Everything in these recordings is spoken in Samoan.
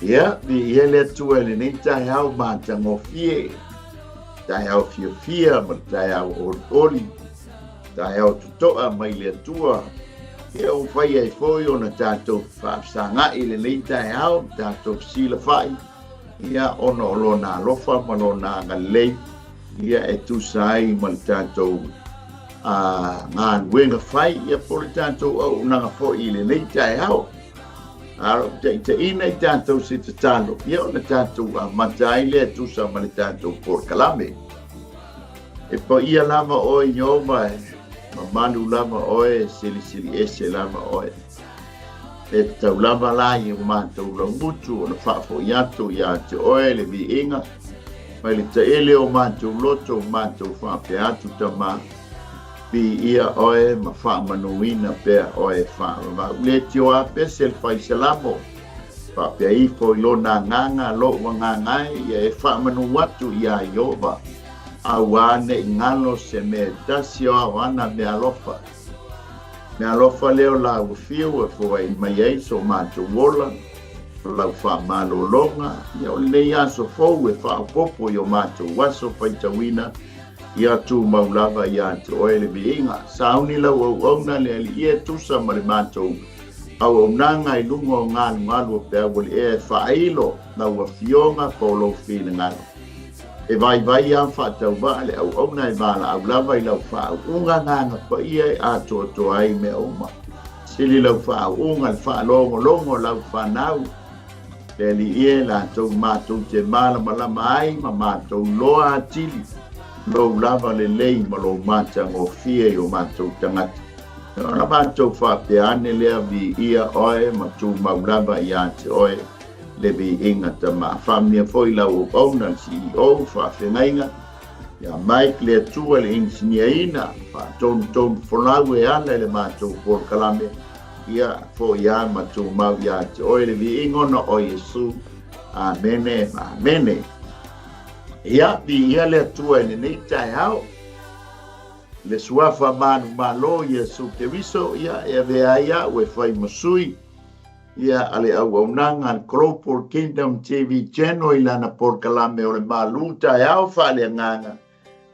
Ia, viia le Atua i lenei taeao matagofie, taeao fiafia ma le taeao olioli, taeao totoa mai le Atua. Ia ua fai ai foi ona tatou faafesagai i lenei taeao, tatou fesilafai, ia ona o lona alofa ma lona agalelei, ia e tusa ai ma le tatou galuega fai, ia po o le tatou auaunaga foi i lenei taeao. A o taitaiina i tatou se tatalo, ia ona tatou amata ai lea e tusa ma le tatou polokalame. E paia lava oe Ieova, e mamalu lava oe, e silisili ese lava oe. E tatau lava la i o matou laumutu ona faafoi atu ia te oe le viiga mai le taele o matou loto, matou faapea atu Tama. Viia oe ma faamanuina pea oe e faavavau. Le tioa pese le fai salamo, faapea ifo i lona agaga lou agaga e, ia e faamanu atu iā Ieova, auā ne i galo se mea e tasi o ao ana meaalofa. Meaalofa lea o lāua fiu e foai mai ai so matou ola, o lau faamalologa, ia o lenei aso fou e faaopoopo i o matou aso faitauina, Ia tumau lava ia te oe le viiga. Sauni lau auauna le Alii e tusa ma le matou auaunaga i luga o galugalu o peau o le ea e faailo lau afioga po o lou finagalo. E vaivai a faatauvaa le auauna e valaau lava i lau faauuga agaga paia e atoatoa ai mea uma. Sili lau faauuga le faalogologo o lau fanau. Le Alii e, latou matou te malamalama ai ma matou loa atili lou lava lelei ma lou matagofie i o matou tagata. Ona matou faapea ane lea, viia oe ma tumau lava ia te oe le viiga Tama. Faamanuia foi lau auauna le CEO, faafeagaiga ia Mike le Atua le inisinia-ina, faatonutonu folau e ala i le matou polokalame. Ia foi a ma tumau ia te oe le viiga ona o Iesu. Amene ma amene. Ia, viia le Atua i lenei taeao. Le suafa manumalo Iesu Keriso, ia e avea ai au e fai ma sui ia a le auaunaga a le Global Kingdom TV Channel i lana polokalame o le Malu Taeao Faaleagaga.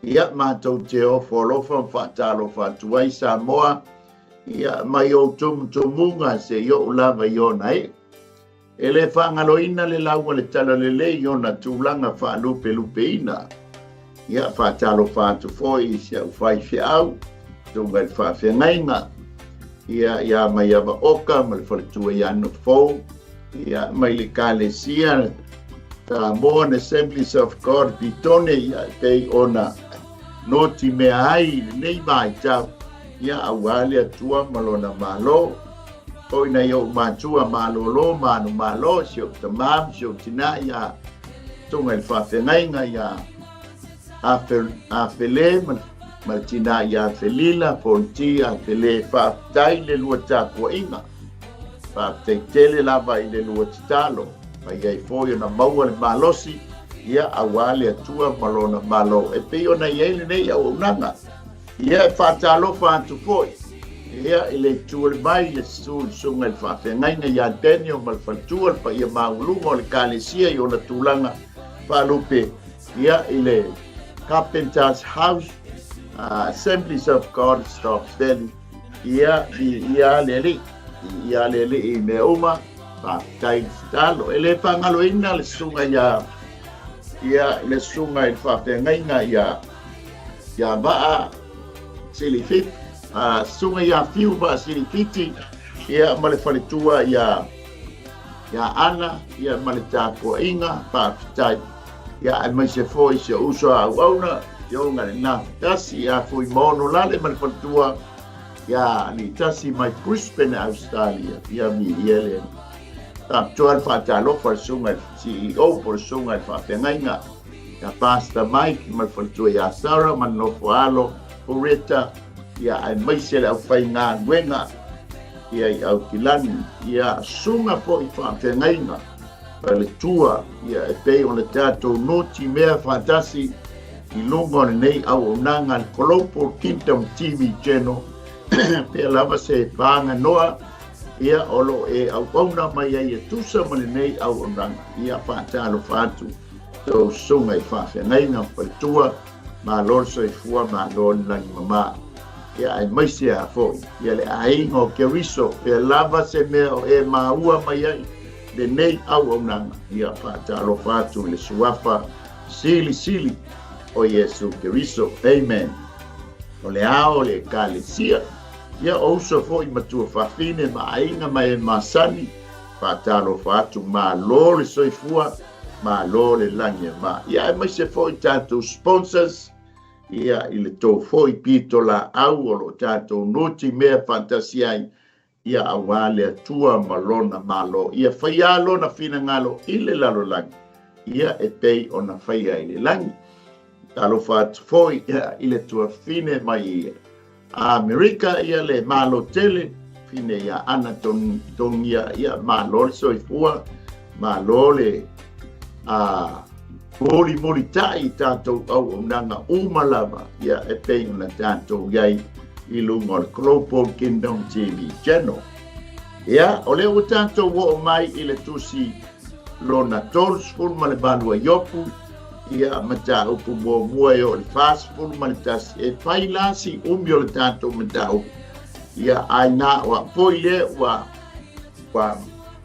Ia, matou te ofo alofa ma faatalofa atu ai Samoa, ia, mai ou tumutumuga seia oo lava i ona iu. E le faagaloina le lau a le Talalelei i ona tulaga faalupelupeina. Ia, faatalofa atu foi i si au faifeau, susuga i le faafeagaiga, ia, ia Maiava Oka ma le faletua ia Nofou, ia, mai le Ekalesia Samoan Assemblies of God Petone, ia, e pei ona noti mea ai i lenei vaitau, ia, auā le Atua ma Lona Malo. Foi nai ou matua malolo manumalo, si ou tamā ma si ou tinā, ia, susuga i le faafeagaiga, ia, Afele ma le tinā ia Felila, Fonti, Afele, faafetai le lua tapuaiga. Faafetai tele lava i le lua tatalo, mai ai foi ona maua le malosi, ia, auā le Atua ma Lona Malo, e pei ona i ai lenei auaunaga. Ia, e faatalofa atu foi, ia, i le itu o le vai, le susu i le susuga i le faafeagaiga ia Daniel ma le faletua, le paia maualuga o le Ekalesia i ona tulaga faalupe, ia, i le Carpenter's House, Assemblies of God, Stokes Valley. Ia, viia le Alii, viia le Alii i mea uma, faafetai le tatalo. E le faagaloina le susuga ia, ia le susuga i le faafeagaiga ia, ia Vaa Silifiti, susuga ia Fiu Vaa Silifiti, ia ma le faletua ia, ia Ana, ia ma le tapuaiga, faafetai. Ia, aemaise foi si ou uso a auauna, Afioga i le Nafetasi, ia Fuimaono Lale ma le faletua, ia Litasi mai Brisbane, Australia, ia viia le faapitoa le faatalofa i le susuga i le CEO po o le susuga i le faafeagaiga, ia Pastor Mike ma le faletua ia Sarah ma le nofo alo Coretta, ia aemaise le aufaigaluega ia i Aukilani, ia susuga foi i faafeagaiga faletua, ia e pei ona tatou noti mea faatasi i luga o lenei auaunaga a le Global Kingdom TV Channel, pea lava se pāganoa Ia, o lo o e auauna mai ai e tusa ma lenei auaunaga. Ia, faatalofa atu i tou susuga i faafeagaiga ma faletua, malo le soifua, malo le lagi mama. Ia, aemaise lava foi ia le aiga o Keriso, pea lava se mea o e maua mai ai lenei auaunaga. Ia, faatalofa atu i le Suafa Silisili o Iesu Keriso. Amen. O le ao o le Ekalesia. Ia, o uso foi ma tuafafine ma aiga ma e masani, faatalofa atu, malo le soifua, malo le lagi e ma. Ia, aemaise foi tatou sponsors, ia, i le tou foi pito laau o lo o tatou nuti mea faatasi ai, ia, aua le Atua ma Lona Malo. Ia faia Lona finagalo i le lalolagi, ia, e pei ona faia i le lagi. Talofa atu foi i le tuafafine mai Amerika, ia le Malo tele, fine ia Ana Togia, ia malo le soifua, malo le a mulimuli tai i tatou auaunaga uma lava, ia e pei ona tatou iai i luga o le Global Kingdom TV Channel. Ia, o lea ua tatou oo mai i le tusi lona 38 a Iopu, ia, mataupu muamua e oo i le 41, e fai la si umi o le tatou mataupu, ia, ae na o au foi lea ua ua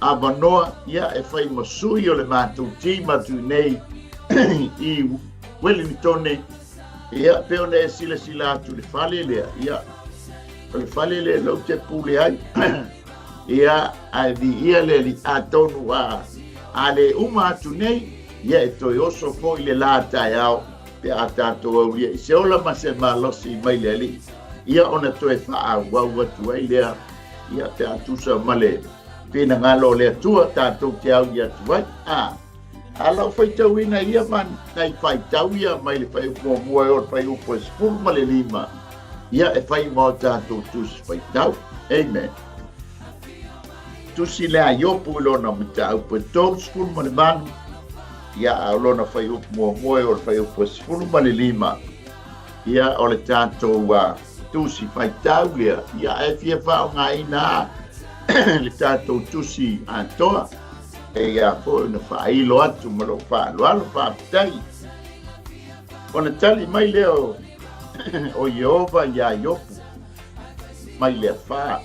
avanoa, ia, e fai ma sui o le matou team atu i nei i Wellingtone, ia, pei ona e silasila atu i le fale lea, ia, o le fale lea lou te pule ai, ia, ae viia le Alii, atonu a a le uma atu nei, ia e toe oso foi le la taeao pe a tatou aulia i se ola ma se malosi mai le Alii, ia ona toe faaauau atu ai lea, ia pe a tusa ma le finagalo o le Atua tatou te auli atu ai. A, a lau faitauina ia ma nai faitau ia mai le fuaiupu muamua e oo i le fuaiupu e 15, ia e fai ma o tatou tusi faitau. Amen. Tusi lea a Iopu i lona mataupu e 38, ia a o lona fuaiupu muamua e oo i le fuaiupu e 15, ia o le tatou tusi faitau lea, ia ae fia faaaogaina lava le tatou tusi atoa. E ia foi ona faailo atu ma lou faaaloalo, faafetai. Ona tali mai lea o, o Ieova iā Iopu mai le afā,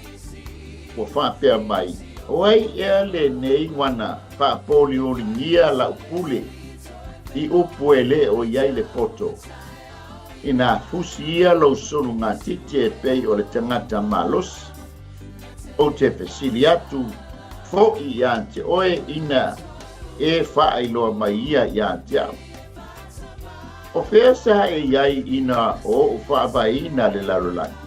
ua faapea mai, O ai ea lenei ua faapolioligia lau pule i upu e le o i ai le poto, inā fusi ia lou sulugatiti e pei o le tagata malosi? Ou te fesili atu foi iā te oe ina e faailoa mai ia iā te au. O fea sa e i ai ina o oʻu faavaeina le lalolagi?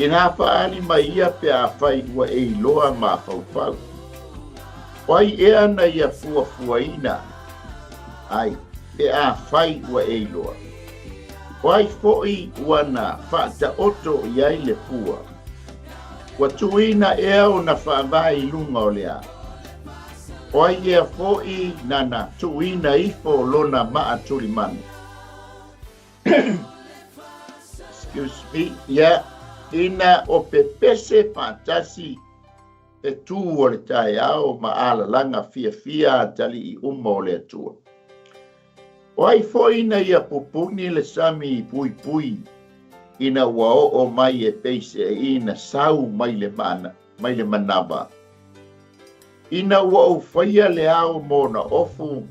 Inā faaali mai ia pe afai ua e iloa mafaufau. O ai ea na ia fuafuaina ai pe afai ua e iloa? O ai foi ua na faataoto i ai le pua? Ua tuuina ea ona faavae i luga o le a? O ai ea foi na na tuuina ifo lona maa tulimanu? Excuse me. Ia, ina o pepese faatasi e tū o le taeao ma alalaga fiafia atalii uma o le Atua. O ai foi ina ia pupuni le sami puipui ina ua oo mai e pei seeina sau mai le mana, mai le manava? Ina ua ou faia le ao mo ona ofu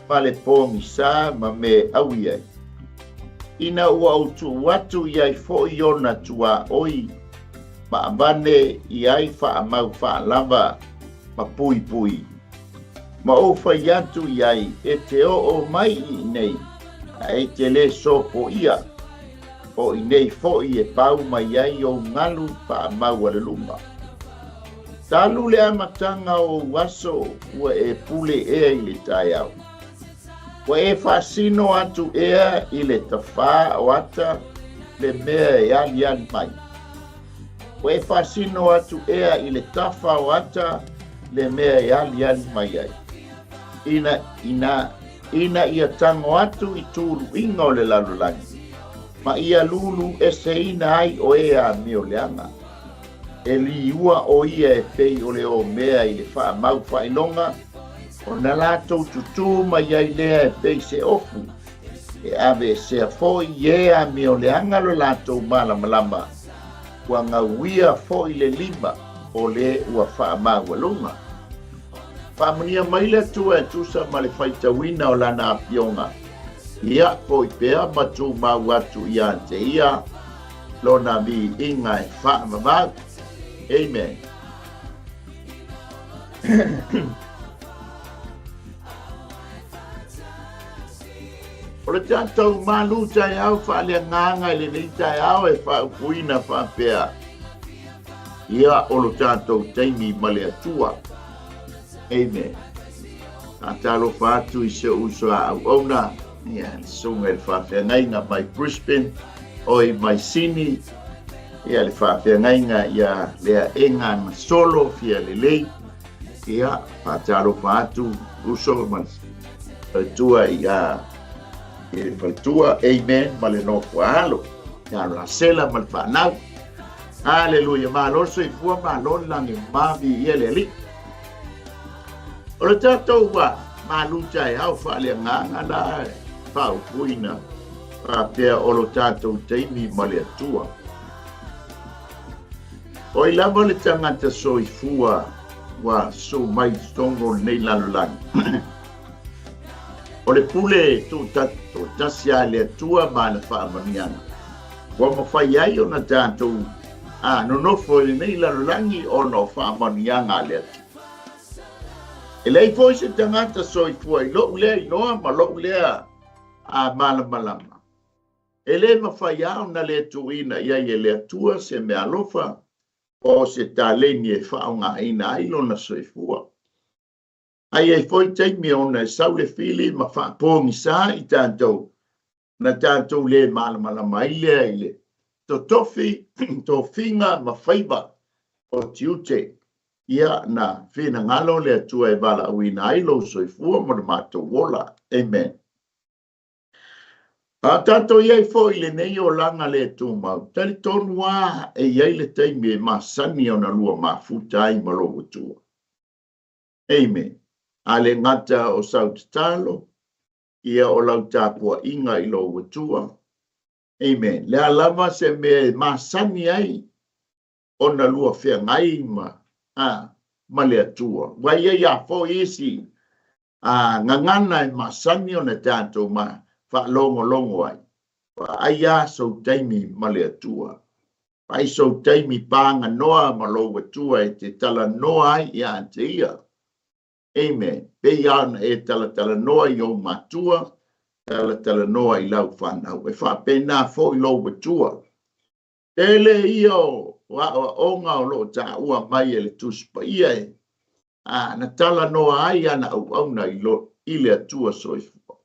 ma le pogisa ma me aui ai. Ina ua ou tuu atu i ai foi ona tuaoi ma avane i ai faamau faalava ma puipui. Ma ou fai atu i ai, E te oo mai i inei, a e te lē sopoia, o inei foi e pau mai ai ou galu faamaualuluga. Talu le amataga o ou aso ua e pule ea i le taeao. Ua e faasino atu ea i le tafā o ata le mea e aliali mai. Ua e faasino atu ea i le tafa o ata le mea e aliali mai ai, ina, ina, ina ia tago atu i tuluiga o le lalolagi, ma ia lūlū eseina ai o e amio leaga. E liua ʻo ia e pei o le ōmea i le faamau faailoga, ona latou tutū mai ai lea e pei se ofu, e aveesea foi i e amioleaga lo latou malamalama, ua gauia foi le lima o le ua faamaualuga. Faamanuia mai le Atua e tusa ma le faitauina o Lana Afioga, ia foi pea ma tumau atu ia te Ia Lona viiga e faavavau. Amen. O le tatou malu taeao faaleagaga i lenei taeao e faaupuina faapea, Ia o lo tatou taimi ma le Atua. Amen. Faatalofa atu i si ou uso a auauna, ia, le susuga i le faafeagaiga mai Brisbane, oi mai Sini, ia le faafeagaiga ia Leaega na solo fia lelei, ia, faatalofa atu uso ma le faletua ia i le faletua, amen, ma le nofo alo, ia Rasela ma le fanau. Aleluia, malo le soifua, malo le lagi mavi ia le Alii. O le tatou ua malu taeao faaleagaga la faaupuina faapea o lo tatou taimi ma le Atua. O ai lava le tagata soifua ua suu mai i totonu o lenei lalolagi. O le pule tuutoatasi a le Atua ma ana faamanuiaga, ua mafai ai ona tatou nonofo i lenei lalolagi ona o faamanuiaga a le Atua. E leai foi se tagata soifua i lou lea iloa ma lou lea malamalama. E le mafai lava ona le tuuina i ai e le Atua se meaalofa po o se taleni e faaaogaina ai lona soifua. A i ai foi taimi ona e sau le fili ma faapogisa i tatou, ona tatou le malamalama ai lea i le totofi, tofiga ma faiva o tiute, ia na finagalo le Atua e valaauina ai lou soifua ma lo matou ola. Amen. A tatou i ai foi i lenei olaga le tumau, talitonu lava e i ai le taimi e masani ona lua mafuta ai ma lou Atua. Amen. A le gata o sau tatalo, ia o lau tapuaiga i lou Atua. Amen. Le a lava se mea e masani ai ona lua feagai ma, a, ma le Atua. Ua i ai a foi isi a, gagana e masani ona tatou ma faalogologo ai. Vaai a sou taimi ma le Atua. Fai sou taimi pāganoa ma lou Atua e te talanoa ai iā te Ia. Amen. Pei lava ona e talatalanoa i ou matua, talatalanoa i lau fanau. E faapena foi lou Atua. Tele ia o aoaoga o lo o taua mai e le Tusi Paia e a, na talanoa ai ana auauna i, lo, i le Atua soifua.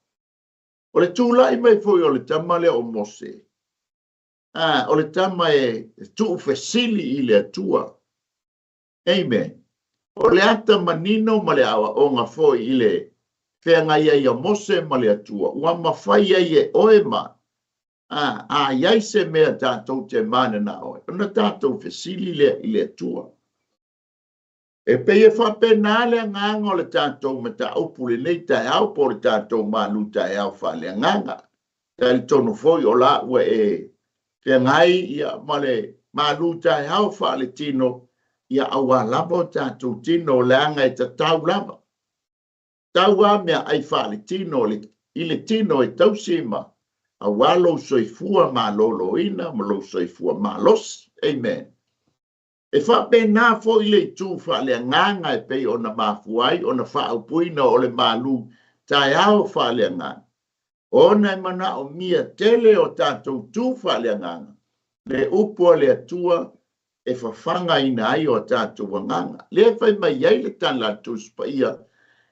O le tulai mai foi o le tama lea o Mose, A, o le tama e tuufesili i le Atua. Amen. O le ata manino ma le aoaoga foi i le feagai ai a Mose ma le Atua, ua mafai ai e oe ma, a, a i ai se mea tatou te mananao ai, ona tatou fesili lea i le Atua. E pei e faapena le agaga o le tatou mataupu lenei taeao po o le tatou malu taeao faaleagaga. Talitonu foi o la ua e feagai ia ma le malu taeao faaletino, ia aua lava o tatou tino leaga e tatau lava. Tau a meaai faaletino i le tino e tausi ma aua lou soifua maloloina ma lou soifua malosi. Amen. E faapena foi le itu faaleagaga e pei ona mafua ai ona faaupuina o le malu taeao faaleagaga, ona e manaomia tele o tatou tu faaleagaga le upu a le Atua e fafagaina ai o tatou agaga. Lea e fai mai ai le tala a le Tusi Paia,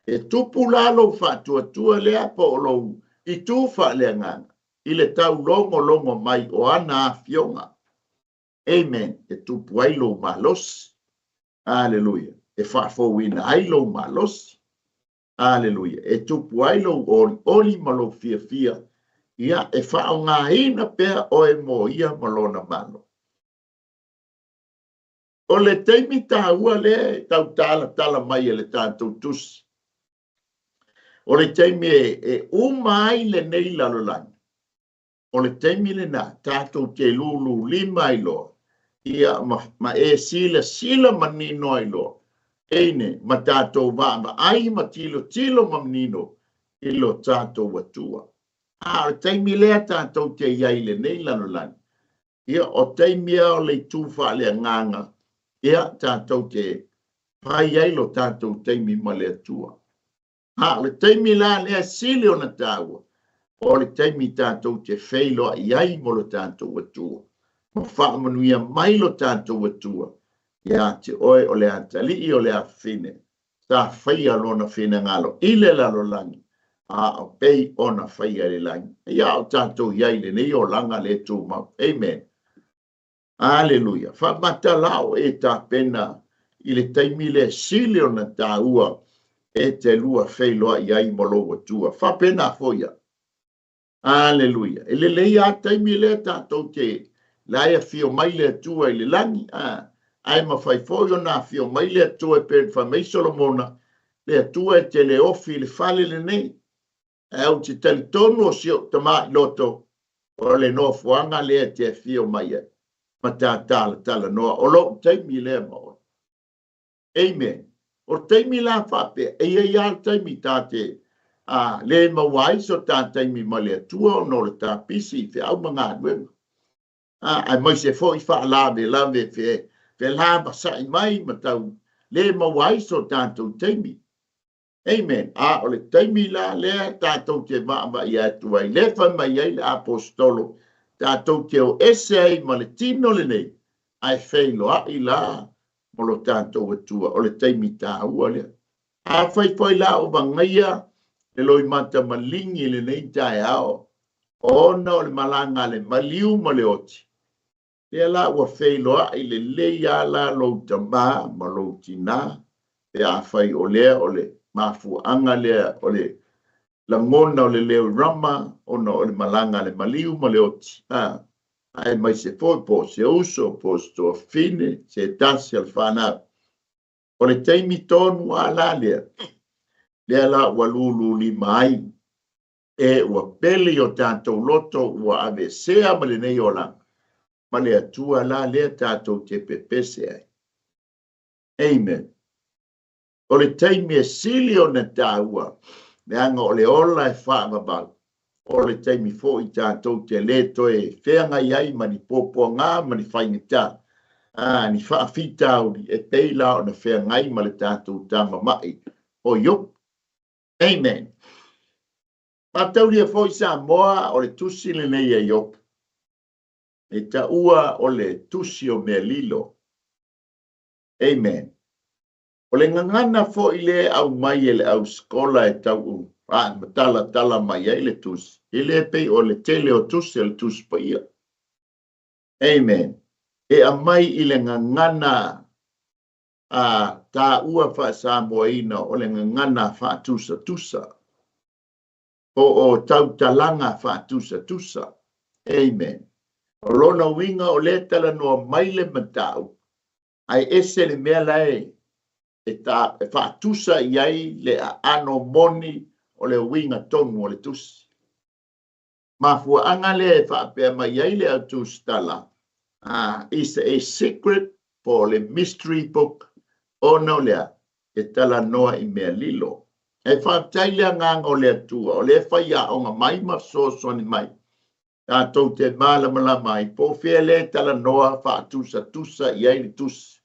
E tupu la lou faatuatua lea po o lou itu faaleagaga i le taulogologo mai o ana afioga. Amen. E tupu ai lou malosi. Aleluia. E faafouina ai lou malosi. Aleluia. E tupu ai lou olioli ma lou fiafia. Ia, e faaaogaina pea oe mo ia ma lona Malo. O le taimi taua lea e tau talatala mai e le tatou tusi, o le taimi e uma ai lenei lalolagi, o le taimi lena tatou te lululima ai loa, ia ma e silasila manino ai loa, eine ma tatou vaavaai ma tilotilo manino i lo tatou Atua. A o le taimi lea tatou te i ai i lenei lalolagi, ia o taimi lava o le itu faaleagaga, ia tatou te fai ai lo tatou taimi ma le Atua. A o le taimi la lea sili ona taua, o le taimi tatou te feiloai ai ma lo tatou Atua, ma faamanuia mai lo tatou Atua ia te oe o le atalii o le afafine sa faia lona finagalo i le lalolagi, a o pei ona faia i le lagi. Ia o tatou i ai i lenei olaga le tumau. Amen. Aleluia. Faamata la o e tapena i le taimi lea sili ona taua e te lua feiloai ai ma lou Atua. Faapena foi au. Aleluia. E lelei lava taimi lea tatou te la e afio mai le Atua i le lagi, a, ae mafai foi ona afio mai le Atua e pei ona fai mai Solomona, le Atua e te le ofi i le fale lenei. Ae ou te talitonu o si ou tamai loto o le nofoaga lea e te afio mai ai ma ta talatalanoa. O lou taimi lea ma oe. Amen. O le taimi la faapea, e i ai lava le taimi ta te a, le maua ai so ta taimi ma le Atua ona o le ta pisi i feau ma galuega. A, aemaise foi faalavelave fe, felavasa'i mai ma tau le maua ai so tatou taimi. Amen. A o le taimi la lea tatou te vaavaai atu ai, lea fai mai ai le Aposetolo, tatou te o ese ai ma le tino lenei, ae feiloai la ma lo tatou Atua. O le taimi taua lea. Afai foi la o vagaia le loimata maligi i lenei taeao, ona o le malaga a le maliu ma le oti, Lea la ua feiloai lelei lava la lou tama ma lou tina pe afai o lea o le mafuaaga lea o le lagona o le leo rama ona o le malaga a le maliu ma le oti, a, aemaise foi po o se uso, po o se tuafafine, se tasi o le fanau. O le taimi tonu lava la lea, lea la ua lululima ai e ua pele i o tatou loto ua aveesea ma lenei olaga, ma le Atua la lea tatou te pepese ai. Amen. O le taimi e sili ona taua, leaga o le ola e faavavau, o le taimi foi tatou te le toe feagai ai ma ni puapuaga ma ni faigata, a, ni faafitauli e pei la ona feagai ma le tatou tama ma'i o Iopu. Amen. Faataulia foi Samoa o le tusi lenei a Iopu, e taua o le tusi o mea lilo. Amen. O le gagana foi lea e aumai e le au sikola e tau talatala mai ai le tusi, e le pei o le tele o tusi o le Tusi Paia. Amen. E aumai i le gagana a taua faa-Samoaina o le gagana faatusatusa, po o tautalaga faatusatusa. Amen. O lona uiga o lea e talanoa mai le mataupu, ae ese le mea la e, e, ta, e faatusa i ai le aano moni o le uiga tonu o le tusi. Mafuaaga lea e faapea mai ai le autusitala, is a secret po o le mystery book ona o le a? E talanoa i mea lilo. Ae faafetai le agaga o le Atua o lea e faiaoga mai ma fesoasoani mai tatou te malamalama ai po o fea lea e talanoa faatusatusa i ai le tusi.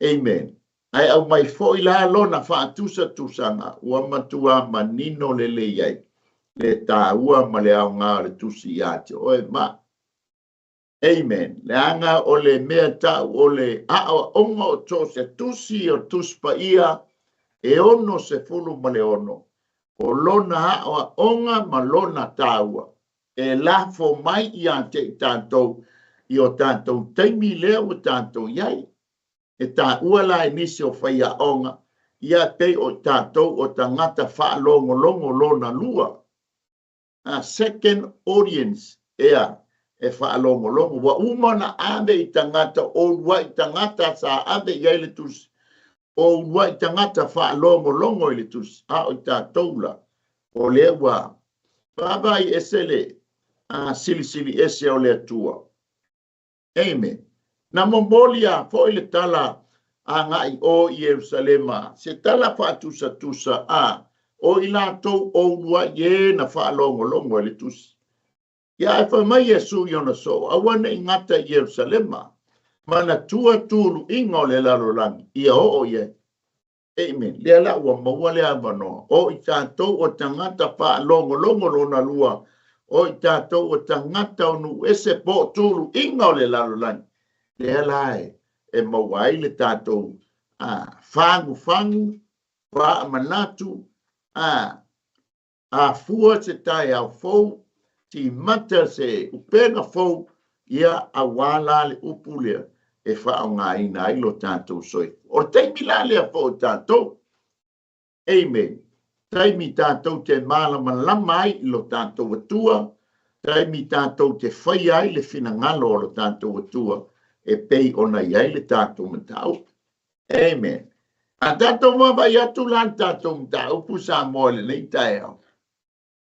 Amen. Ae aumai foi la lona faatusatusaga ua matua manino lelei ai le taua ma le aoga o le tusi ia te oe ma. Amen. Leaga o le mea tau o le aoaoga o so o se tusi o Tusi Paia e 66, o lona aoaoga ma lona taua e lafo mai ia te i tatou i o tatou taimi lea ua tatou i ai. E taua la e nisi o faiaoga, ia pei o tatou o tagata faalogologo lona lua, a second audience, ea, e faalogologo. Ua uma ona ave i tagata, o uluai tagata sa ave i ai le tusi, o uluai tagata faalogologo i le tusi, a o i tatou la, o lea ua vaavaai ese le silisili ese o le Atua. Amen. Na momoli lava foi le tala agai o i Ierusalema, se tala faatusatusa a o i latou o uluai e na faalogologo i le tusi. Ia ae fai mai Iesu i ona soo, aua ne i gata i Ierusalema, manatua tuluiga o le lalolagi, ia oo i ai. Amen. Lea la ua maua le avanoa, o i tatou o tagata faalogologo lona lua, o i tatou o tagata o nuu ese po o tuluiga o le lalolagi. Lea la e maua ai le tatou fagufagu, faamanatu, afua se taeao fou, timata se upega fou, ia aua la le upu lea e faaaogaina ai lo tatou soifua. O le taimi la lea foi o tatou. Amen. Taimi tatou te malamalama ai i lo tatou Atua, taimi tatou te faia ai le finagalo o lo tatou Atua e pei ona i ai le tatou mataupu. Amen. A tatou vaavaai atu la le tatou mataupu Samoa i lenei taeao,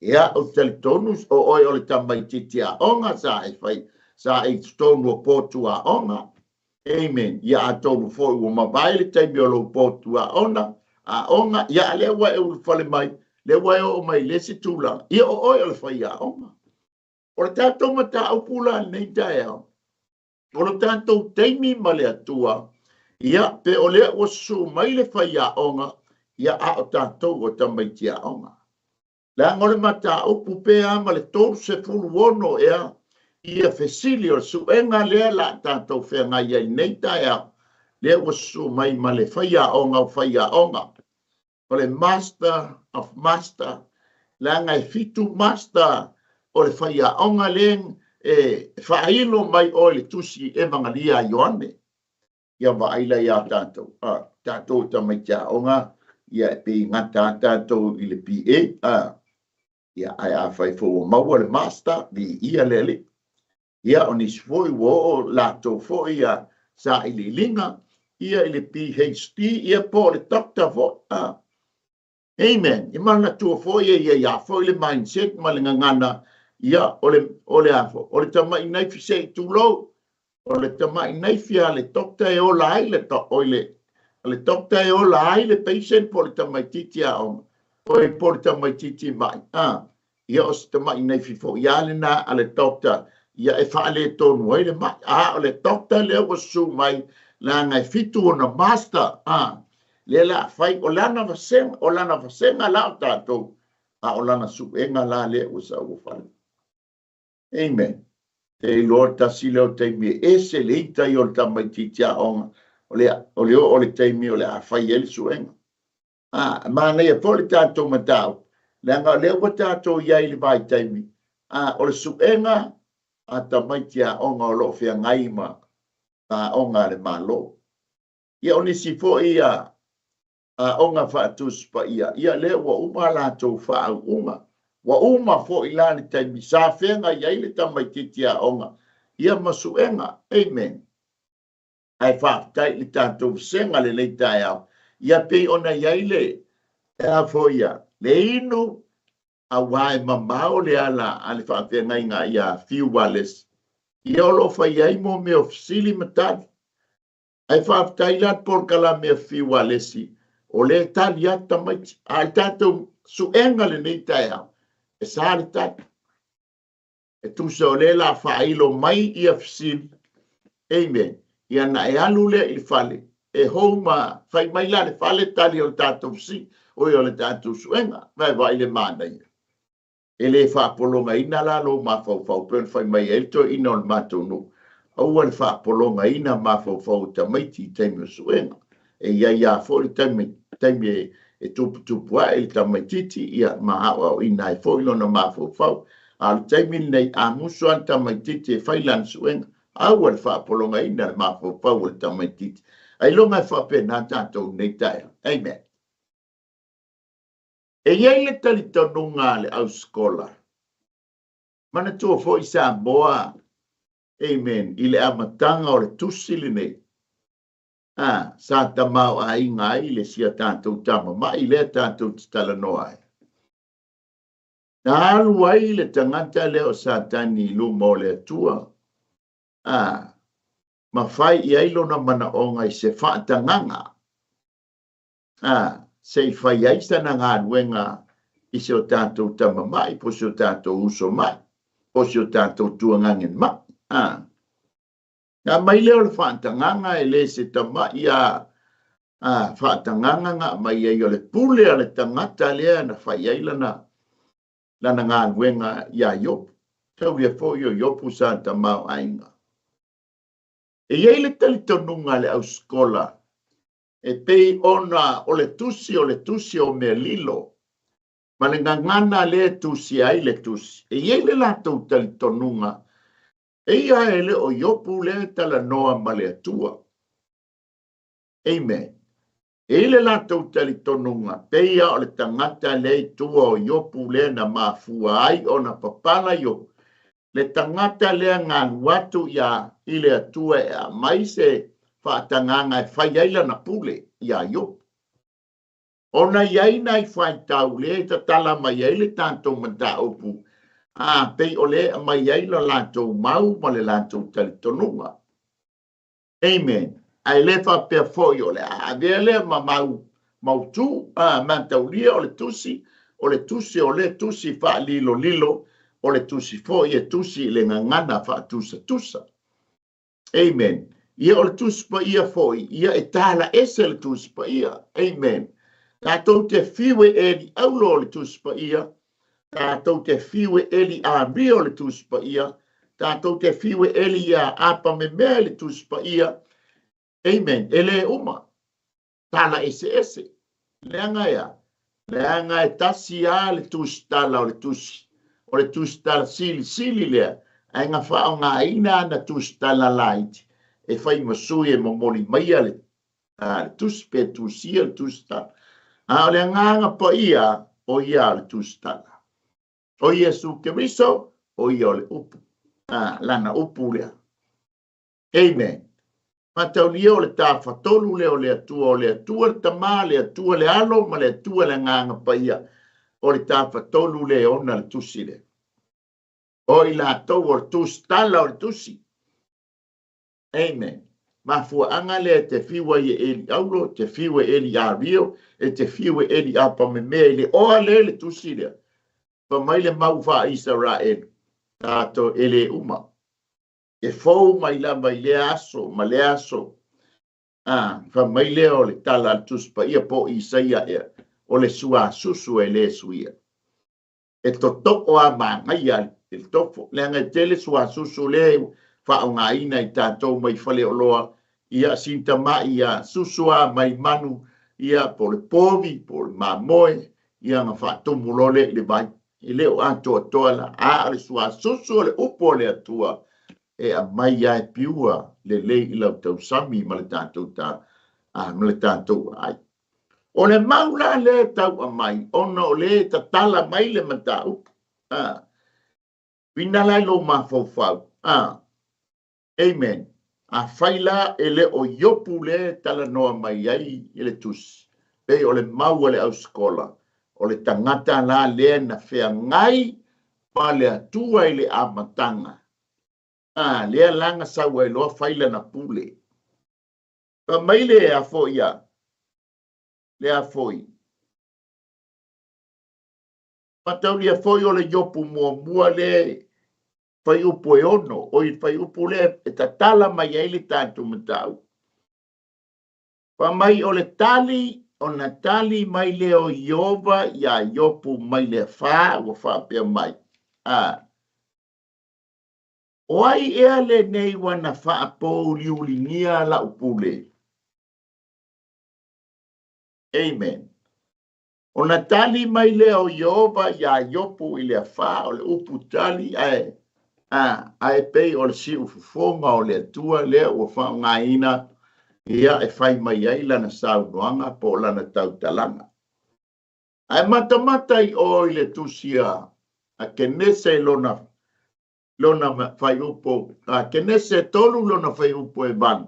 ia, ou te talitonu o oe o le tamaitiiti aoga sa e fai, sa e i totonu o potu aoga. Amen. Ia atonu foi ua mavae le taimi o lou potu aoga, aoga, ia a lea ua e ulufale mai, lea ua e oo mai i le isi tulaga, ia o oe o le faiaoga. O le tatou mataupu la i lenei taeao, o lo tatou taimi ma le Atua, ia, pe o lea ua susu mai le faiaoga, ia, a o tatou o tamaiti aoga. Leaga o le mataupu pe a ma le 36 ea ia fesili o le suega lea la tatou feagai ai nei taeao, lea ua susu mai ma le faiaoga o faiaoga, o le Master of Master, leaga e 7 master o le faiaoga lea e faailo mai oe le tusi Evagalia a Ioane. Ia vaai la iā tatou, tatou tamaiti aoga, ia e pei gata a tatou i le BA, ia ae afai foi ua maua le master, viia le Alii. Ia o nisi foi ua oo latou foi ia sailiiliga ia i le PhD, ia po o le doctor foi. Amen. I manatua foi e ia ia foi le mindset ma le gagana, ia o le, o le a foi, o le tamai naifi se i tulou, o le tamai naifi a le doctor e ola ai le, oi le, le doctor e ola ai le patient po o le tamaitiiti aoga, oi po o le tamaitiiti mai. Ia o se tamai naifi foi a lena a le doctor, ia e faaletonu ai le mai. A o le doctor lea ua susu mai, leaga e 7 ona master, lea la fai, o lana vasega, o lana vasega la o tatou, a o lana suega la lea ua sau ua fai. Amen. Te iloa tasi lea o taimi e ese le ita i o le tamaitiiti aoga, o le, o le oo o le taimi o le a fai ai le suega. A, manaia foi le tatou mataupu, leaga o lea ua tatou i ai i le vaitaimi, a, o le suega a tamaiti aoga o lo o feagai ma aoga a le Malo. Ia o nisi foi ia aoga faatusi paia, ia lea ua uma latou faauuga. Ua uma foi la le taimi sa feagai ai le tamaitiiti aoga, ia ma suega. Amen. Ae faafetai i le tatou vasega lenei taeao, ia pei ona i ai le, e a foi ia, le inu, aua e mamao le ala a le faafeagaiga ia Fiu Wallace, ia o lo o fai ai mo mea o fesili ma tali. Ae faafetai la le polokalame a Fiu Wallace, o lea e tali atu tamaiti. A o le tatou suega lenei taeao, e sa le tali. E tusa o lea la faailo mai ia fesili. Amen. Ia na e alu lea i le fale, e hou ma fai mai la le fale tali o le tatou fesili, oi o le tatou suega. Vaevaai le manaia. E le faapologaina la lou mafaufau pei ona fai mai ai le toeaina o le matou nuu. Aua le faapologaina mafaufau o tamaiti i taimi o suega. E i ai lava foi le taimi, taimi e tuputupu ae le tamaitiiti, ia ma aoaoina ai foi lona mafaufau. A o le taimi lenei, a musu lava le tamaitiiti e fai lana suega, aua le faapologaina le mafaufau o le tamaitiiti. Ailoga e faapena tatou nei taeao. Amen. E i ai le talitonuga a le ausikola, manatua foi Samoa, Amen. I le amataga o le tusi lenei, a, sa tamaoaiga ai le sia tatou tamama'i lea tatou te talanoa ai. Na alu ai le tagata lea o Satani i luma o le Atua, a, ma fai i ai lona manaoga i se faatagaga, a, se i fai ai sana galuega i si o tatou tamama'i po o si o tatou uso ma'i, po o si o tatou tuagage ma'i. A, na aumai lea o le faatagaga e le se tama'i a, a, faatagaga na aumai ai o le pule a le tagata lea na fai ai lana, lana galuega iā Iopu. Taulia foi o Iopu sa tamaoaiga. E i ai le talitonuga a le ausikola e pei ona o le tusi o le tusi o mea lilo ma le gagana lea e tusia ai le tusi. E i ai le latou talitonuga, eia e le o Iopu lea e talanoa ma le Atua. Amen. E i ai le latou talitonuga, pei lava o le tagata lea i tua o Iopu lea na mafua ai ona papala Iopu, le tagata lea na alu atu ia i le Atua e aumai se faatagaga e fai ai lana pule iā Iopu. Ona i ai nai faitau lea e tatala mai ai le tatou mataupu, a pei o lea e aumai ai lo latou mau ma le latou talitonuga. Amen. Ae le faapea foi o le a avea lea ma mau mautu, a, mataulia o le tusi, o le tusi o le tusi faalilolilo, o le tusi foi e tusi i le gagana faatusatusa. Amen. Ia o le Tusi Paia foi, ia e tala ese le Tusi Paia. Amen. Tatou te fiu e eli aulo o le Tusi Paia, tatou te fiu e eli amio o le Tusi Paia, tatou te fiu e eli iā apamemea i le Tusi Paia. Amen. E le uma. Tala eseese. Leaga e a? Leaga e tasi lava le tusitala o le tusi, o le tusitala silisili lea, ae na faaaogaina ana tusitala laiti e fai ma sui e momoli maia le, a, le tusi pe tusia le tusitala. A o le agaga paia, o ia o le tusitala. O Iesu Keriso, o ia o le upu. A, lana upu lea. Amen. Mataulia o le Tafatolu lea o le Atua, o le Atua le Tama, le Atua le Alo, ma le Atua le Agaga Paia, o le Tafatolu lea e ona le Tusi lea. O i latou o le tusitala o le Tusi. Amen. Mafuaaga lea e te fiu ai e Eli Aulo, e te fiu e Eli Ario, e te fiu e Eli Apamemea i le oa lea i le Tusi lea. Fa mai le mau faa-Isaraelu, tatou e le uma. E fou mai lava i lea aso ma lea aso. A, fai mai lea o le tala a le Tusi Paia po o Isaia ea, o le suasusu e le suia. E totoo a manaia i le tofo, leaga e tele suasusu lea e faaaogaina i tatou mai faleoloa, ia sintamai ia susu a mai manu, ia po o le povi, po o le mamoe, ia ona faatumu loa lea i le vai. E le o atoatoa la, a o le suasusu o le upu o le Atua e aumai lava e piua lelei i lau tausami ma le tatou ta, a, ma le tatou aai. O le mau la lea e tau aumai, ona o lea e tatala mai le mataupu, a, uiga la i lou mafaufau, a, Amen. Afai la e le o Iopu lea e talanoa mai ai i le tusi, pei o le mau a le ausikola, o le tagata la lea na feagai ma le Atua i le amataga, a, lea la na sau ai loa fai lana pule. Fai mai le a foi a, le a foi. Mataulia foi o le Iopu muamua lea fuaiupu e 6, oi le fuaiupu lea e tatala mai ai le tatou mataupu. Fai mai o le tali, ona tali mai lea o Ieova iā Iopu mai le afa ua faapea mai, a, O ai ea lenei ua na faapouliuligia lau pule? Amen. Ona tali mai lea o Ieova iā Iopu i le afa, o le upu tali ae, a, ae pei o le siufofoga o le Atua lea ua faaaogaina ia e fai mai ai lana saunoaga po o lana tautalaga. Ae matamata i o i le tusi a Kenese i lona. Lona fuaiupu, a Kenese 3 lona fuaiupu e 8.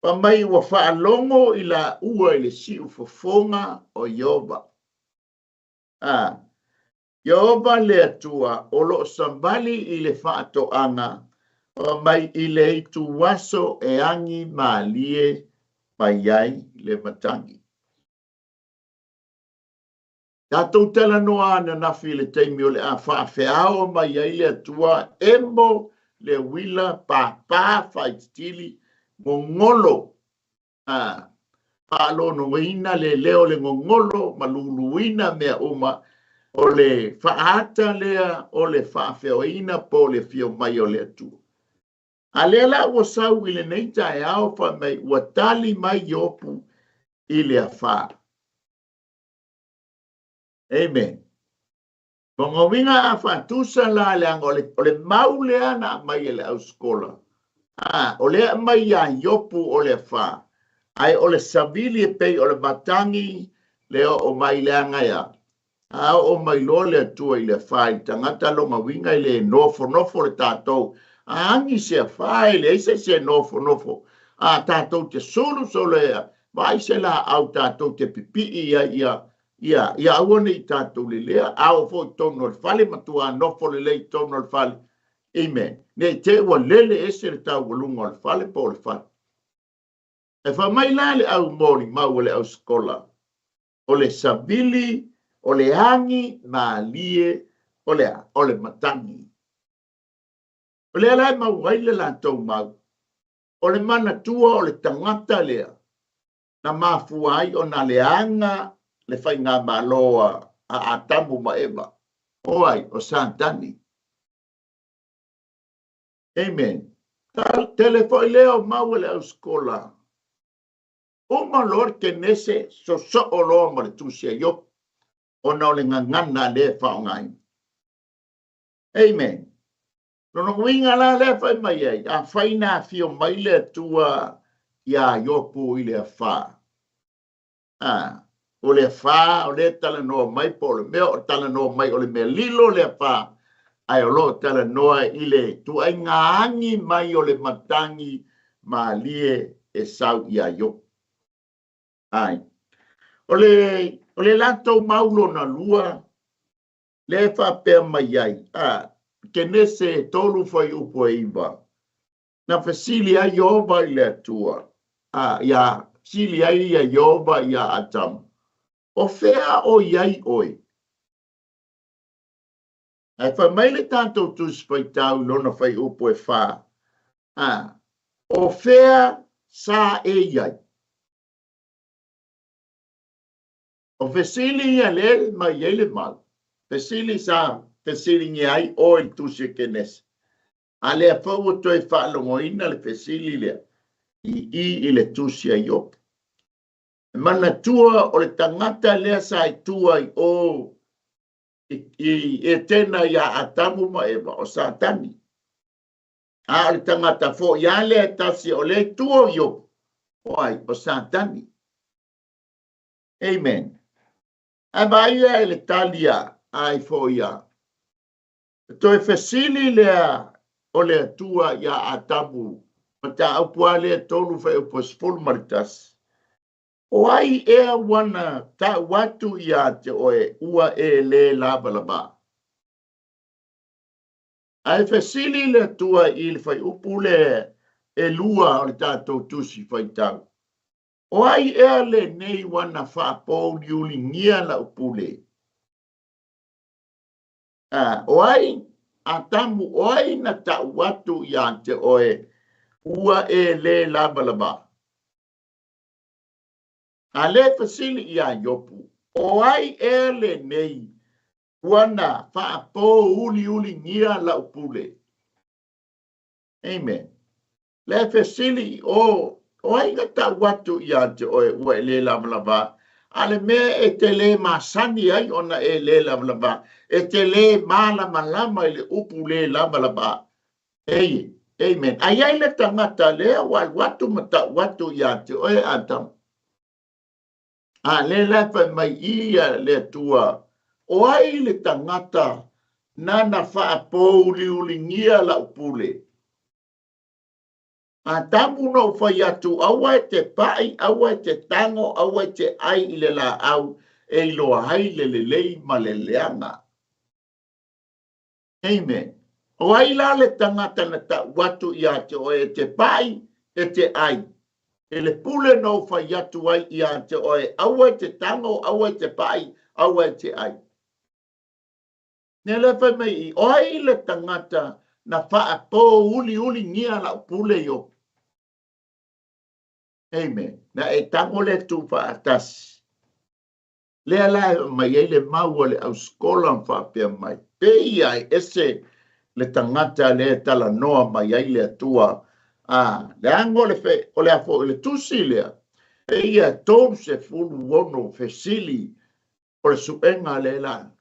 Fai mai ua faalogo i laua i le siufofoga o Ieova. A Ieova le Atua o lo o savali i le faatoaga, fai mai i le ituaso e agi malie mai ai le matagi. Tatou talanoa ananafi i le taimi o le a faafeao mai ai le Atua, emo le uila, pāpā faaititili, gogolo, a, faalonogoina le leo o le gogolo ma luluina mea uma, o le faaata lea o le faafeaoina po o le afio mai o le Atua. A lea la ua sau i lenei taeao fai mai ua tali mai Iopu i le afa. Amen. Lona uiga a faatusa la leaga o le, o le mau lea na aumai e le ausikola. A, o lea aumai iā Iopu o le afa, ae o le savili e pei o le matagi le oo mai leaga e a? A oo mai loa le Atua i le afa i le tagata, lona uiga e le nofonofo le tatou. A agi se afa e leai se isi e nofonofo. A tatou te sulu solo e vaai se laau tatou te pipii ai ia ia ia aua ne i tatou lelea, a oo foi i totonu o le fale, matua nofo lelei i totonu o le fale. Amen. Ne i te i ua lele ese le taualuga o le fale po o le fale. E fai mai la le au molimau a le ausikola, o le savili, o le agi malie, o le a? O le matagi. O lea la e maua ai le latou mau, o le manatua o le tagata lea na mafua ai ona leaga le faigamalo a Atamu ma Eva. O ai? O Satani. Amen. Tele foi lea o mau a le ausikola. Uma loa le Kenese, sosoo loa ma le Tusi a Iopu, ona o le gagana lea e faaaogaina. Amen. Lona uiga la lea fai mai ai, afai na afio mai le Atua iā Iopu i le afa, a, o le afa o lea e talanoa mai po o le mea o talanoa mai o le mea lilo le afa, ae o lo o talanoa i le tuaiga agi mai o le matagi malie e sau iā Iopu. Ai. O le, o le latou mau lona lua, lea e faapea mai ai, a, Kenese 3 fuaiupu e 9, na fesili ai Ieova i le Atua, a, ia, fesili ai ia Ieova iā Atamu, O fea o i ai oe? Ae fai mai le tatou Tusi Faitau i lona fuaiupu e 4, a, O fea sa e i ai? O fesili ia lea e mai ai le mau, fesili sa fesiligia ai oe i le Tusi a Kenese. A lea foi ua toe faalogoina le fesili lea i i i le Tusi a Iopu. E manatua o le tagata lea sa i tua i o i, i Etena iā Atamu ma Eva, o Satani. A o le tagata foi a lea e tasi o lea i tua o Iopu, o ai? O Satani. Amen. Ae vaaia e le tali a ai foi a. Toe fesili lea o le Atua iā Atamu, mataupu a lea 3 fuaiupu 11. O ai ea ua na tau atu iā te oe ua e lē lavalava? Ae fesili le Atua i le fuaiupu lea e lua o le tatou Tusi Faitau. O ai ea lenei ua na faapouliuligia lau pule? A, o ai, Atamu, o ai na tau atu iā te oe, ua e lē lavalava? A lea fesili iā Iopu, o ai ea lenei ua na faapouliuligia lau pule? Amen. Le fesili i o, o ai na tau atu iā te oe ua e lē lavalava? A le mea e te lē masani ai ona e lē lavalava, e te lē malamalama i le upu lē lavalava. Ei, amen. A i ai le tagata lea ua alu atu ma tau atu iā te oe, Atamu. A lea la e fai mai i ia le Atua, o ai le tagata Nana faapouliuligia lau pule. Atamu na ou fai atu, aua e te pai, aua e te tago, aua e te ai i le laau e iloa ai le lelei ma le leaga. Amen. O ai la le tagata na tau atu ia te oe e te pai, e te ai? E le pule na ou fai atu ai ia te oe, aua e te tago, aua e te pai, aua e te ai. Nea lea fai mai i, o ai le tagata na faapouliuligia lau pule i oku? Amen. Na e tago le tu faatasi. Lea la e mai ai le mau a le ausikola ma faapea mai, pei ia e ese le tagata lea e talanoa mai ai le Atua, a leaga o le fe, o le a foi le tusi lea, pei ia 36 fesili o le suega lea la.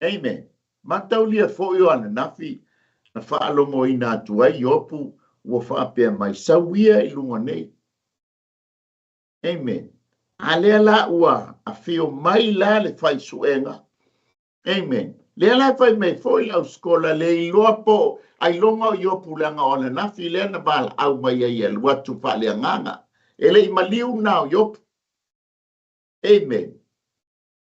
Amen. Mataulia foi o ananafi na faalogoina atu ai Iopu ua faapea mai, sau ia i luga nei. Amen. A lea la ua afio mai la le faisuega. Amen. Lea la fai mai foi le ausikola le iloa po ailoga o Iopu leaga o ananafi lea na valaau mai ai e alu atu faaleagaga. E le i maliu na o Iopu. Amen.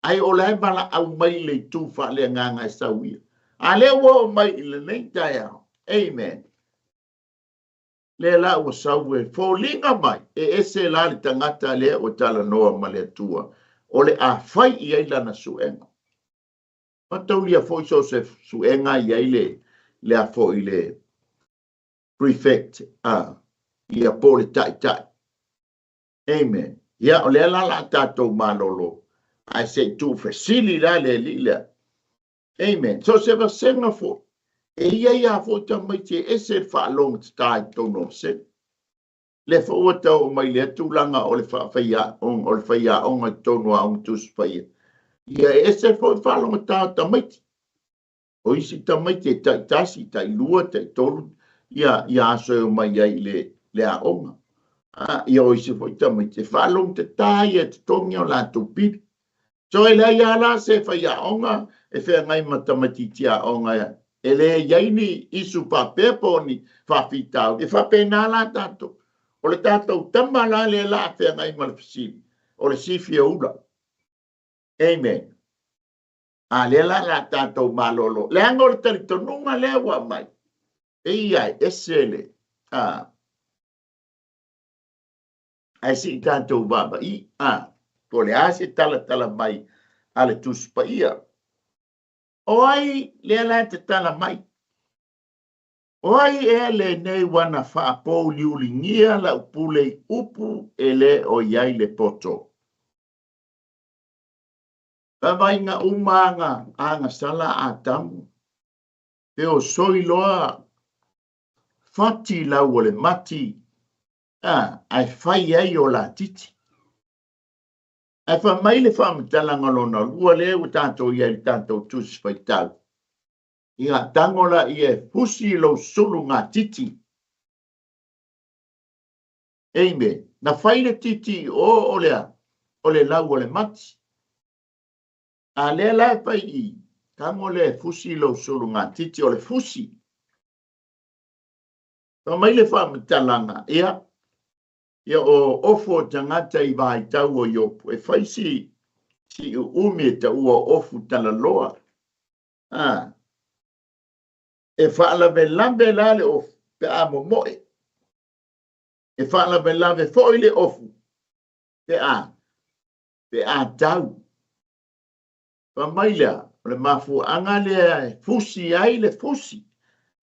Ai o la e valaau mai le itu faaleagaga e sau ia. A lea ua oo mai i lenei taeao. Amen. Lea la ua sau e foliga mai, e ese la le tagata lea ua talanoa ma le Atua, o le a fai i ai lana suega. Mataulia foi so o se suega i ai le, le a foi le prefect, a, ia po le taitai. Amen. Ia, o lea la la tatou malolo, ae se i tuufesili la le alii lea. Amen. So se vasega foi, e i ai lava foi tamaiti e ese le faalogotatā i totonu o vasega. Lea foi ua tau mai lea tulaga o le faafaiaoga, o le faiaoga i totonu o Aoga Tusi Paia. Ia e ese foi le faalogotatā o tamaiti. O isi tamaiti e taitasi, tailua, taitolu ia, ia aso e omai ai i le, le aoga. A, ia o isi foi tamaiti e faalogotatā ia totogi o latou pili. So e leai lava la se faiaoga e feagai ma tamaitiiti aoga e le i ai ni isu faapea po o ni faafitauli. E faapena la tatou. O le tatou tama la lea la a feagai ma le fesili, o le sifi e ula. Amen. A lea la la tatou malolo. Leaga o le talitonuga lea ua aumai, e ia e ese le, a, ae se i tatou vaavaai, a, po o le a se talatala mai a le Tusi Paia. O ai lea la e tatala mai? O ai ea lenei ua na faapouliuligia lau pule i upu e le o i ai le poto? Vaavaaiga uma aga agasala Atamu, feosoi loa fati lau o le mati a, ae fai ai o latiti. Ae fai mai le faamatalaga lona lua lea ua tatou i ai i le tatou Tusi Faitau, Ia tago laia e fusi i lou sulu gatiti. Amen. Na fai le titi i o o le a? O le lau o le mati. A lea la e fai i, tago lea e fusi i lou sulu gatiti, o le fusi. Fai mai le faamatalaga, ia, ia o ofu o tagata i vaitau o Iopu, e fai si, si uumi e taua o ofu talaloa. A, e faalavelave la le ofu pe a momoe. E faalavelave foi le ofu pe a, pe a tau. Fai mai lea, o le mafuaaga lea e fusi ai le fusi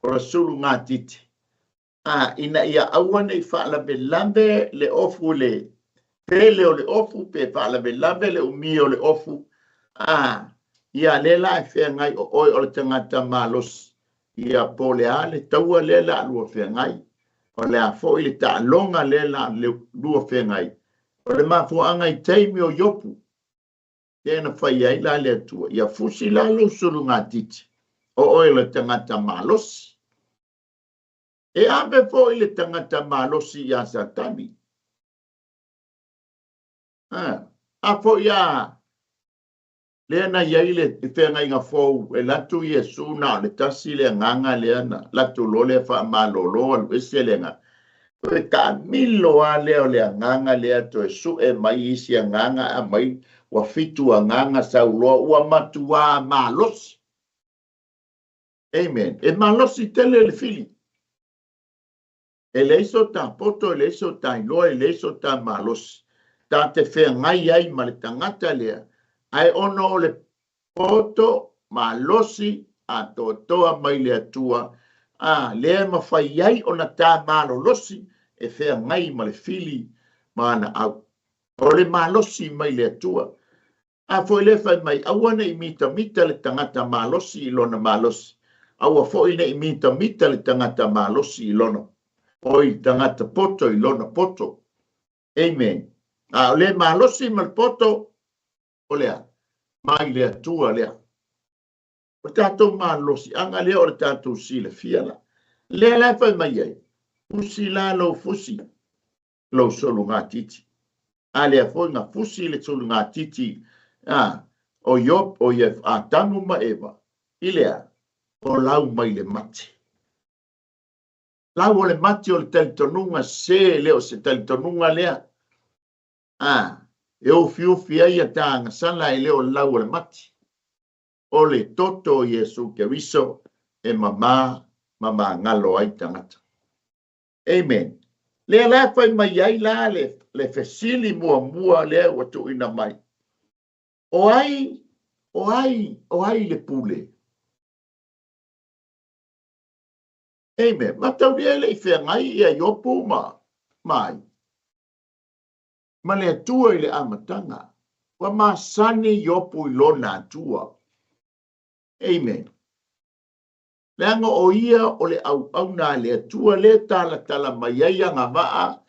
o le sulugatiti, a ina ia aua ne i faalavelave le ofu i le pele o le ofu pe faalavelave le umi o le ofu, a ia lea la e feagai o oe o le tagata malosi, ia po o le a le taua lea la lua feagai, o le a foi le taaloga lea la lua feagai. O le mafuaaga i taimi o Iopu, Lea na fai ai la le Atua, ia fusi la lou sulugatiti, o oe o le tagata malosi. E ave foi le tagata malosi iā Satani. A, a foi a. Lea na i ai le feagaiga fou, e alu atu Iesu na o le tasi le agaga lea na alu atu loa lea faamalolo alu ese le agaga. Toe taamilo lava lea o le agaga lea toe sue mai isi agaga aumai ua fitu agaga sau loa ua matuā malosi. Amen. E malosi tele le fili. E leai so ta poto, e leai so ta iloa, e leai so ta malosi ta te feagai ai ma le tagata lea, ae ona o le poto malosi atoatoa mai le Atua, a lea e mafai ai ona ta malolosi e feagai ma le fili ma ana au. O le malosi mai le Atua. A foi lea fai mai, aua ne i mitamita le tagata malosi i lona malosi, aua foi ne i mitamita le tagata malosi i lona, oi, le tagata poto i lona poto. Amen. A o le malosi ma le poto, o le a? Mai le Atua lea. O le tatou malosiaga lea o le tatou silafia la. Lea la e fai mai ai, fusi la lou fusi, lou solugatiti. A lea foi na fusi le solugatiti a o Iob, o ia Atamu ma Eva, i le a? O lau mai le mate. Lau o le mate o le talitonuga sese, le o se talitonuga lea. A, e ufiufi ai a ta agasala e le o le lau o le mate. O le toto o Iesu Keriso e mama ma magalo ai tagata. Amen. Lea la fai mai ai la le, le fesili muamua lea ua tuuina mai. O ai, o ai, o ai le pule? Amen. Mataulia e le i feagai ia Iopu ma, ma ai. Ma le Atua i le amataga. Ua masani Iopu i lona Atua. Amen. Leaga o ia o le auauna a le Atua lea e talatala mai ai agavaa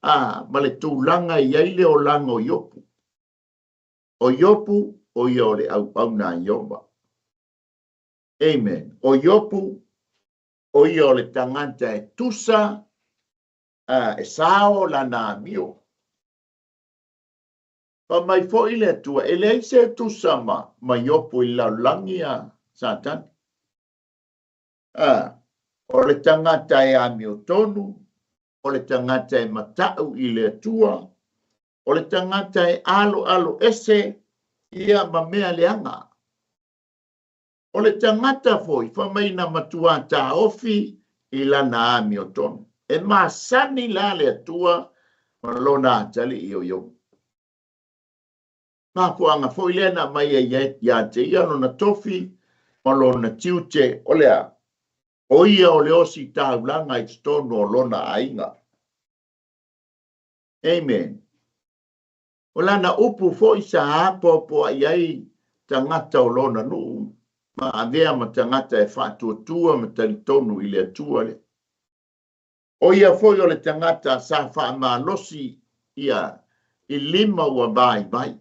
a ma le tulaga e i ai le olaga o Iopu. O Iopu, o ia o le auauna a Ieova. Amen. O Iopu, o ia o le tagata e tusa a e sao lana amio. Fai mai foi le Atua, e leai se tusa ma, ma Iopu i le lalolagi a Satani. A, o le tagata e amiotonu, o le tagata e mata'u i le Atua, o le tagata e aloalo ese ia ma mea leaga. O le tagata foi, fai mai na matuā taofi i lana amiotonu. E masani la le Atua ma lona atalii o Iobu. Mafuaaga foi lea na aumai ai ia te ia lona tofi ma lona tiute, o le a? O ia o le ositaulaga i totonu o lona aiga. Amen. O lana upu foi sa apoapoai ai tagata o lona nuu ma avea ma tagata e faatuatua ma talitonu i le Atua lea. O ia foi o le tagata sa faamalosi ia i lima ua vaivai.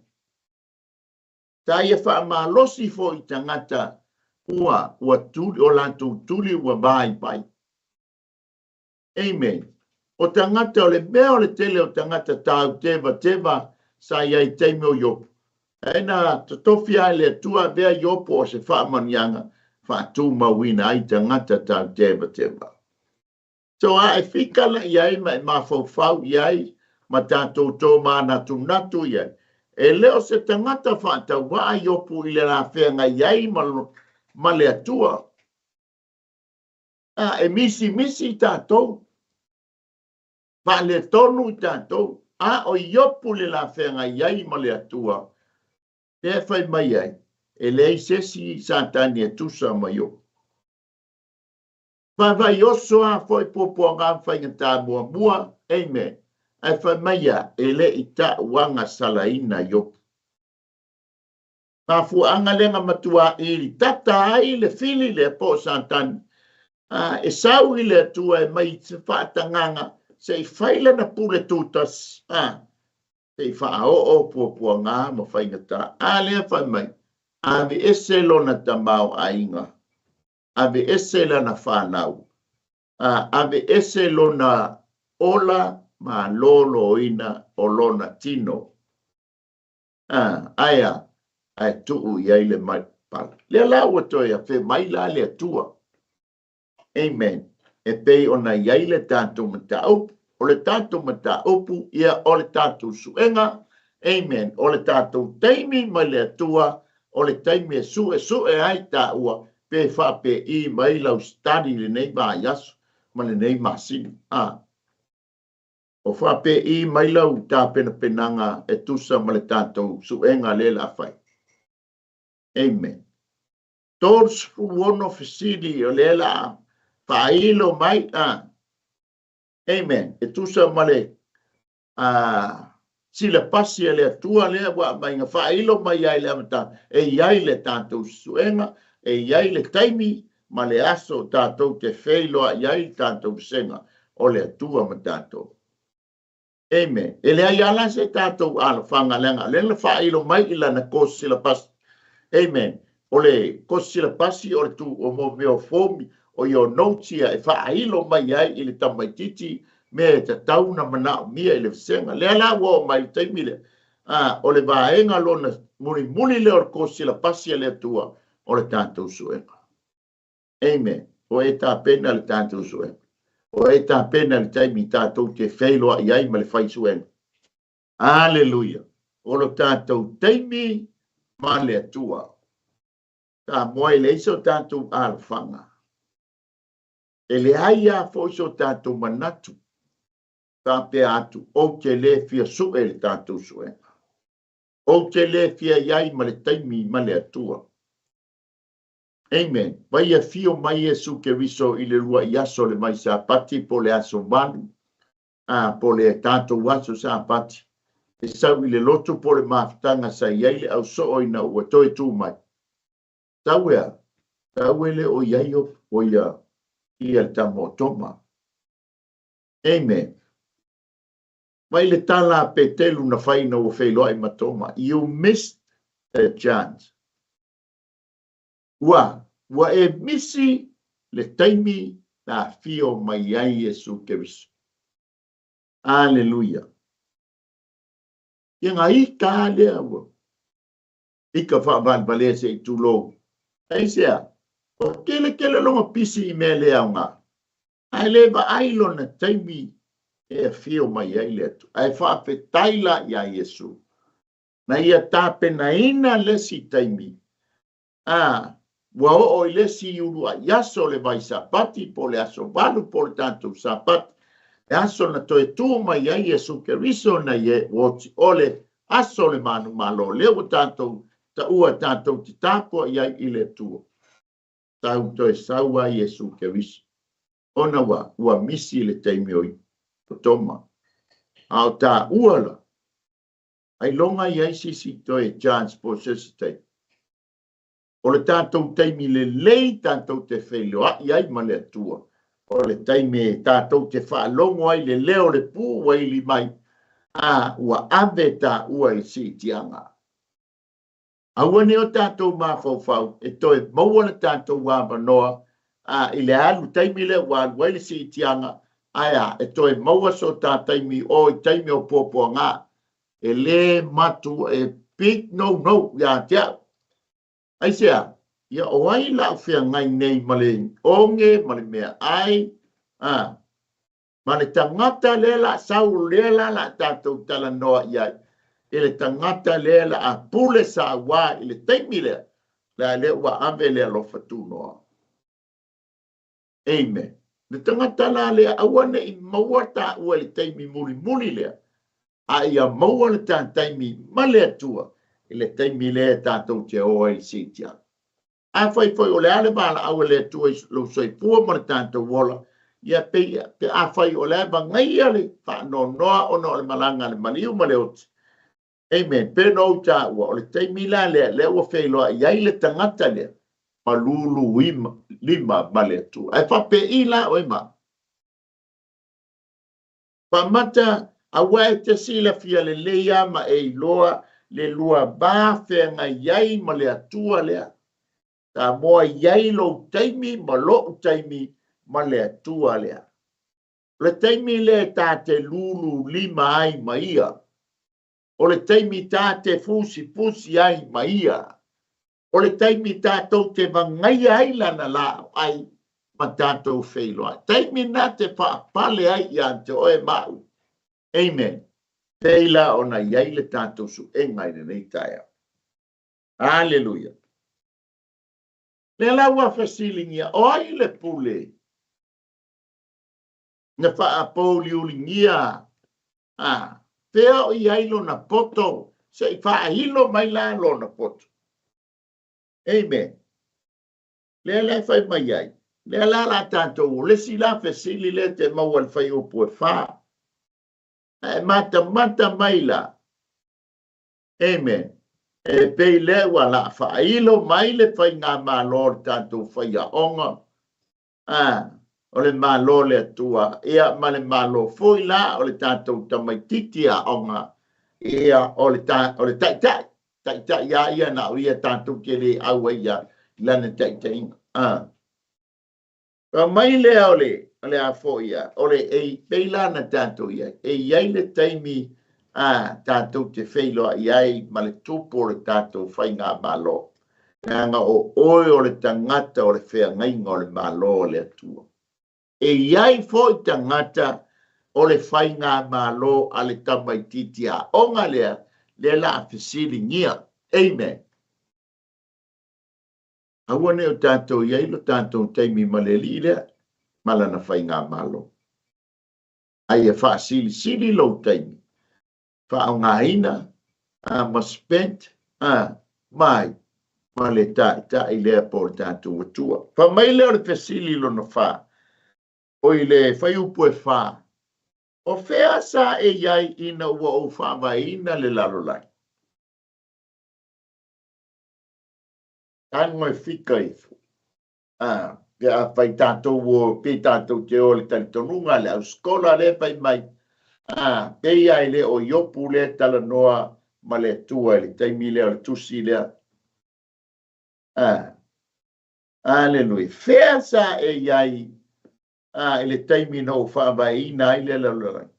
Sa ia faamalosi foi i tagata ua ua tuli, o latou tuli ua vaivai. Amen. O tagata, o le mea o le tele o tagata tautevateva sa i ai i taimi o Iopu. Ae na totofi lava e le Atua avea Iopu o se faamanuiaga faatumauina ai tagata tautevateva. So a e fikala i ai ma e mafaufau i ai ma tatou tōmanatunatu i ai, e le o se tagata faatauvaa Iopu i le lafeagai ai ma, ma le Atua. A, e misimisi i tatou, faaletonu i tatou, a o Iopu le lafeagai ai ma le Atua, lea e fai mai ai, e leai se isi Satani e tusa ma Iopu. Vaivai oso a foi puapuaga ma faigata muamua, amen, ae fai mai a, e le i ta'u agasalaina Iopu. Mafuaaga lea na matuā ilitata ai le fili lea po o Satani, a e sau i le Atua e mai i se faatagaga se i fai lana pule tutasi, a se i faaoo puapuaga ma faigata. A lea fai mai, aveese lona tamaoaiga, aveese lana fanau, a aveese lona ola malōlōina o lona tino. A, ae a? Ae tuu i ai le pala. Lea la ua toe afe mai la le Atua. Amen. E pei ona i ai le tatou mataupu. O le tatou mataupu, ia o le tatou suega. Amen. O le tatou taimi mai le Atua, o le taimi e suesue ai taua pe faapei mai lau study lenei vaiaso ma lenei masina. Ah. O faapei mai lau tapenapenaga e tusa ma le tatou suega lea la fai. Amen. 36 fesili o lea la faailo mai. Ah. Amen. E tusa ma le silapasi a le Atua lea ua aumai na faailo mai ai le amataga, e i ai le tatou suega, e i ai le taimi ma le aso tatou te feiloai ai le tatou vasega o le Atua ma tatou. Amen. E leai lava la se tatou alofaga leaga o lea na faailo mai i lana course syllabus. Amen. O le course syllabus o le tu o mo mea o form o ia notes ia e faailo mai ai i le tamaitiiti mea e tatau na manaomia i le vasega. Lea la ua oo mai i le taimi lea, o le vaega lona mulimuli lea o le course syllabus a le Atua o le tatou suega. Amen. O e tapena le tatou suega. O e tapena le taimi tatou te feiloai ai ma le fai suega. Aleluia. O lo tatou taimi ma le Atua. Samoa e leai so tatou alofaga. E leai lava foi so tatou manatu faapea atu, ou te le fia sue le tatou suega. Ou te le fia i ai ma le taimi ma le Atua. Amen. Vai afio mai Iesu Keriso i le lua'i aso o le vai Sapati po o le aso valu, a, po o le tatou aso Sapati, e sau i le loto po o le mafutaga sa i ai le ausoo ina ua toe tu mai. Tau ea, tau e le o i ai o ia ia le tama o Toma. Amen. Mai le tala a Petelu na fai ina ua feiloai ma Toma, you missed a chance. Ua, ua e misi le taimi na afio mai ai Iesu Keriso. Aleluia. Ia nga ika lea ua ika faavalevalea se i tulou. Aisea, ua kele kele longa pisi i mea le aoga. Ae le vaai lona taimi e afio mai ai le Atua. Ae faafetai la iā Iesu na ia tapenaina le isi taimi, a ua oo i le isi uluai aso o le vai Sapati, po o le aso valu, po o le tatou Sapati, le aso na toe tu mai ai Iesu Keriso na ia oti o le aso o le manumalo, lea ua tatou taua tatou te tapuai ai i le Atua. Tau toe sau ai Iesu Keriso. Ona ua, ua misi le taimi o Toma. A o taua la, ailoga i ai se isi toe chance po o se isi taimi. O le tatou taimi lelei tatou te feiloai ai ma le Atua. O le taimi e tatou te faalogo ai le leo o le pū ua ili mai, a ua ave taua i le siitiaga. Aua ne i o tatou mafaufau e toe maua le tatou avanoa a i le alu taimi lea ua alu ai le siitiaga, ae a e toe maua so ta taimi o i taimi o puapuaga e le matu e big no no iā te au. Aisea? Ia o ai la u feagai nei ma le oge ma le meaai, a ma le tagata lea la sau lea la la tatou talanoa i ai, i le tagata lea la a pule sauā i le taimi lea, la lea ua ave le alofa tunoa. Amen. Le tagata la lea aua ne i maua taua i le taimi mulimuli lea, a ia maua le ta taimi ma le Atua i le taimi lea e tatou te o ai i le siitiaga. Afai foi o le a le valaau a le Atua i lou soifua ma le tatou ola, ia pei pe afai o le a vagaia le faanoanoa ona o le malaga a le maliu ma le oti. Amen. Pe na ou taua, o le taimi la lea, lea ua feiloai ai le tagata lea, ma lulu lima ma le Atua. Ae faapei la oe ma au. Faamata, aua e te silafia lelei lava ma e iloa le lua va feagai ai ma le Atua lea. Samoa, i ai lou taimi ma lou taimi ma le Atua lea. O le taimi lea ta te lulu lima ai ma ia. O le taimi ta te fusifusi ai ma Ia. O le taimi tatou te vagaia ai Lana laau ai ma tatou feiloai. Taimi na te faapale ai ia te oe ma au. Amen. Pei la ona i ai le tatou suega i lenei taeao. Aleluia. Lea la ua fesiligia, o ai le pule na faapouliuligia a fea o i ai lona poto, se i faailo mai la lona poto. Amen. Lea la e fai mai ai, lea la la tatou, o le isi la fesili lea te maua i le fuaiupu e 4. Ae matamata mai la, amen, e pei lea ua la faailo mai le faigamalo o le tatou faiaoga, a, o le Malo o le Atua, ia, ma le Malo foi la o le tatou tamaititi aoga, ia, o le, ta, o le taitai, taitai a ia na o ia tatou te le au ai ia i lana taitaiga. A. Fa mai lea o le, o le a foi ia, o le e pei la na tatou i ai, e i ai le taimi a tatou te feiloai ai ma le tupu o le tatou faigamalo. Leaga o oe o le tagata o le feagaiga o le Malo o le Atua. E i ai foi tagata o le faigamalo a le tamaitiiti aoga lea, lea la a fesiligia. Amen. Aua ne i o tatou i ai lo tatou taimi ma le alii lea ma lana faigamalo. A ia faasilisili lou taimi, faaaogaina a ma spent a mai ma le taitai lea po o le tatou Atua. Fai mai lea o le fesili lona fa, o i le fuaiupu e 4, o fea sa e i ai ina ua ou faavaeina le lalolagi? Tago e fika ifo. A, pe afai tatou o, pe tatou te o i le talitonuga a le ausikola lea e fai mai, a, pei lava e le o Iopu lea e talanoa ma le Atua i le taimi lea o le tusi lea. A, aleluia. Fea sa e i ai a, i le taimi na ou faavaeina ai le lalolagi?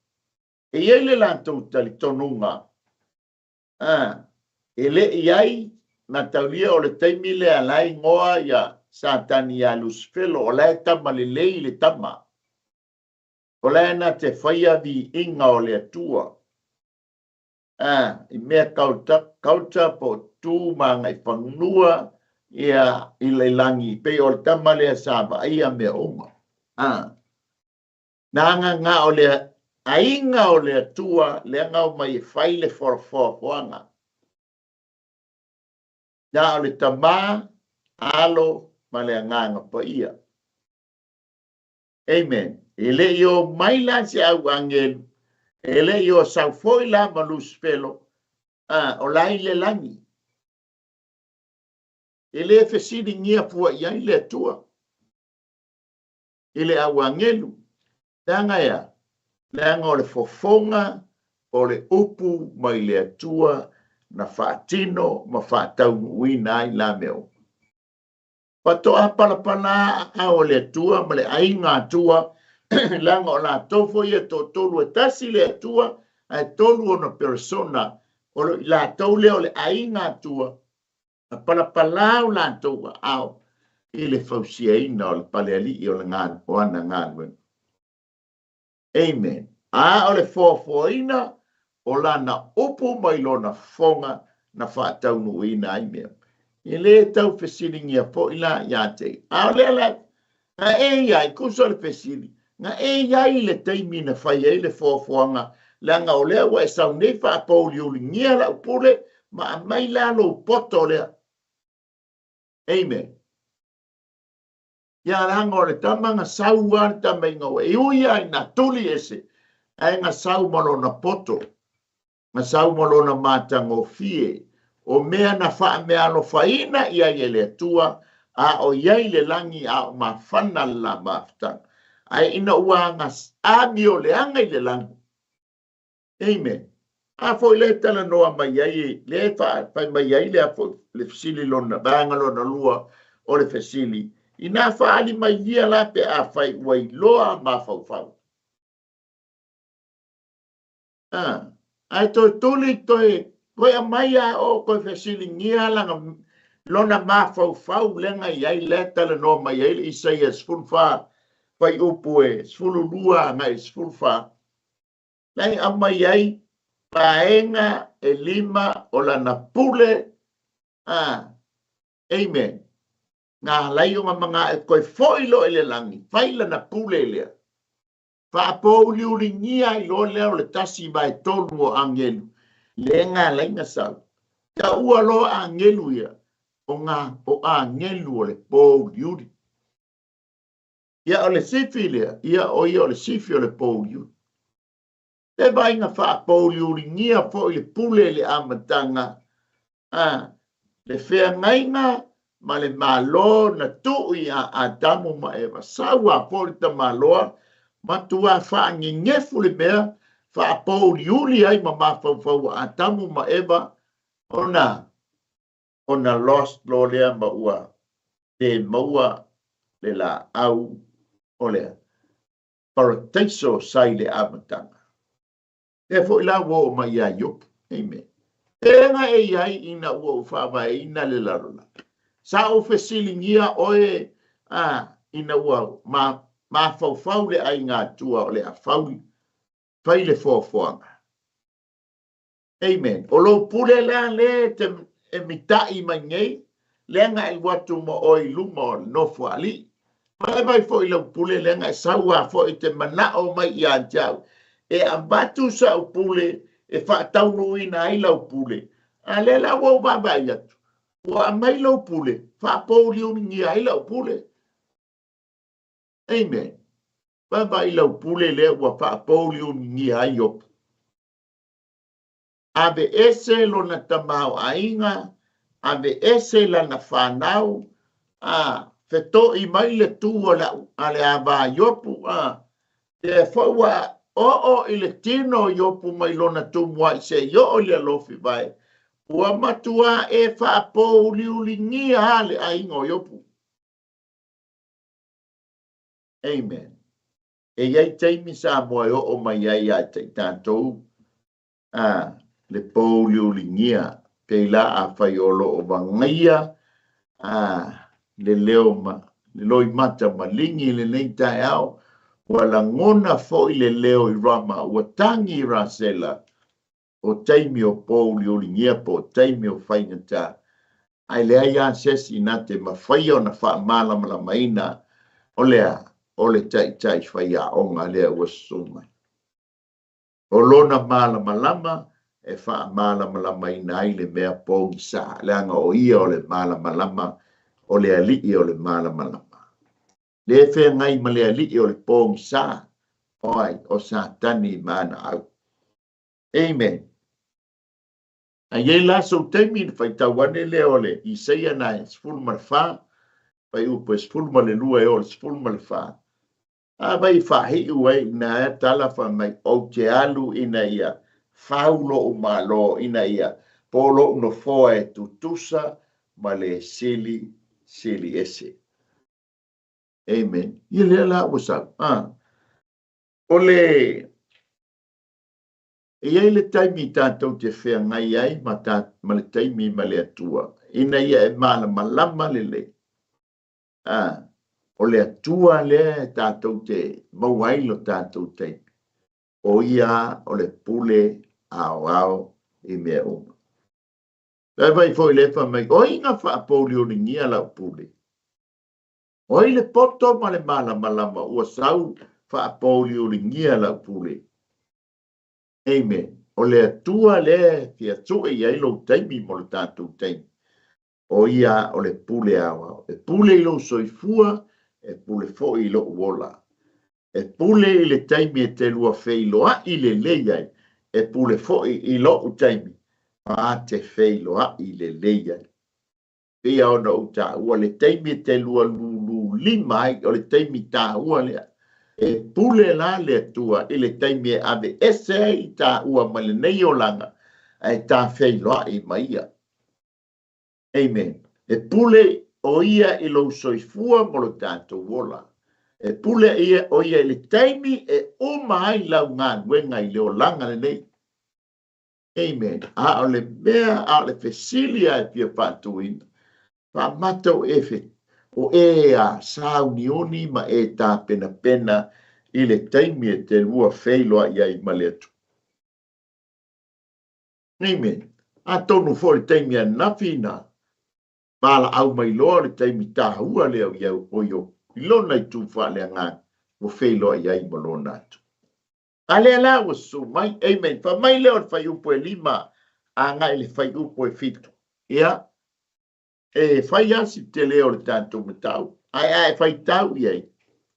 E i ai le latou talitonuga A, e le i ai mataulia o le taimi lea la e igoa ia Satani ia Lusifelo, o la e tama lelei le tama. O la e na te faia viiga o le Atua. A, i mea kauta, kauta po o tu ma agaifanua ia i le lagi, pei o le tama lea sa vaaia mea uma. A, Na na o le aiga o le Atua lea na omai e fai le foafoaga. Na o le Tama, Alo ma le Agaga Paia. Amen. E le i o mai la se au agelu, e le i o sau foi la ma Lusifelo, a, o la i le lagi. E le fesiligia fua i ai le Atua. I le au agelu. Leaga e a? Leaga o le fofoga o le upu mai le Atua na faatino ma faataunuuina ai la mea uma. Faatoa palapala aao o le Atua ma le aiga Atua, leaga o latou foi ia toatolu e tasi le Atua, ae tolu ona peresona, o i latou lea o le aiga Atua, Na palapala o latou aao i le fausiaina o le palealii o le o ana galuega. Amen. A o le foafoaina o lana upu mai lona fofoga na faataunuuina ai mea. E le tau fesiligia foi la ia te ia. A o lea la, na e i ai, tusa o le fesili, na e i ai i le taimi na fai ai le foafoaga, leaga o lea ua e sau nei faapouliuligia lau pule ma aumai la lou poto lea. Amen. Ia leaga o le tama na sau lava le tama ina ua e ui lava ina tuli ese, ae na sau ma lona poto. Na sau ma lona matagofie, o mea na faameaalofaina i ai e le Atua, a o i ai le lagi a o mafana le la mafutaga. Ae ina ua amioleaga i le lagi. Amen. A foi lea e talanoa mai ai, lea e fai mai ai lea foi le fesili lona, vaega lona lua o le fesili, inā faaali mai ia la pe afai ua iloa mafaufau. A, Ae toe tuli toe toe aumai a oo toe fesiligia lana lona mafaufau lea na i ai lea e talanoa mai ai le Isaia 14 fuaiupu e 12 agai i le 14, la e aumai ai vaega e lima o lana pule a amen na ala ai ona manao e toe foi loa i le lagi fai lana pule lea faapouliuligia ai loa lea o le tasi vae tolu o agelu lea na ala ai ona sau. Taua loa agelu ia o ngā o agelu o le pouliuli. Ia o le sifi lea, ia o ia o le sifi o le pouliuli. Le vaaiga faapouliuligia foi le pule i le amataga, a le feagaiga ma le Malo na tuu ia Atamu ma Eva. Sau a foi le tamaloa, matua faanenefu le mea, faapouliuli ai ma mafaufau o Atamu ma Eva, ona ona lost loa lea ma ua le maua le laau o le parataiso sa i le amataga. Lea foi la ua oo mai ia Iopu. Amen. Pena e i ai ina ua ou faavaeina le lalolagi. Sa ou fesiligia oe a, ina ua ma, mafaufau le aiga Atua o le a fau, fai le foafoaga. Amen. O lou pule la lea e te e mita'i mai nei, lea na e alu atu ma oe i luma o le nofo a alii. Vaivai foi lau pule lea na e sau a foi e te mana'o mai ia te au, e avatu sa'u pule e faataunuuina ai lau pule. A lea la ua ou vaavaai atu, ua aumai lou pule, faapouliuligia ai la'u pule. Amen. Vaavaai lau pule lea ua faapouliuligia ai Iopu. Aveese lona tamaoaiga, aveese lana fanau, a feto'i mai le tu a le, a le ava a Iopu, a lea foi ua oo i le tino o Iopu mai lona tumuai seia oo i le alofi vae, ua matuā e faapouliuligia lava le aiga o Iopu. Amen. E i ai taimi Samoa e oo mai ai ia te i tatou a le pouliuligia pei la afai o lo o vagaia a le leo ma le loimata maligi i lenei taeao, ua lagona foi le leo i Rama, ua tagi i Rasela, o taimi o pouliuligia po o taimi o faigata, ae leai lava se isi na te mafaia ona faamalamalamaina o le a? O le taitai faiaoga lea ua susu mai. O lona malamalama e faamalamalamaina ai le mea pogisa, leaga o ia o le malamalama, o le Alii o le malamalama. Le feagai ma le Alii o le pogisa, o ai? O Satani ma ana au. Amen. A i ai la sou taimi ona faitau ane lea o le Isaia na e 14, fuaiupu e 12 e oo i le 14. A vai e faahiʻu ai ina ea tala fai mai, Ou te alu ina ia fau loʻu Malo, ina ia po loʻu nofoa e tutusa ma le sili sili ese. Amen. Ia lea la ua sau. A. O le E i ai le taimi tatou te feagai ai ma, ta, ma le taimi ma le Atua, ina ia e malamalama lelei. A, o le Atua lea e tatou te maua ai lo tatou taimi, o ia o le pule aoao i mea uma. Vaivai foi lea fai mai, o ai na faapouliuligia lau pule? O ai le poto ma le malamalama ua sau faapouliuligia lau pule? Amen. O le Atua lea e fia sue i ai lou taimi mo le tatou taimi. O ia o le pule aoao. E pule i lou soifua, e pule foi i lou ola. E pule i le taimi e te lua feiloai lelei ai, e pule foi i lou taimi ma te feiloai lelei ai. Pei lava ona ou taua, le taimi e te lua lulu lima ai, o le taimi taua lea. E pule la le Atua i le taimi e aveese ai i taua mai lenei olaga, ae ta feiloai ma ia. Amen. E pule o ia i lou soifua mo lo tatou ola. E pule ia o ia i le taimi e uma ai lau galuega i le olaga lenei. Amen. A o le mea, a o le fesili a e fia faatuina, faamata o e, fe, o e a sauniuni ma e tapenapena i le taimi e te lua feiloai ai ma le Atua. Amen. Atonu foi le taimi ananafi na valaau mai loa le taimi taua lea o ia o i i lona itu faaleagaga ua feiloai ai ma lona Atua. A lea la ua susu mai, amen. Fai mai lea o le fuaiupu e 5 agai i le fuaiupu e 7. Ia, e fai lava si tele o le tatou mataupu, ae a e faitau i ai,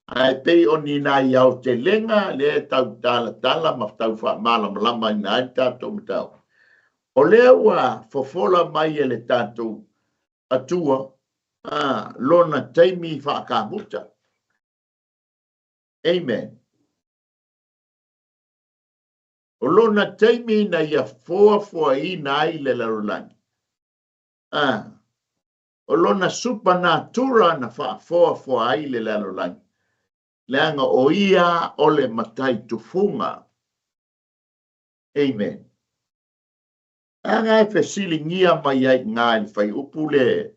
ae pei o ni nai aotelega lea e tau talatala ma tau faamalamalamaina ai le tatou mataupu. O lea ua fofola mai e le tatou Atua a, lona taimi faakamuta. Amen. O lona taimi na ia foafoaina ai le lalolagi. A, o lona supanatura na faafoafoa ai le lalolagi, leaga o ia o le matai tufuga. Amen. Leaga e fesiligia mai ai iga i le fuaiupu le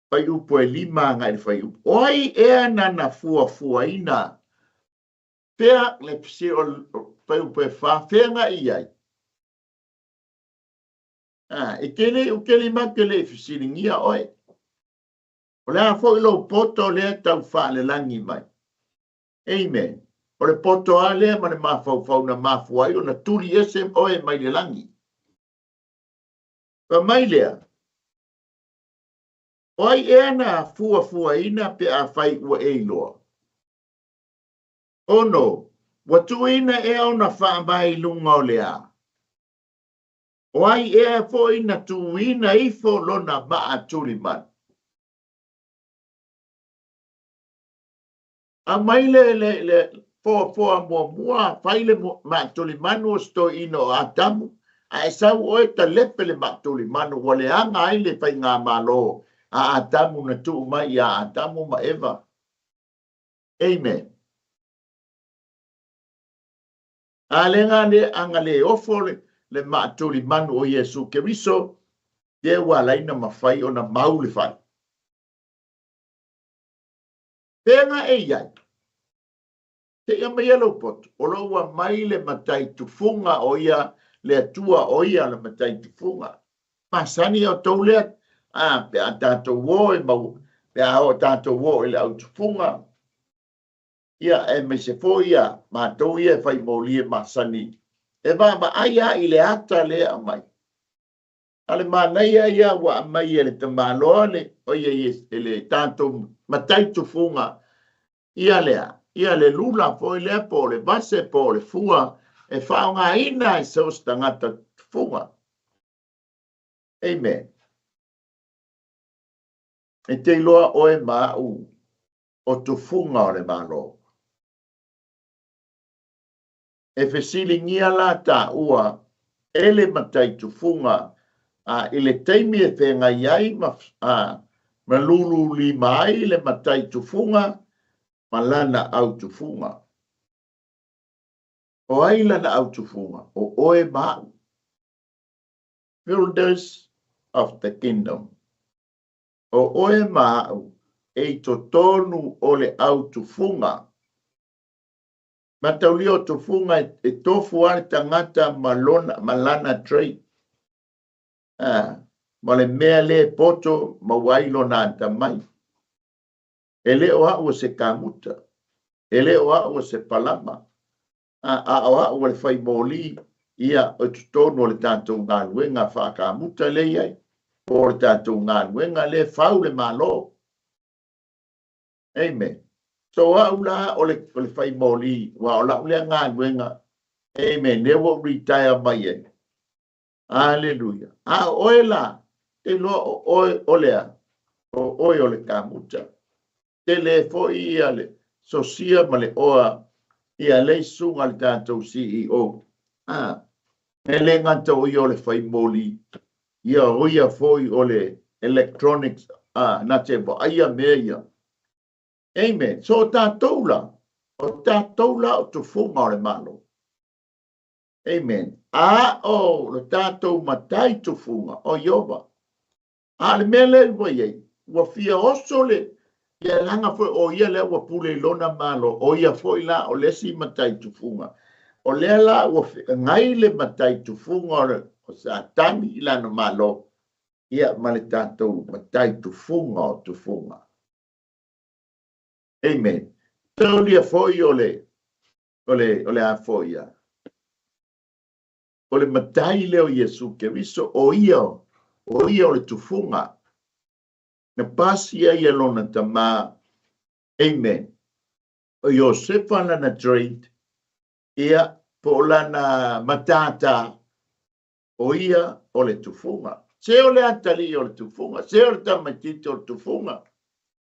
fuaiupu e 5 agai i le fuaiupu. O ai ea nana fuafuaina fea le fuaiupu e 4, fea nga i ai? A, e te le, ou te le ma te le i fesiligia oe. O le a foi lou poto lea tau faalelagi mai. Amen. O le poto a lea ma le mafaufau na mafua ai ona tuli ese oe mai le lagi. Fai mai lea, o ai ea na fuafuaina pe afai ua e iloa? Ono, ua tuuina ea ona faavae i luga o le a? O ai ea foi na tuuina ifo lona maa tulimanu? Aumai le, le, le foafoa muamua, fai le maa tulimanu o se toeaina o Atamu, a e sau oe talepe le maa tulimanu ua leaga ai le faigamalo a Atamu na tuu mai iā Atamu ma Eva. Amen. A le ga le aga le ofo le, le maa tulimanu o Iesu Keriso, lea ua ala ai ona mafai ona mau le fale. Pea e i ai? Seia maia lou poto, o lo o ua mai le matai tufuga o ia le Atua o ia le matai tufuga. Masani outou lea, a, pe a tatou o e mau, pe a o tatou o i le au tufuga, ia, aemaise foi ia matou ia e fai moli e masani, e vaavaai lava i le ata lea e aumai. A o le manaia ia ua aumai e le tamaloa le, o ia e le tatou matai tufuga, ia lea, ia le lula foi lea po o le vase po o le fua e faaaogaina ai so o se tagata tufuga. Amen. E te iloa oe ma au o tufuga o le Malo. E fesiligia la taua e le matai tufuga a i le taimi e feagai ai ma a ma lululima ai le matai tufuga ma lana au tufuga. O ai lana au tufuga? O oe ma au. Builders of the Kingdom. O oe ma au e i totonu o le au tufuga. Mataulia o tufuga e tofu lava le tagata ma lona, ma lana trait. A, ma le mea lea e poto maua ai lona atamai. E le o au o se kamuta, e le o au o se palama, a, a o au o le fai moli, ia, o totonu o le tatou galuega faakamuta lea i ai, po o le tatou galuega lea e fau le Malo. Amen. So au la o le, o le fai moli, ua o lau lea galuega, amen, lea ua ou retire mai ai. Aleluia. A o oe la, te iloa o oe o le a? O oe o le kamuta. Tele foi ia le sosia ma le oa ia le isuga le tatou CEO. A, e le gata o ia o le fai moli, ia o ia foi o le electronics, a, na te vaaia mea ia. Amen. So o tatou la, o tatou la o tufuga o le Malo. Amen. A o lo tatou matai tufuga o Ieova. A o le mea lea ua i ai, ua fia oso le le agaga foi o ia lea ua pule i lona Malo, o ia foi la o le isi matai tufuga. O lea la ua feagai le matai tufuga o, le, o Satani i lana Malo, ia ma le tatou matai tufuga o tufuga. Amen. Taulia foi o le o le o le a foi ia. O le matai lea o Iesu Keriso, o ia, o ia o le tufuga. Na pasi ai e lona tamā. Amen. O Iosefa lana trade, ia, po o lana matata, o ia o le tufuga. Se o le atalii o le tufuga, se o le tamaitiiti o le tufuga.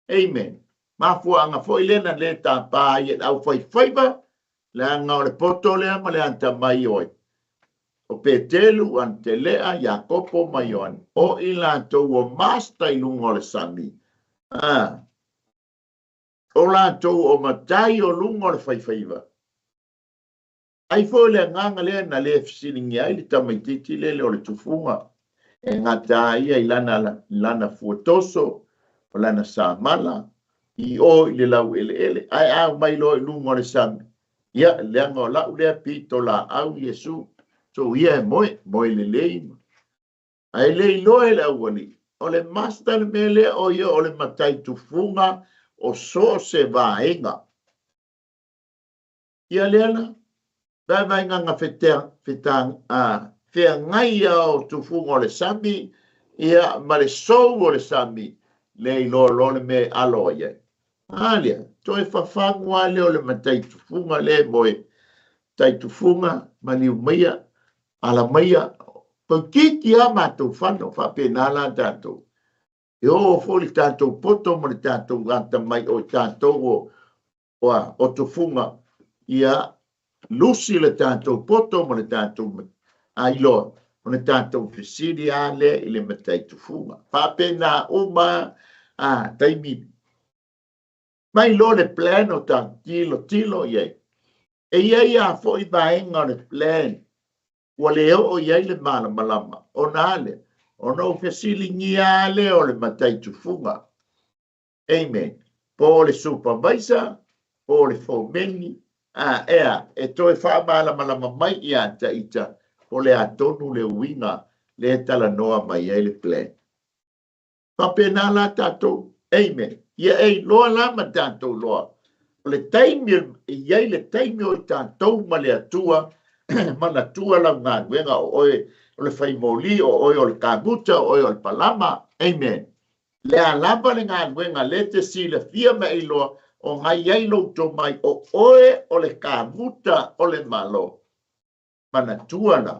Amen. Mafuaaga foi lea na le tapa ai e le aufaifaiva, leaga o le poto lea ma le atamai o ai? O Petelu, Anitelea, Iakopo ma Ioane, o i latou o master i luga o le sami. Ah, o latou o matai o luga o le faifaiva. Ai foi o le agaga lea na le fesiligia ai le tamaitiiti lele o le tufuga e gata ai ia i lana, lana fuatoso, o lana samala, i o i le laueleele, ae a omai loa i luga o le sami, ia, leaga o lau lea pito laau Iesu, so ia e moe, moe lelei. Ae le iloa e le aualii, o le master le mea lea, o ia o le matai tufuga o so o se vaega. Ia lea la, vaevaegaga fetea, feta, a, feagai ia o tufuga o le sami, ia, ma le sou o le sami, le iloa loa le mea e alo ai ai. A lea, toe fafagu lava lea o le matai tufuga lea e moe, tai tufuga, maliu maia, ala maia, toeitiiti lava matou fano, faapena la tatou. E oo foi le tatou poto ma le tatou atamai o i tatou o, o, o tufuga, ia lusi le tatou poto ma le tatou ailoa, o le tatou fesili lava lea i le matai tufuga. Faapena uma a taimi mai loa le plan o ta tilotilo i ai. E i ai lava foi vaega o le plan ua le oo i ai le malamalama, ona a lea? Ona ou fesiligia lava lea o le matai tufuga. Amen. Po o le supervisor, po o le fomeni, a, ea, e toe faamalamalama mai ia te ita po o le a tonu le uiga lea e talanoa mai ai le plan. Faapena la tatou. Amen. Ia e iloa la ma tatou loa. O le taimi, e i ai le taimi o i tatou ma le Atua, manatua lau galuega o oe o le fai moli, o oe o le kamuta, o oe o le palama. Amen. Le a lava le galuega lea e te silafia ma e iloa o gai ai lou tomai, o oe o le kamuta o le Malo. Manatua la,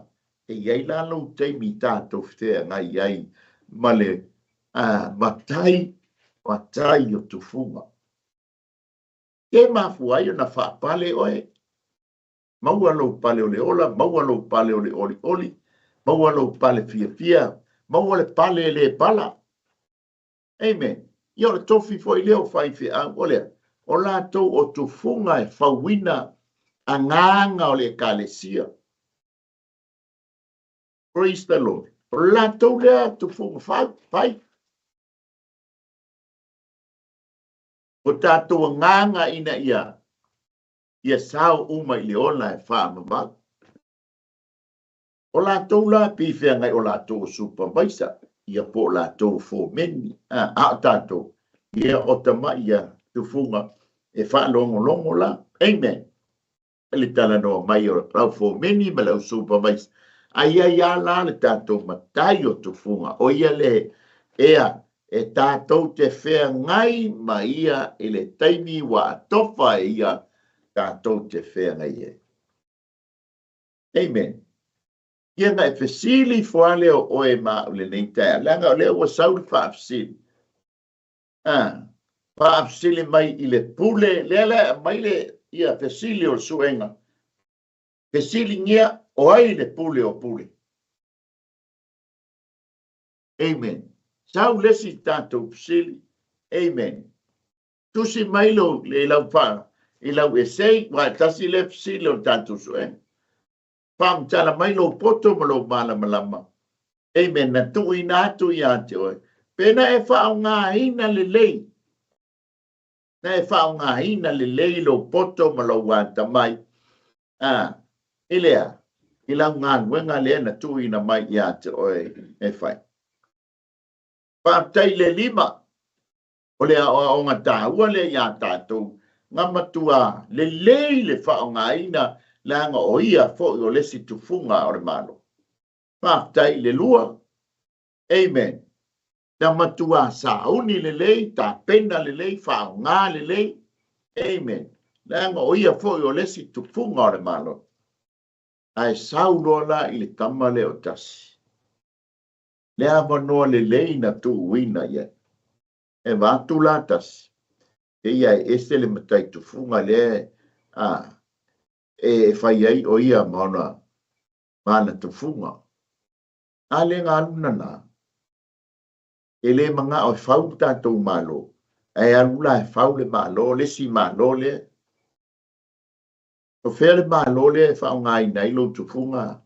e i ai la lou taimi tatou feagai ai ma le matai, matai o tufuga. Ke mafua ai ona faapale oe? Maua lou pale o le ola, maua lou pale o le olioli, maua lou pale fiafia, maua le pale e le pala. Amen. Ia o le tofi foi lea o faifeau, o lea, o latou o tufuga e fauina agaga o le Ekalesia. Praise the Lord. O latou lea tufuga fau, fai. O tatou agaga ina ia ia sao uma i le ola e faavavau. O latou la pei feagai o latou o supervisor, ia po o latou o fomeni, a, a o tatou, ia o tama'i ia tufuga e faalogologo la. Amen. I le talanoa mai o lau fomeni ma lau supervisor, a i ai lava la le tatou matai o tufuga, o ia le ea e tatou te feagai ma ia i le taimi ua atofa e ia tatou te feagai ai. Amen. Ia na e fesili ifo lava lea o oe ma au i lenei taeao, leaga o lea ua sau le faafesili. Ah, faafesili mai i le pule, lea la e aumai le ia fesili o le suega. Fesiligia o ai le pule o pule? Amen. Sau le isi tatou fesili. Amen. Tusi mai lou, i lau, i lau essay, aua e tasi lea fesili o le tatou suega. Faamatala mai lou poto ma lou malamalama. Amen. Na tuuina atu ia te oe. Pe na e faaaogaina lelei. Na e faaaogaina lelei lou poto ma lou atamai. A, i lea, i lau galuega lea na tuuina mai ia te oe e fai. Faafetai le lima. O le aoaoga taua lea ia tatou, na matua lelei le faaaogaina leaga o ia foi o le isi tufuga o le Malo. Faafetai i le lua. Amen. Na matua sauni lelei, tapena lelei, faaaoga lelei. Amen. Leaga o ia foi o le isi tufuga o le Malo. Ae sau loa la i le tama lea o Tasi. Le avanoa lelei na tuuina i ai. E vaatu la tasi, e ia e ese le matai tufuga lea a e fai ai o ia ma ona ma ana tufuga. A le ga alu nana, e le manao e fau le tatou Malo, ae alu la e fau le Malo, le isi Malo lea. O fea le Malo lea e faaaogaina ai lou tufuga?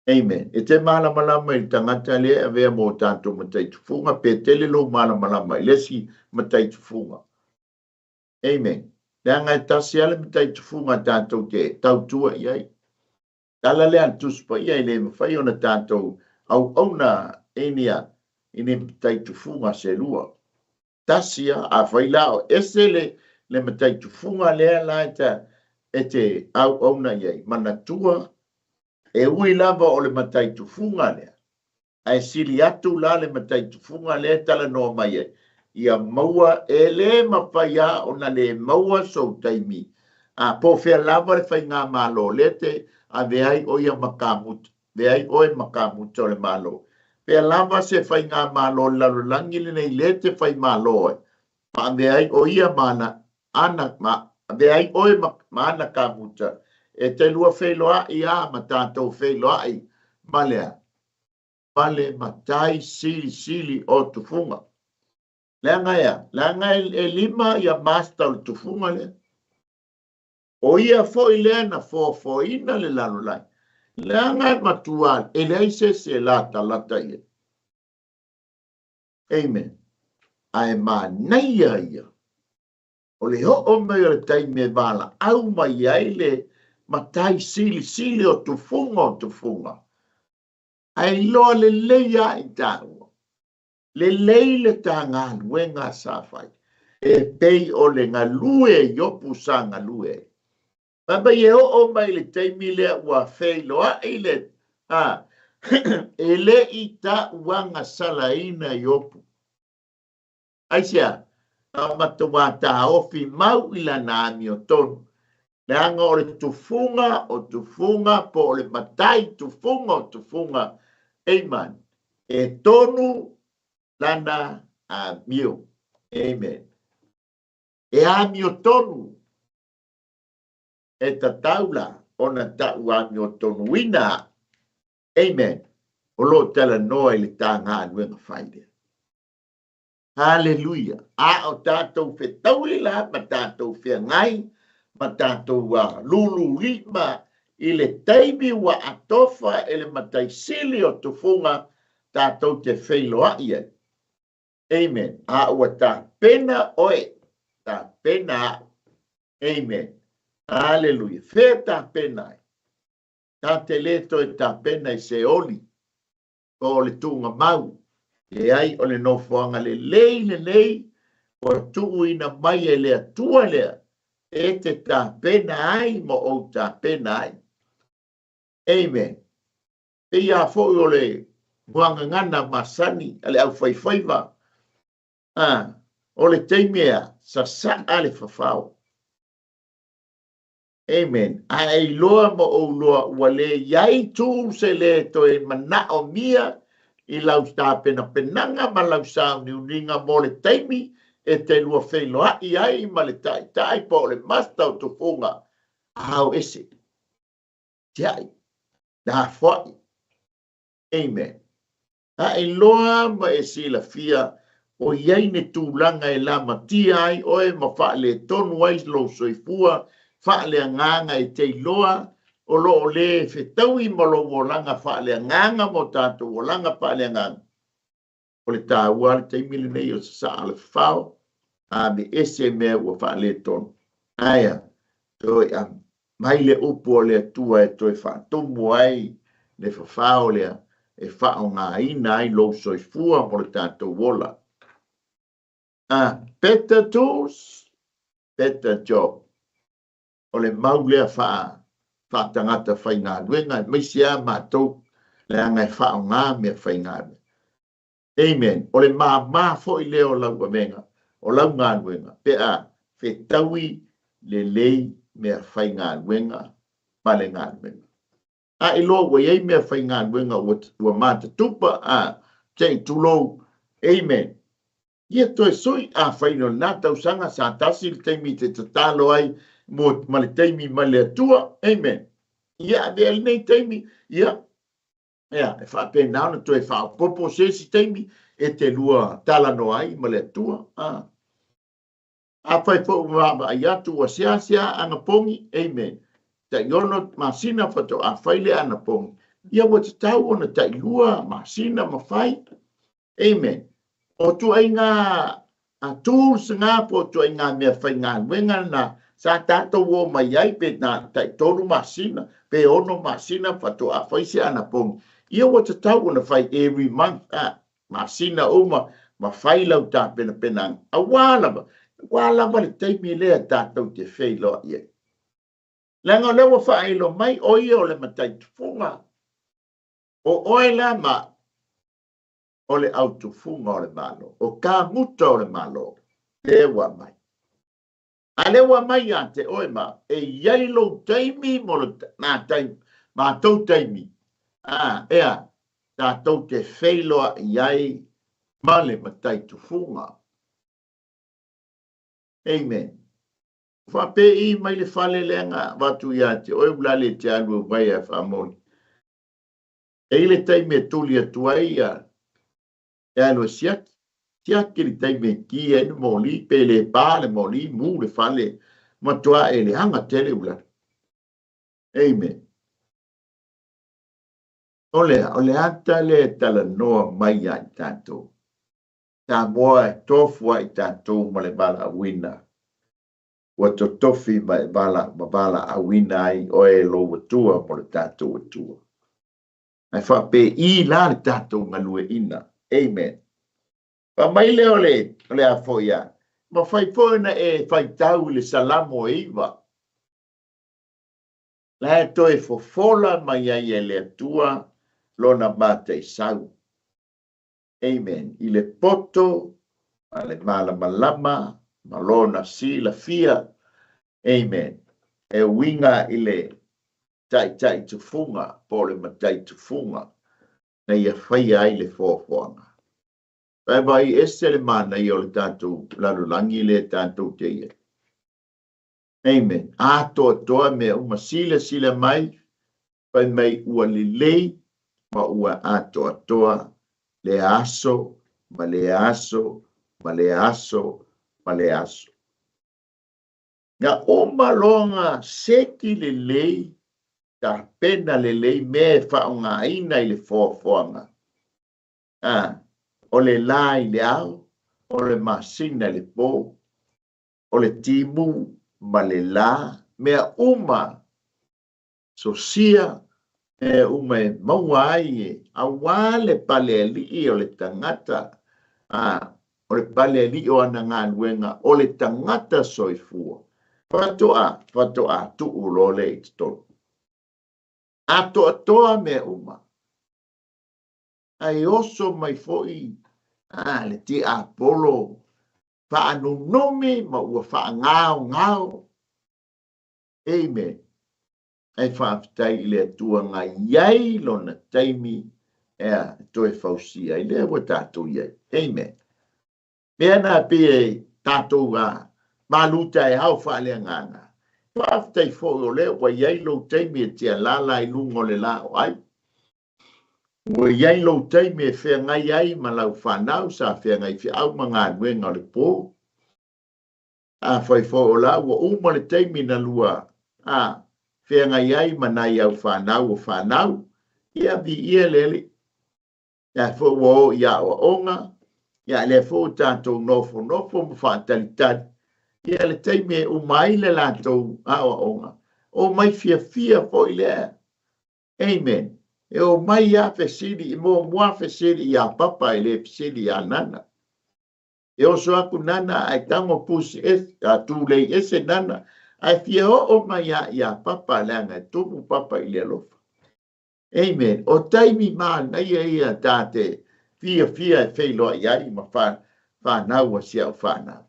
Amen. E te malamalama i le tagata lea e avea mo tatou matai tufuga, pe tele lou malamalama i le isi matai tufuga. Amen. Leaga e tasi lava le matai tufuga tatou te tautua i ai. Tala lea a le Tusi Paia e le mafai ona tatou auauna i ni matai tufuga se lua. Tasi lava, afai la o ese le, le matai tufuga lea la e te, e te auauna i ai, manatua e ui lava o le matai tufuga lea, ae sili atu la le matai tufuga lea e talanoa mai ai, ia maua, e le mafai lava ona le maua sou taimi, a po o fea lava le faigamalo lea e te ave ai o ia ma kamuta. Avea ai oe ma kamuta o le Malo. Pea lava se faigamalo o le lalolagi lenei lea e te fai Malo ai, ma avea ai o ia ma ana, ana, ma avea ai oe ma, ma ana kamuta, e te lua feiloai a ma tatou feiloai ma le a? Ma le Matai Silisili o Tufuga. Leaga e a? Leaga e, e lima ia master o le tufuga lea. O ia foi lea na foafoaina le lalolagi, leaga e matua e leai se isi e latalata i ai. Amen. Ae manaia ia o le oo mai o le taimi e valaau mai ai le matai silisili o tufuga o tufuga. Ae iloa lelei lava i taua Lelei le ta galuega sa fai, e pei o le galue Iopu sa galue ai. Fai mai e oo mai i le taimi lea ua feiloai le, a, e le i tauagasalaina Iopu. Aisea? Na matuā taofi mau i lana amiotonu, leaga o le tufuga o tufuga po o le matai tufuga o tufuga, amen, e tonu lana amio. Amen. E amiotonu, e tatau la ona ta'u amiotonuina a'u. Amen. O lo o talanoa i le ta galuega fai lea. Haleluia! A o tatou fetaui la ma tatou feagai ma tatou lulu lima i le taimi ua atofa e le Matai Sili o Tufuga tatou te feiloai ai. Amen. A ua tapena oe, tapena a'u. Amen. Haleluia. Fea tapena ai? Ta te le toe tapena i se oli. po o le tuugamau, leai o le nofoaga lelei lenei ua tuuina mai e le Atua lea e te tapena ai ma ou tapena ai. Amen. Pei lava foi o le muagagana masani a le aufaifaiva, a, o le taimi e a, sasaa le fafao. Amen. A e iloa ma ou loa ua le i ai tools e le toe manaomia i lau tapenapenaga ma lau sauniuniga mo le taimi e te lua feiloai ai ma le Taitai po o le Master o Tufuga, ao ese. Tiai. Lafoai. Amen. A e iloa ma e silafia o i ai ni tulaga e lamatia ai oe ma faaletonu ai lou soifua faaleagaga e te iloa o lo o le fetaui ma lou olaga faaleagaga ma o tatou olaga faaleagaga, o le taua lava le taimi lenei o sasaa o le fafao, aveese mea ua faaletonu. Ae a? Toe aumai le upu a le Atua e toe faatumu ai le fafao lea e faaaogaina ai lou soifua mo le tatou ola. Better tools, better job. O le mau lea faatagata faigaluega, aemaise lava matou, leaga e faaaoga mea faigaluega. Amen. O le mama foi lea o lau avega, o lau galuega, pe a fetaui lelei mea faigaluega ma le galuega. A iloa ua i ai mea faigaluega ua matatupa, a, se i tulou, amen. Ia toe sui, afai o lena tausaga sa tasi le taimi e te tatalo ai mo, ma le taimi mai le Atua, amen. Ia avea lenei taimi, ia, ia, e faapena ona toe faaopoopo se isi taimi e te lua talanoa ai ma le Atua. A. Afai foi ua vaavaai atu ua seasea anapogi, amen, tai 6 masina faatoa fai le anapogi, ia ua tatau ona tai 2 masina ma fai, amen. O tuaiga tools na po o tuaiga mea faigaluega na sa tatou o mai ai pe na tai 3 masina pe 6 masina faatoa fai se anapogi, ia ua tatau ona fai every month, masina uma ma fai lau tapenapenaga, aua lava, aua lava le taimi lea tatou te feiloai ai. Leaga o lea ua faailo mai, o ia o le matai tufuga, o oe la ma o le autufuga o le Malo, o kamuta o le Malo, lea ua aumai. A lea ua aumai ia te oe ma e i ai lou taimi mo le matou taimi, a, ea, tatou te feiloai ai ma le matai tufuga. Amen. Faapei mai le fale lea na avatu ia te oe ulale e te alu e uaea e faamoli. E i le taimi e tuli atu ai ia e alu e siaki, siaki le taimi e ki ai le moli, pe le pa le moli, mu le fale, matua e leaga tele ulale. Amen. O le a, o le ata lea e talanoa mai ia i tatou. Samoa e tofu ai i tatou ma le valaauina. Ua totofi ma e vala, ma valaauina ai oe e lou Atua mo le tatou Atua. Ae faapei la le tatou galueaiina. Amen. Fai mai lea o le, o le a foi a. Mafai foi ona e faitau i le Salamo e 9. La e toe fofola mai ai e le Atua lona mataisau. Amen. I le poto ma le malamalama ma lona silafia. Amen. E uiga i le taitai tufuga po o le matai tufuga na ia faia ai le foafoaga. Vae vaai ese le manaia o le tatou lalolagi lea tatou te i ai. Amen. Atoatoa mea uma, silasila mai, fai mai ua lelei ma ua atoatoa le aso ma le aso ma le aso ma le aso. Na uma loa seki lelei, tapena lelei mea e faaaogaina i le foafoaga. A, o le la i le ao, o le masina i le po, o le timu ma le la, mea uma sosia, mea uma e maua ai e, aua le palealii o le tagata, a, o le palealii o ana galuega, o le tagata soifua, faatoa, faatoa tuu loa lea i totonu. Atoatoa mea uma. Ae oso mai foi, a, le tiapolo faanunumi ma ua faagaogao. Amen. Ae faafetai i le Atua na i ai lona taimi ea e toe fausia ai lea ua tatou i ai. Amen. Mea na pei e tatou a malu taeao faaleagaga. Faafetai foi o lea ua i ai lou taimi e te alaala i luga o le la o ai. Ua i ai lou taimi e feagai ai ma lau fanau sa feagai feau ma galuega o le po. Afai foi o la ua uma le taimi na lua a feagai ai ma nai au fanau o fanau, ia viia le Alii. Lea foi ua o i aoaoga, ia lea foi ua tatou nofonofo ma faatalitali, ia le taimi e uma ai le latou aoaoga, omai fiafia foi lea. Amen. E omai lava fesili, muamua fesili ia Papa e le fesili ia Nana. E oso atu Nana ae tago pusi ese, a tulei ese Nana, ae fia oo mai lava ia Papa leaga e tumu Papa i le alofa. Amen. O taimi manaia ia ta te fiafia e feiloai ai ma fanau a si au fanau.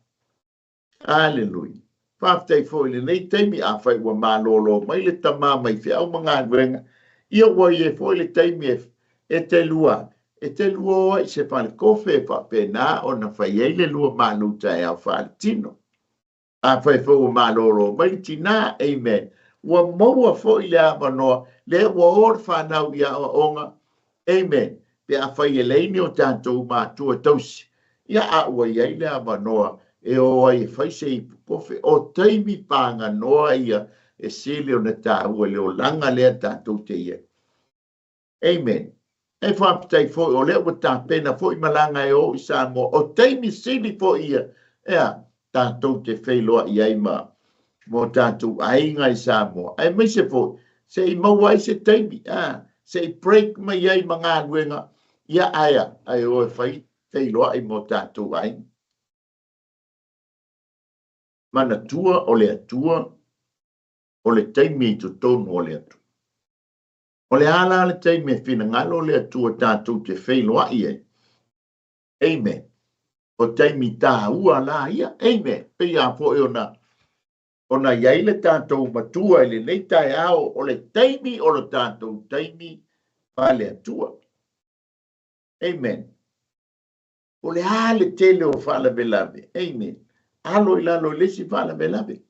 Aleluia. Faafetai foi i lenei taimi, afai ua malolo mai le tama mai feau ma galuega, ia ua i ai foi le taimi e te lua, e te lua o ai i se falekofe e faapena ona fai ai le lua malu taeao faaletino. Afai foi ua malolo mai le tina, amen, ua maua foi le avanoa, lea ua o le fanau i aoaoga, amen, pe afai e leai ni o tatou matua tausi, ia a ua i ai le avanoa e o ai e fai se ipu kofe. O taimi paganoa ia e sili ona taua i le olaga lea tatou te i ai. Amen. E faafetai foi o lea ua tapena foi malaga e o i Samoa. O taimi sili foi ia, ea, tatou te feiloai ai ma ma o tatou aiga i Samoa. Aemaise foi, se i maua ai se taimi, a, se i break mai ai ma galuega, ia ae a, ae o e fai feiloai ma o tatou aiga. Manatua o le Atua, o le taimi i totonu o le Atua. O le a la le taimi e finagalo le Atua tatou te feiloai ai? Amen. O taimi tāua la ia. Amen. Pei lava foi ona ona i ai le tatou matua i lenei taeao, o le taimi o lo tatou taimi ma le Atua. Amen. O le a le tele o faalavelave? Amen. Alo i lalo i le isi faalavelave.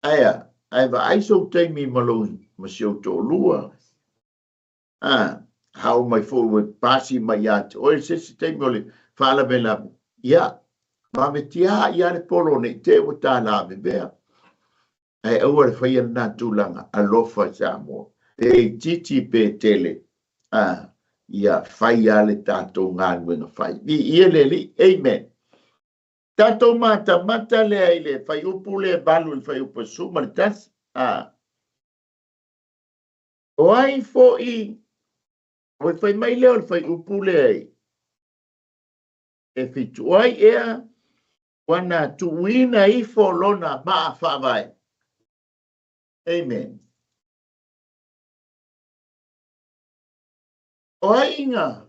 Ae a? Ae vaai sou taimi ma lou ma si ou toalua. A, hao mai foi ua pasi mai ia te oe se isi taimi o le faalavelave. Ia, vave tiā ia le polo nei te ua tālavevea. Ae aua le faia lena tulaga, alofa Samoa. Pe itiiti pe tele, a, ia fai lava le tatou galuega fai. Viia le Alii. Amen. Tatou matamata lea i le fuaiupu lea 8 i le fuaiupu 11. A. O ai foi, o fai mai lea o le fuaiupu lea i e 7, o ai ea ua na tuuina ifo lona maa faavae? Amen. O ai na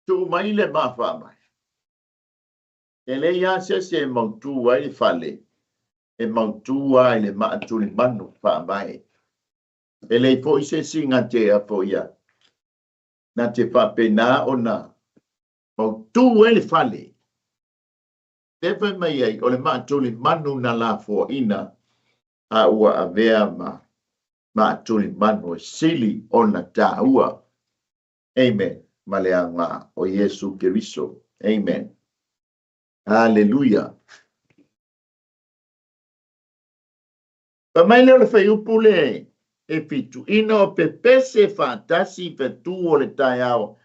tuu mai le maa faavae? E leai lava se isi e mautū ai le fale, e mautū lava i le maa tulimanu faavae. E leai foi se isi na te afoia, na te faapena ona mautū ai le fale. Lea fai mai ai, o le maa tulimanu na lafoaina a ua avea ma maa tulimanu e sili ona taua. Amen. Ma le aoga o Iesu Keriso. Amen. Haleluia. Fai mai lea o le fuaiupu le e 7, ina o pepese faatasi i fetu o le taeao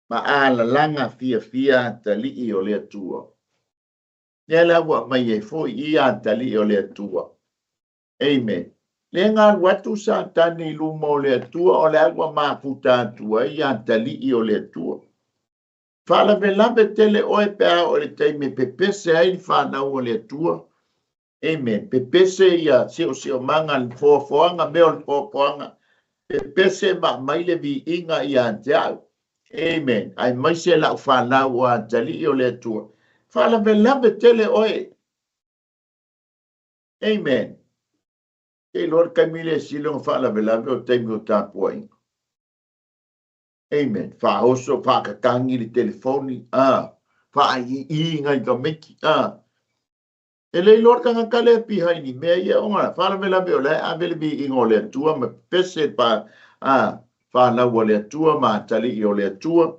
ma alalaga fiafia atalii o le Atua. Lea la ua aumai ai foi i atalii o le Atua. Amen. Lea na alu atu Satani i luma o le Atua, o lea ua mafuta atu ai atalii o le Atua. Faalavelave tele oe pe a oo i le taimi e pepese ai le fanau o le Atua. Amen. Pepese ia siosiomaga, le foafoaga, mea o le foafoaga. Pepese ma aumai le viiga ia te au. Amen. Aemaise lau fanau o atalii o le Atua. Faalavelave tele oe. Amen. Te iloa le taimi lea e sili ona faalavelave o taimi o tapuaiga. Amen. Faaoso, faakatagi le telefoni, a, faaiiina i tamaiti, a. E le iloa le tagata lea piha i ni mea ia ona faalavelave o la e ave le viiga o le Atua ma pepese pa, a, fanau a le Atua ma atalii o le Atua.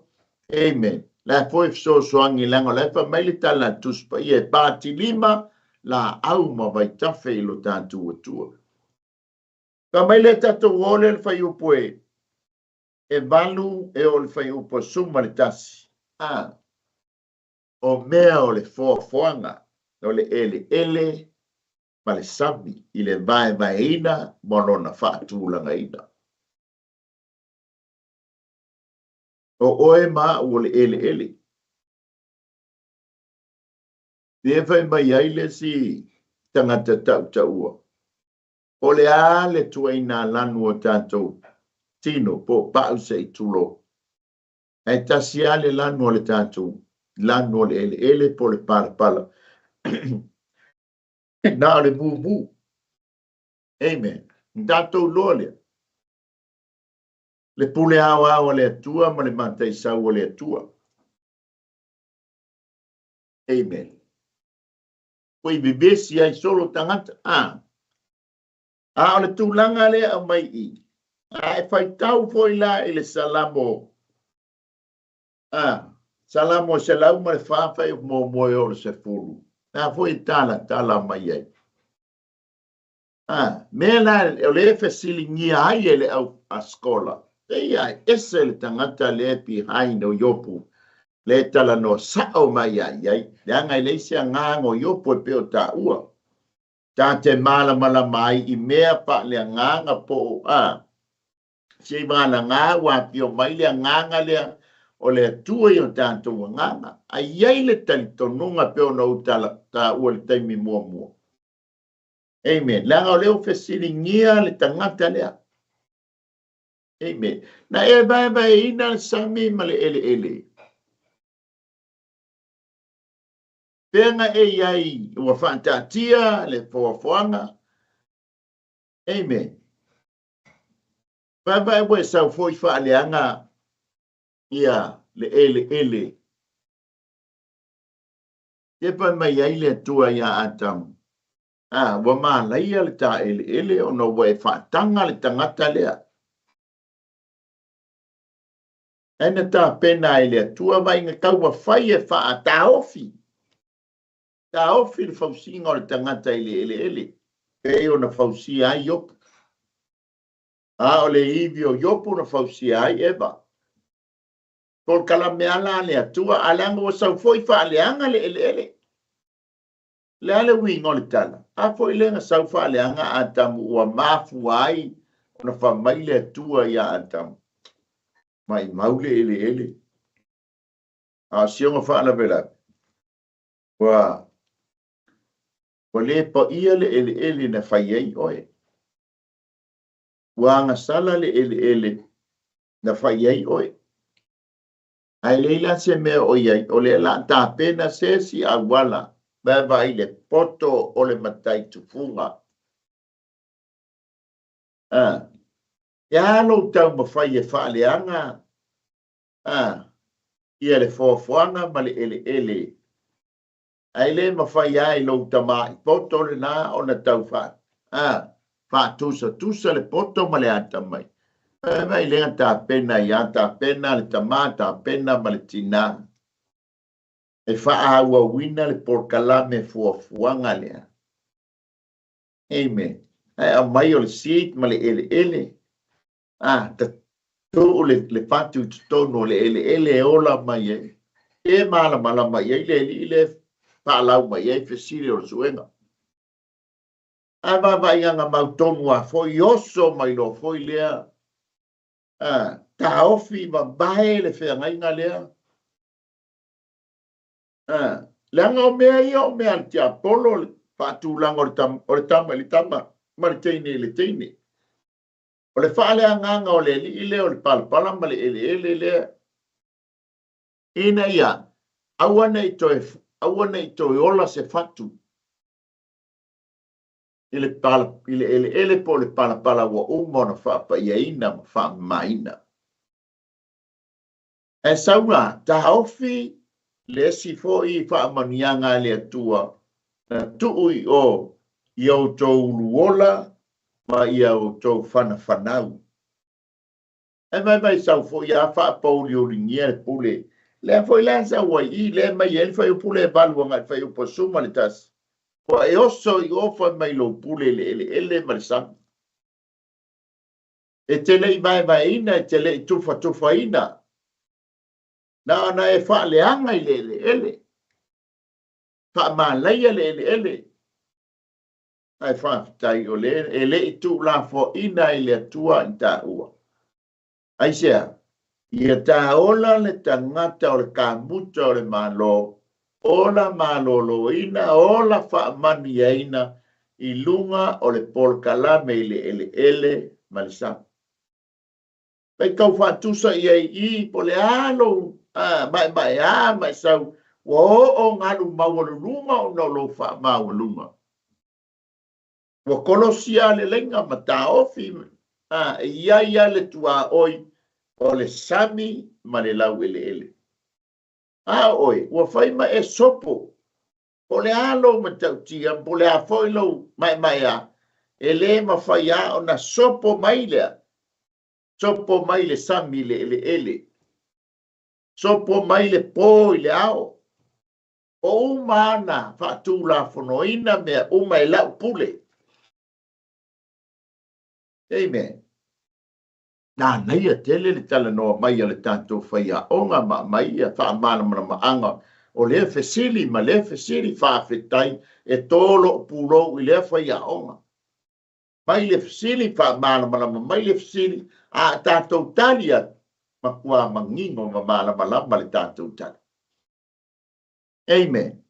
Amen. La e foi fesoasoani leaga o la e fai mai le tala a le Tusi Paia e patilima laau ma vaitafe i lo tatou Atua. Fai mai lea tatou o lea le fuaiupu e e 8 e oo i le fuaiupu 11. A, o mea o le foafoaga o le eleele ma le sami i le vaevaeina ma lona faatulagaina. O oe ma au o le eleele. Lea fai mai ai le isi tagata tautaua, o le a le tuaiina lanu o tatou tino po o pau se i tulou, ae tasi lava le lanu o le tatou lanu o le eleele po o le palapala, na o le mumu. Amen. Na tatou iloa lea, le pule aoao a le Atua ma le mataisau o le Atua. Amen. Ua i vevesi ai solo tagata. A, a o le tulaga lea aumai i, a e faitau foi la i le Salamo, a, Salamo 104 fuaiupu muamua e oo i le 10, la foi e talatala mai ai. A, mea la o lea e fesiligia ai e le au a-scholar, pei a ese le tagata lea behind o Iopu, lea e talanoa sao mai ia i ai, leaga e leai se agaga o Iopu e pei o taua. Ta te malamalama ai i mea faaleagaga po o a, se i valaga ua afio mai le agaga lea o le Atua i o tatou agaga. A i ai le talitonuga pei ona ou taua i le taimi muamua. Amen. Leaga o lea ua fesiligia le tagata lea. Amen. Na e vaevaeina le sami ma le eleele. Pea na e i ai ua faataatia le foafoaga. Amen. Vaevae ua e sau foi faaleaga ia le eleele. Te fai mai ai le Atua iā Atamu, A, ua malaia le taeleele ona ua e faataga le tagata lea. Ae na tapena ai le Atua vaaiga taumafai e faataofi, taofi le fausiga o le tagata i le eleele, pei ona fausia ai Iopu. A o le ivi o Iopu na fausia ai Eva. Polokalame ala a le Atua, a leaga ua sau foi faaleaga le eleele. Le a le uiga o le tala? A foi lea na sau faaleaga Atamu ua mafua ai ona fai mai le Atua iā Atamu, Maimau le eleele. A o si ona faalavelave, ua ua le paia le eleele na fai ai oe. Ua agasala le eleele na fai ai oe. Ae leai la se mea o i ai, o lea la tapena se isi auala vaevae i le poto o le matai tufuga. A, e a lou taumafai e faaleaga a, ia le foafoaga ma le eleele, ae le mafai lava i lou tamai poto lena ona tau fa, a, faatusatusa le poto ma le atamai. Vaai lea tapena ia tapena le tama, tapena ma le tinā e faaauauina le polokalame fuafuaga lea. Amen. Ae aumai o le seed ma le eleele, a, tuu le, le fatu i totonu o le eleele e ola mai ai. E malamalama i ai le alii lea e faalau mai ai fesili o le suega. A vaavaaigaga mautonu a foi oso mai loa foi lea, a, taofi mamae le feagaiga lea. A, leaga o mea ia o mea a le tiapolo, le faatulaga o le tama, o le tama i le tama ma le teine i le teine. O le faaleagaga o le alii lea o le palapala ma le eleele lea, ina ia aua ne i toe, aua ne i toe ola se fatu i le, pala, i le eleele po o le palapala ua uma ona faapaiaina ma faamamaina. Ae sau la, taofi le isi foi faamanuiaga a le Atua na tuu i o i outou uluola ma i outou fanafanau. Ae vaivai sau foi a faapouliuligia le pule. Lea foi la sau ai i, lea mai ai le fuaiupu lea e 8 agai le fuaiupu 11. Ua e oso i o fai mai lou pule i le eleele ma le sami. E te le i vaevaeina, e te le i tufatufaina. Na ona e faaleaga i le eleele, faamalaia le eleele. Ae faafetai o lea e le i tuulafoaina i le Atua i taua. Aisea? Ia taola le tagata o le kamuta o le Malo, ola maloloina, ola faamanuiaina i luga o le polokalame i le eleele ma le sami. Fai tau faatusa i ai i po o le a lou maemaea ma e sau ua oo galu maualuluga ona o lou faamaualuga. Ua kolosi lava le laina ma taofi e i ai lava le tuaoi o le sami ma le laueleele. A o oe, ua fai ma e sopo, po o le a lou matautia, po o le a foi lou maemaea, e le mafai lava ona sopo mai lea, sopo mai le sami i le eleele, sopo mai le po i le ao. O uma lava na faatulafonoina mea uma e lau pule. Amen. Nanaia tele le talanoa mai a le tatou faiaoga ma aumai ia faamalamalamaga o lea fesili ma lea fesili, faafetai e to lou pulou i lea faiaoga. Mai le fesili, faamalamalama mai le fesili, a tatou tali atu, matua manino ma malamalama le tatou tali. Amen.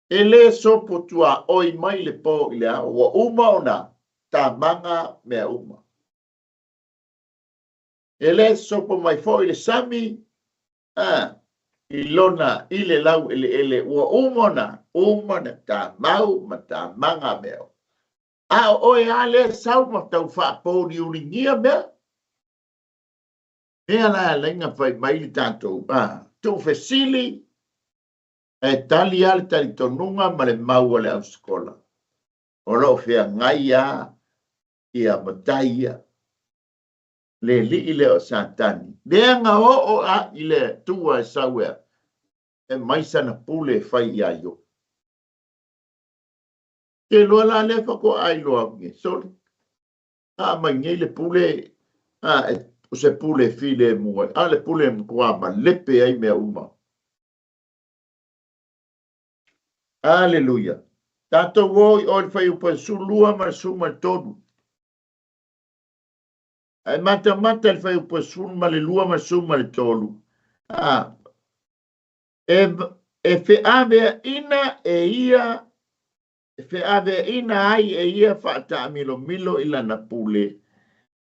E le sopo tuaoi mai le po i le ao, ua uma ona tamaga mea uma. E le sopo mai foi le sami a, i lona i le laueleele, ua uma ona uma ona tamau ma tamaga mea uma. A o oe lava lea sau ma tau faapouliuligia mea. Mea la e ala ai ona fai mai le tatou a, tuufesili, e tali lava le talitonuga ma le mau a le ausikola, o lo o feagai lava ia matai ia, le alii lea o Satani, lea na oo a i le Atua e sau e aumai sana pule e fai ia Iopu. Te iloa la lea faatoa iloa atu nei, sole, a aumai nei le pule, a, o se pule filemu ai, a le pule e matua malepe ai mea uma. Aleluia. Tatou o i o i le fuaiupu e 12 ma le 13. Ae matamata i le fuaiupu e 12 ma le 13. A, e, e feaveaina e ia e feaveaina ai e ia faataamilomilo i lana pule,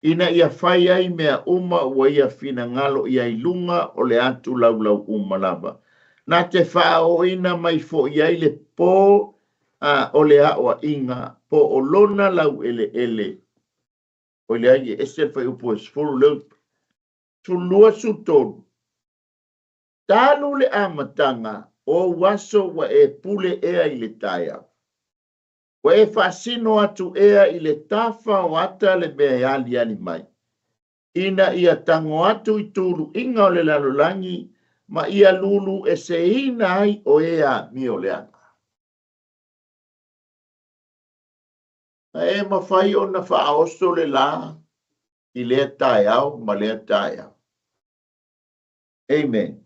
ina ia fai ai mea uma ua ia finagalo i ai luga o le atu laulau uma lava. Na te faaooina mai foi ai le po a o le aoaiga po o lona laueleele. Oi leai, e ese le fuaiupu e 10 lea, 12, 13. Talu le amataga o ou aso ua e pule ea i le taeao. Ua e faasino atu ea i le tafa o ata le mea e aliali mai, ina ia tago atu i tuluiga o le lalolagi ma ia lulueseina ai o e amioleaga. Na e mafai ona faaoso le la i lea taeao ma lea taeao. Amen.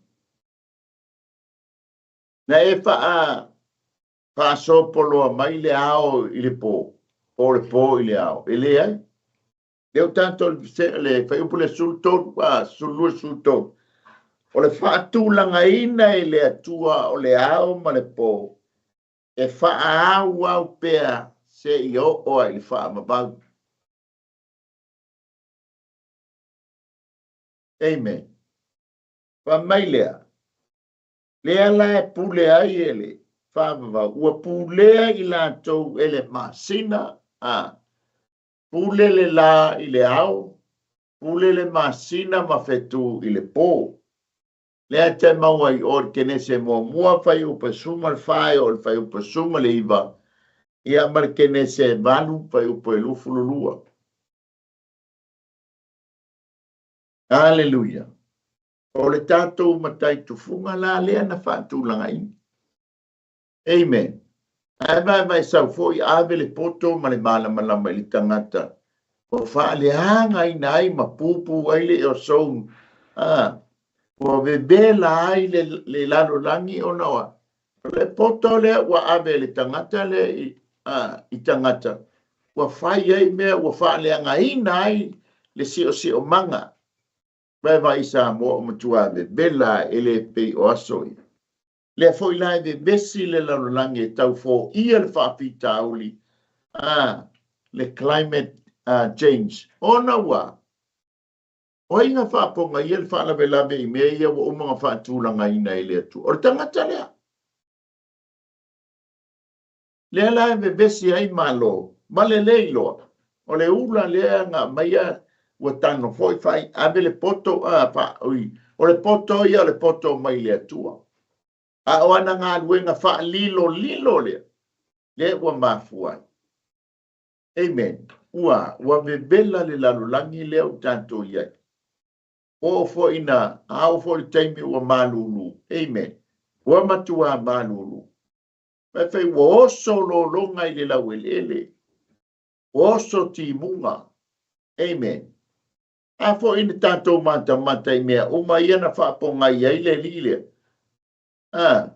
Na e faa faasopoloa mai le ao i le po, po o le po i le ao. E leai. Lea ua tatou le fuaiupu le 13, a, 12, 13. O le faatulagaina e le Atua o le ao ma le po, e faaauau pea seia oo ai i le faavavau. Amen. Fai mai lea, lea la e pule ai e le faavavau, ua pulea i latou e le masina, a, pule le lā i le ao, pule le masina ma fetu i le po. Lea e te maua i o i le Kenese muamua, fuaiupu e 14 e oo i le fuaiupu e 19, ia ma le Kenese e 8, fuaiupu e 22. Aleluia! O le tatou matai tufuga la lea na faatulagaina. Amen. Ae vaevae sau foi, ave le poto ma le malamalama i le tagata. Ua faaleagaina ai ma pupu ai le ozone, a, ua vevela ai le, le lalolagi ona o le poto lea ua ave e le tagata lea i, a, i tagata, ua fai ai mea ua faaleagaina ai le siosiomaga. Vaevae i Samoa ua matua vevela e le pei o aso ia. Lea foi la e vevesi le lalolagi e tau foia le faafitauli, a, le climate change, ona ua o ai na faapogaia le faalavelave i mea ia ua uma ona faatulagaina e le Atua? O le tagata lea. Lea la e vevesi ai Malo ma le le iloa, o le ula lea na aumaia ua tago foi fai ave le poto a fa, oi, o le poto ia o le poto mai le Atua. A o ana galuega faalilolilo lea, lea ua mafua ai. Amen. Ua, ua vevela le lalolagi lea ua tatou i ai. Oo foi ina, a oo foi le taimi ua malulu. Amen. Ua matua malulu. Fai fai ua oso lologa i le laueleele. Ua oso timuga. Amen. A foi ina tatou matamata i mea uma ia na faapogai ai le Alii lea. A,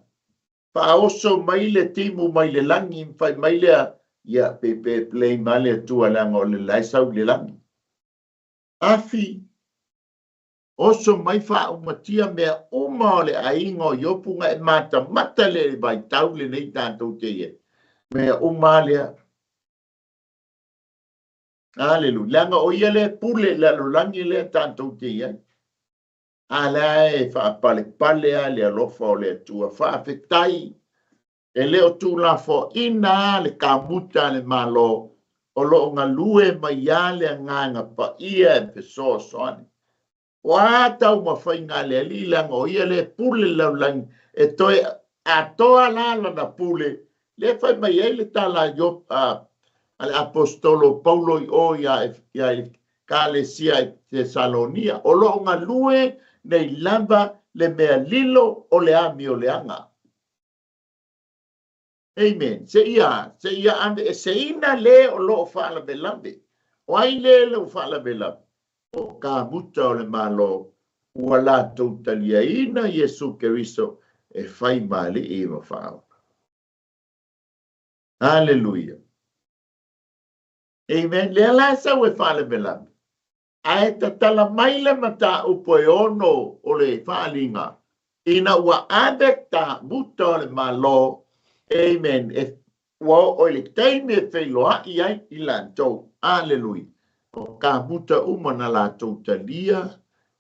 faaoso mai le timu mai le lagi, fai mai lea, ia, pe pe blame a le Atua leaga o le la e sau i le lagi. Afi, oso mai faaumatia mea uma o le aiga o Iopu na e matamata le vaitau lenei tatou te i ai. Mea uma lea. Aleluia. Leaga o ia lea pule i le lalolagi lea tatou te i ai. A la e faapalepale lava le alofa o le Atua. Faafetai e le o tuulafoaina lava le kamuta a le Malo o lo o galue mai lava le Agaga Paia e fesoasoani. O a taumafaiga a le Alii leaga o ia lea e pule le lalolagi e toe atoa la lana pule, lea fai mai ai le tala a Iopu, a, a le Aposetolo Paulo i o ia, ia Ekalesia i Tesalonia, o lo o galue nei lava le mea lilo o le amioleaga. Amen. Seia, seia aveeseina le o lo o faalavelave. O ai le le o faalavelave? O kamuta o le Malo ua latou taliaina Iesu Keriso e fai ma Alii ma Faaola. Haleluia. Amen. Lea la e sau e faalavelave. Ae tatala mai le mataupu e ono o le faaaliga ina ua ave kamuta o le Malo, amen, e, ua oo i le taimi e feiloai ai i latou. Aleluia. O kamuta uma na latou talia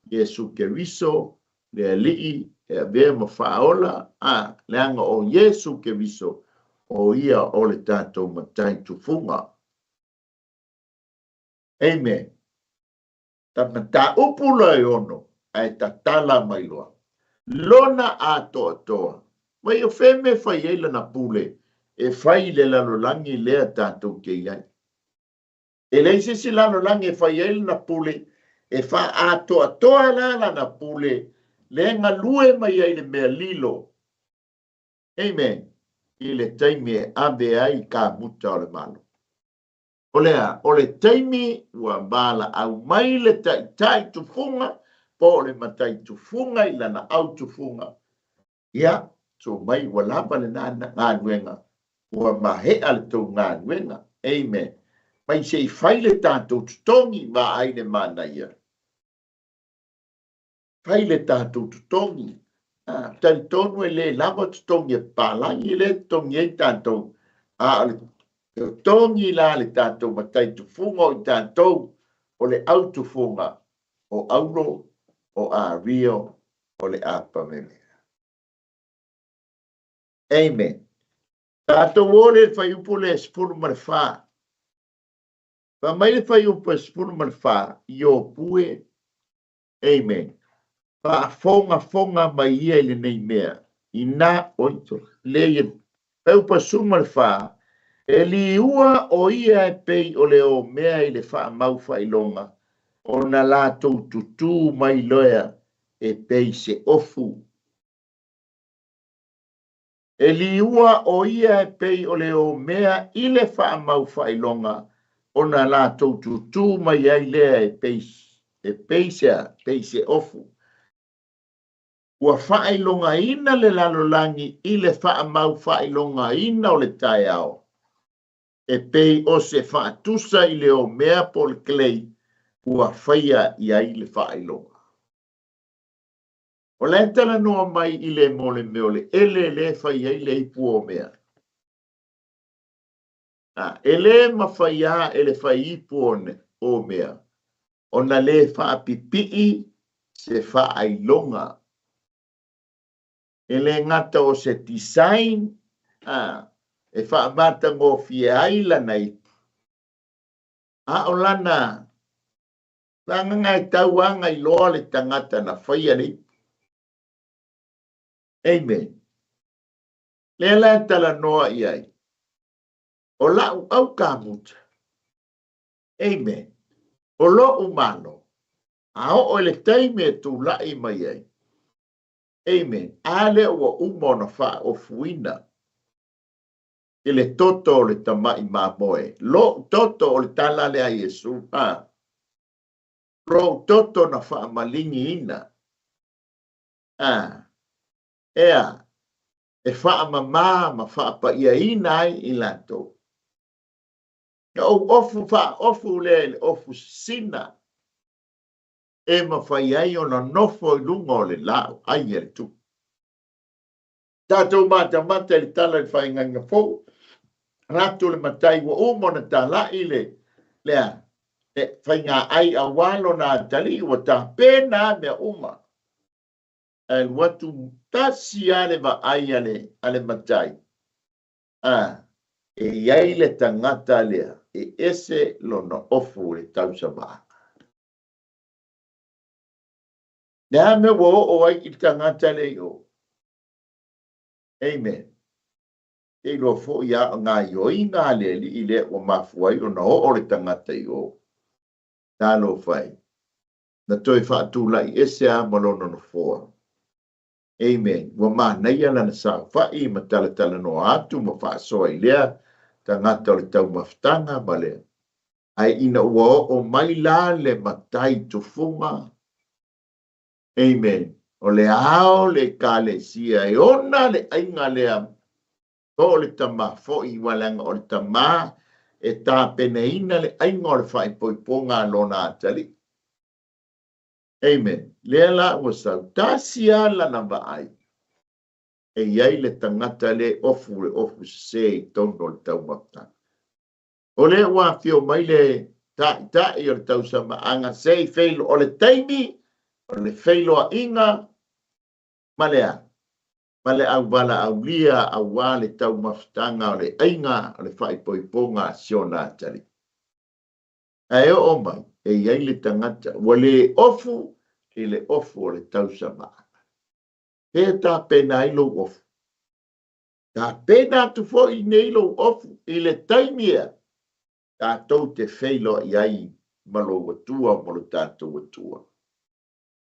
Iesu Keriso, le Alii e avea ma faaola, a, leaga o Iesu Keriso, o ia o le tatou Matai Tufuga. Amen. Ta mataupu loa e ono, ae tatala mai loa. Lona atoatoa. Mai o fea mea e fai ai lana pule e fai i le lalolagi lea tatou te i ai. E leai se isi lalolagi e fai ai lana pule, e faaatoatoa la lana pule, lea e galue mai ai le mea lilo. Amen. I le taimi e ave ai kamuta o le Malo. O le a? O le taimi ua valaau mai le taitai tufuga po o le matai tufuga i lana au tufuga, ia, tuu mai ua lava lena galuega, ua maea le tou galuega. Amen. Mai se i fai le tatou totogi, vaai le manaia. Fai le tatou totogi. A, talitonu e le lava totogi a papalagi lea e totogi ai tatou, a o le totogi la le tatou matai tufuga o i tatou, o le au tufuga, o Aulo, o Ario, o le Apamemea. Amen. Tatou o le fuaiupu lea e 14. Fai mai le fuaiupu e 14, Iopu e, Amen. Faafogafoga mai ia i lenei mea. Ina, oi, le ia, Peupa 14, e liua o ia e pei o le omea i le faamau faailoga, ona latou tutū mai loea e pei se ofu. E liua o ia e pei o le omea i le faamau faailoga, ona latou tutū mai ai lea e pei e pei se a? Pei se ofu. Ua faailogaina le lalolagi i le faamau faailogaina o le taeao, e pei o se faatusa i le omea po o le clay ua faia i ai le faailoga. O la e talanoa mai i le mo le mea o le ele lea e fai ai le ipu omea. A, e lē mafai a e le fai ipu omea ona lē faapipii se faailoga. E lē gata o se design, a, e faamatagofie ai lana ipu, a o lana leaga e tau aga iloa le tagata na faia le ipu. Amen. Lea la e talanoa i ai, o la'u aukamuta, amen, o lo'u Malo, a oo i le taimi e tula'i mai ai, amen, a lea ua uma ona faaofuina i le toto o le tama'i mamoe, lo'u toto, o le tala lea a Iesu, a, lo'u toto na faamaligiina, a, ea, e faamamā ma faapa'iaina ai i latou. Na ou ofu faaofu lea i le ofu sisina e mafai ai ona nofo i luga o le laau ai a le tupu. Tatou matamata i le tala i le faigaiga fou, ratu le matai ua uma ona tala'i le lea le faiga ai auā lona atalii ua tapena a mea uma. Ae alu atu tasi lava le vaai a le, a le matai, a, e i ai le tagata lea e ese lona ofu i le tausamaaga. Le a mea ua oo ai i le tagata lea i o? Amen. Te iloa foi a o gaioiga a le Alii lea ua mafua ai ona oo le tagata i o. Talofa e. Na toe faatulai ese a ma lona nofoa. Amen. Ua manaia lana saofai ma talatalanoa atu ma faasoa i lea tagata o le taumafataga ma le. Ae ina ua oo mai la le matai tufuga, amen, o le ao le Ekalesia e ona le aiga lea po o le tama foi, ua leaga o le tama e tapenaina le aiga o le faaipoipoga a lona atalii. Amen. Lea la ua sau tasi a lana vaai, e i ai le tagata le ofu le ofu sesē i totonu o le taumafataga. O lea ua afio mai le Taitai o le tausamaaga se i feilo, o le taimi o le feiloaiga ma le a? Ma le auwalaaulia auā le taumafataga o le aiga o le faaipoipoga a si ona atalii. Ae oo mai, e i ai le tagata ua lē ofu i le ofu o le tausamaaga. Pea tapena ai lou ofu. Tapena atu foi nei lou ofu i le taimi ea tatou te feiloai ai ma lou Atua ma lo tatou Atua.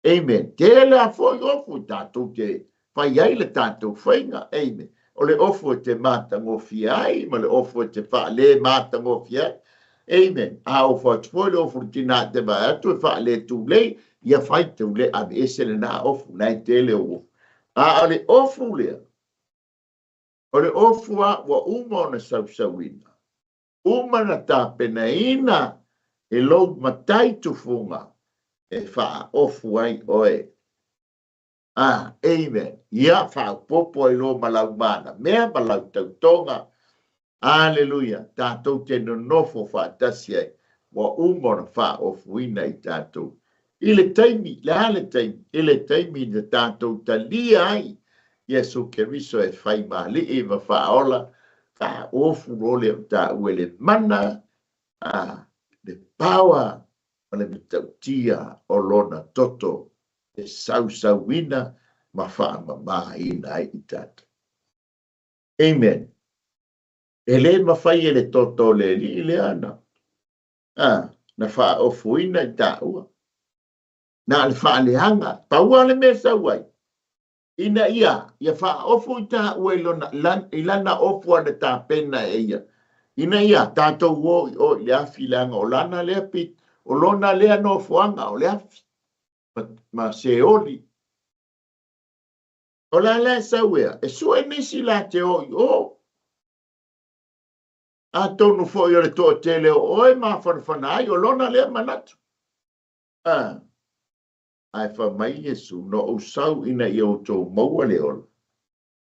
Amen. Tele a foi ofu tatou te fai ai le tatou faiga. Amen. O le ofu e te matagofie ai ma le ofu e te faale matagofie ai. Amen. A ofu atu foi le ofu le tina te vaai atu e faale tulei, ia fai tule ave ese lena ofu, na e tele o ofu. A o le ofu lea, o le ofu a ua uma ona sausauina, uma na tapenaina e lou matai tufuga e faaofu ai oe. A, amen. Ia faaopopo ai loa ma lau malamea ma lau tautoga. Aleluia. Tatou te nonofo faatasi ai. Ua uma ona faaofuina i tatou. I le taimi, le a le taimi? I le taimi na tatou talia ai Iesu Keriso e fai ma Alii ma Faaola, faaofu loa lea o taua i le mana, a, le power ma le matautia o lona toto e sausauina ma faamamāina ai i tatou. Amen. E lē mafai e le toto o le Alii lea na, a, na faaofuina i taua. Na o le faaleaga, pau lava le mea e sau ai, ina ia, ia faaofu i taua i lona, i lana ofu ana tapena e ia. Ina ia tatou o i o i le afi leaga o lana lea pit, o lona lea nofoaga o le afi ma, ma Seoli. O la la e sau ea, e sue nisi la te o i o. Atonu foi o le toatele o oe mafanafana ai, o lona lea manatu. A, ae fai mai Iesu, Na ou sau ina ia outou maua le ola,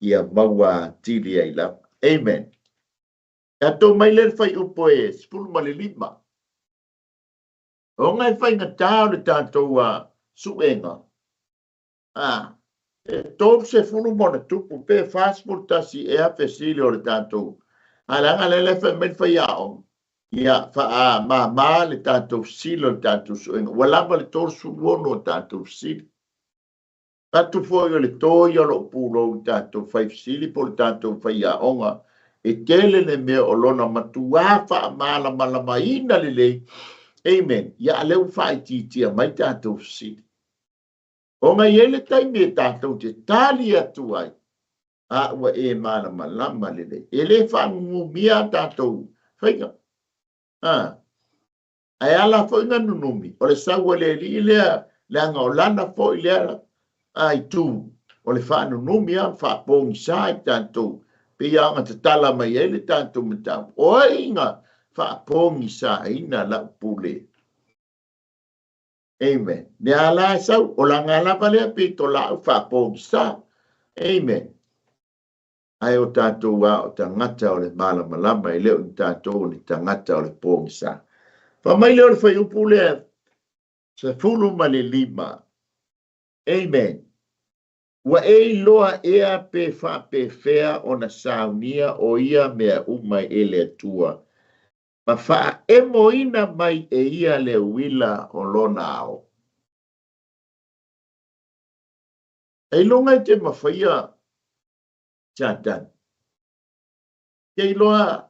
ia maua atili ai lava. Amen. Tatou mai lea le fuaiupu e 15. Ona e faigata o le tatou suega, a, e 30 ma ona tupu pe 41 ea fesili o le tatou, ae leaga lea e fai mai le faiaoga, ia faamama le tatou fesili o le tatou suega, ua lava le 36 o tatou fesili. Atu foi o le to ia o lou pulou i tatou fai fesili po o le tatou faiaoga, e tele le mea o lona matuā faamalamalamaina lelei, amen, ia a lea ua faaitiitia mai tatou fesili. Ona e i ai le taimi e tatou te tali atu ai, a ua e malamalama lelei. E le faanunumia a tatou faiga. A. Ae ala foi na nunumi, o le sau a le Alii lea, leaga o lana foi lea a itu, o le faanunumi a faapogisa i tatou, pei lava ona tatala mai ai le tatou mataupu. O ai na faapogisaina lau pule? Amen. Lea la e sau, o lana lava lea pitolaau faapogisa. Amen. Ae o tatou a o tagata o le malamalama, e le o ni tatou o ni tagata o le pogisa. Fai mai lea o le fuaiupu lea 15. Amen. Ua e iloa ea pe faapefea ona saunia o ia mea uma e le Atua, ma faaemoina mai e ia le uila o lona ao. Ailoga e te mafaia Satani. Ke iloa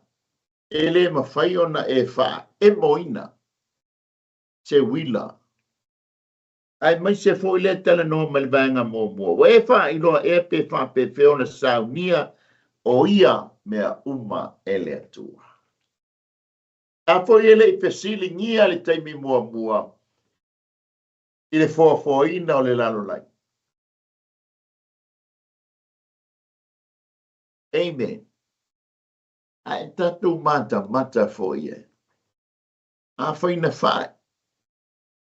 e le mafai ona e faaemoina se uila, aemaise foi lea talanoa mai le vaega muamua. Ua e faailoa ea pe faapefea ona saunia o ia mea uma e le Atua. A foi e le i fesiligia le taimi muamua i le foafoaina o le lalolagi. Amen. Ae tatou matamata foi e. Afai na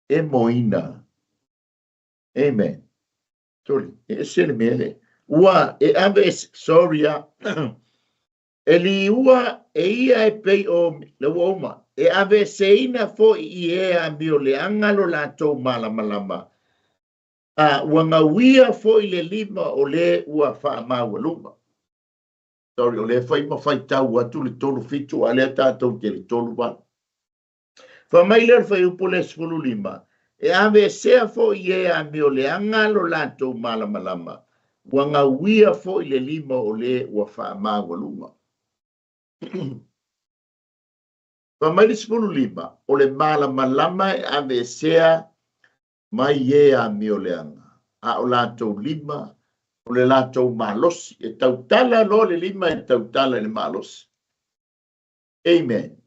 faaemoina. Amen. Sorry, e ese le mea lea. Ua e ave, sorry a. E liua e ia e pei o le ua uma, e aveeseina foi i e amioleaga lo latou malamalama, a ua gauia foi le lima o le ua faamaualuga. Sorry, o lea fai ma faitau atu le 37, a lea tatou te le 38. Fai mai lea o le fuaiupu lea 15, e aveesea foi i e amioleaga lo latou malamalama, ua gauia foi le lima o le ua faamaualuga. Fai mai le 15, o le malamalama e aveesea mai e amioleaga, a o latou lima, o le latou malosi. E tautala loa le lima e tautala i le malosi. Amen.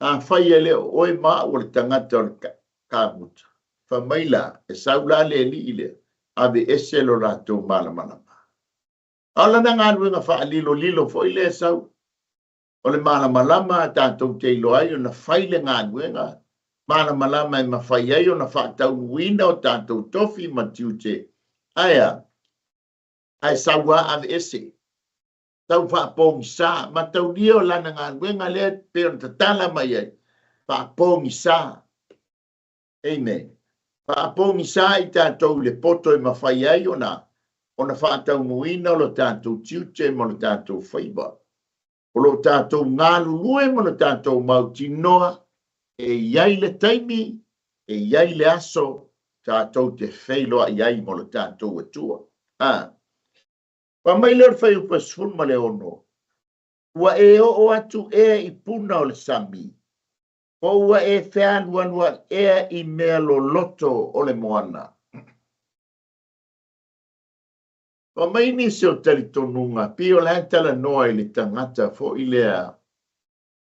Afai e le o oe ma au o le tagata o le kamuta, fai mai la, e sau la le alii lea, aveese lo latou malamalama. A o lana galuega faalilolilo foi lea e sau, o le malamalama a tatou te iloa ai ona fai le galuega, malamalama e mafai ai ona faataunuuina o tatou tofi ma tiute. Ae a? Ae sau lava aveese. Tau faapogisa, mataulia o lana galuega lea pei ona tatala mai ai, faapogisa. Amen. Faapogisa i tatou i le poto e mafai ai ona ona faataunuuina o lo tatou tiute ma lo tatou faiva. O lo tatou galulue ma lo tatou mautinoa e i ai le taimi, e i ai le aso tatou te feiloai ai ma lo tatou Atua. A. Fai mai lea o le fuaiupu e 16, Ua e oo atu ea i puna o le sami, po ua e fealualuai ea i mea loloto o le moana? Fai mai nisi o talitonuga, pei o la e talanoa i le tagata foi lea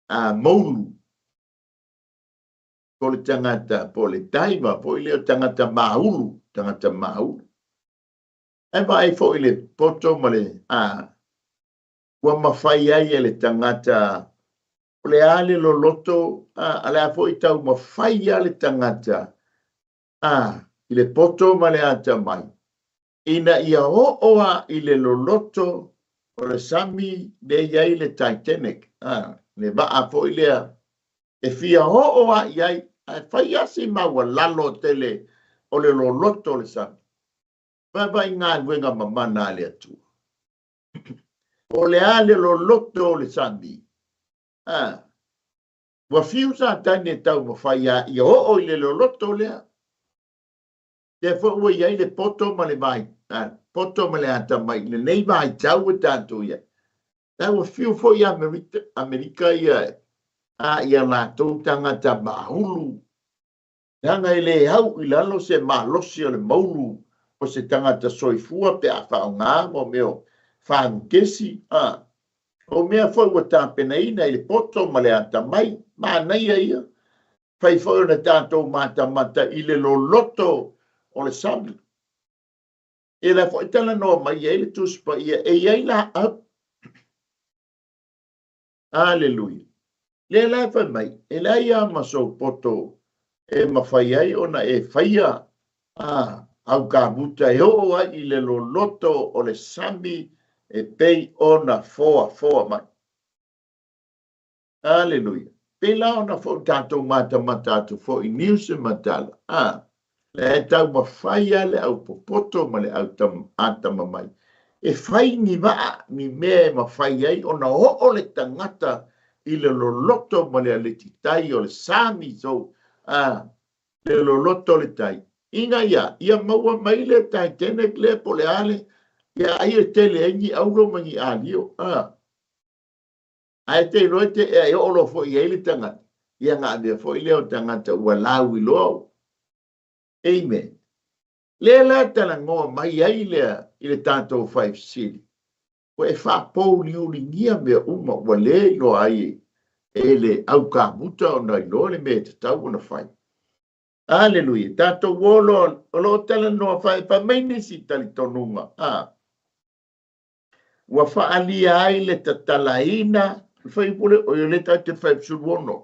a moulu po o le tagata po o le diver foi lea o tagata maulu, tagata maulu. Ae vaai foi i le poto ma le a ua mafai ai e le tagata o le a le loloto a, a le a foi taumafai a le tagata a i le poto ma le atamai ina ia oo a i le loloto o le sami lea i ai le Titanic, a, le vaa foi lea e fia oo a i ai, ae fai a si maualalo tele o le loloto o le sami. Vaavaai galuega mamana a le Atua. O le a le loloto o le sami? A, ua fiu Satani e taumafai a ia oo i le loloto lea. Lea foi ua i ai le poto ma le vai, a, poto ma le atamai i lenei vaitau e tatou i ai. La ua fiu foi Amerika, Amerika ia a ia latou tagata maulu Leaga e le au i lalo se malosi o le maulu o se tagata soifua pe a faaaoga mo mea o fagukesi, a o mea foi ua tapenaina i le poto ma le atamai, manaia ia. Fai foi ona tatou matamata i le loloto o le sami. Ia la foi talanoa mai ai le Tusi Paia e i ai laau. Aleluia. Lea la e fai mai, e leai lava ma sou poto e mafai ai ona e faia a au kamuta e oo ai i le loloto o le sami e pei ona foafoa mai. Aleluia. Pēlā ona foi tatou matamata atu foi i news ma tala. A, lea e taumafai lava le au popoto ma le au atamamai e fai ni vaa, ni mea e mafai ai ona oo le tagata i le loloto ma le alititai o le sami so, a, le loloto o le tai. Ina ia, ia maua mai le Titanic lea po o le a le, ia ai e tele ai ni auro ma ni alio. A. Ae te iloa e te ea e oo loa foi i ai le tagata, ia na avea foi lea o tagata ua lauiloa. Amen. Lea la e talanoa mai ai lea i le tatou faifesili, ua e faapouliuligia mea uma ua le iloa ai e le au kamuta ona iloa le mea e tatau ona fai. Aleluia. Tatou o loa, o lo o talanoa fai mai nisi talitonuga, a. Ua faaalia ai le tatalaina, le fuaiupu lea, oi, o lea tatou te 56.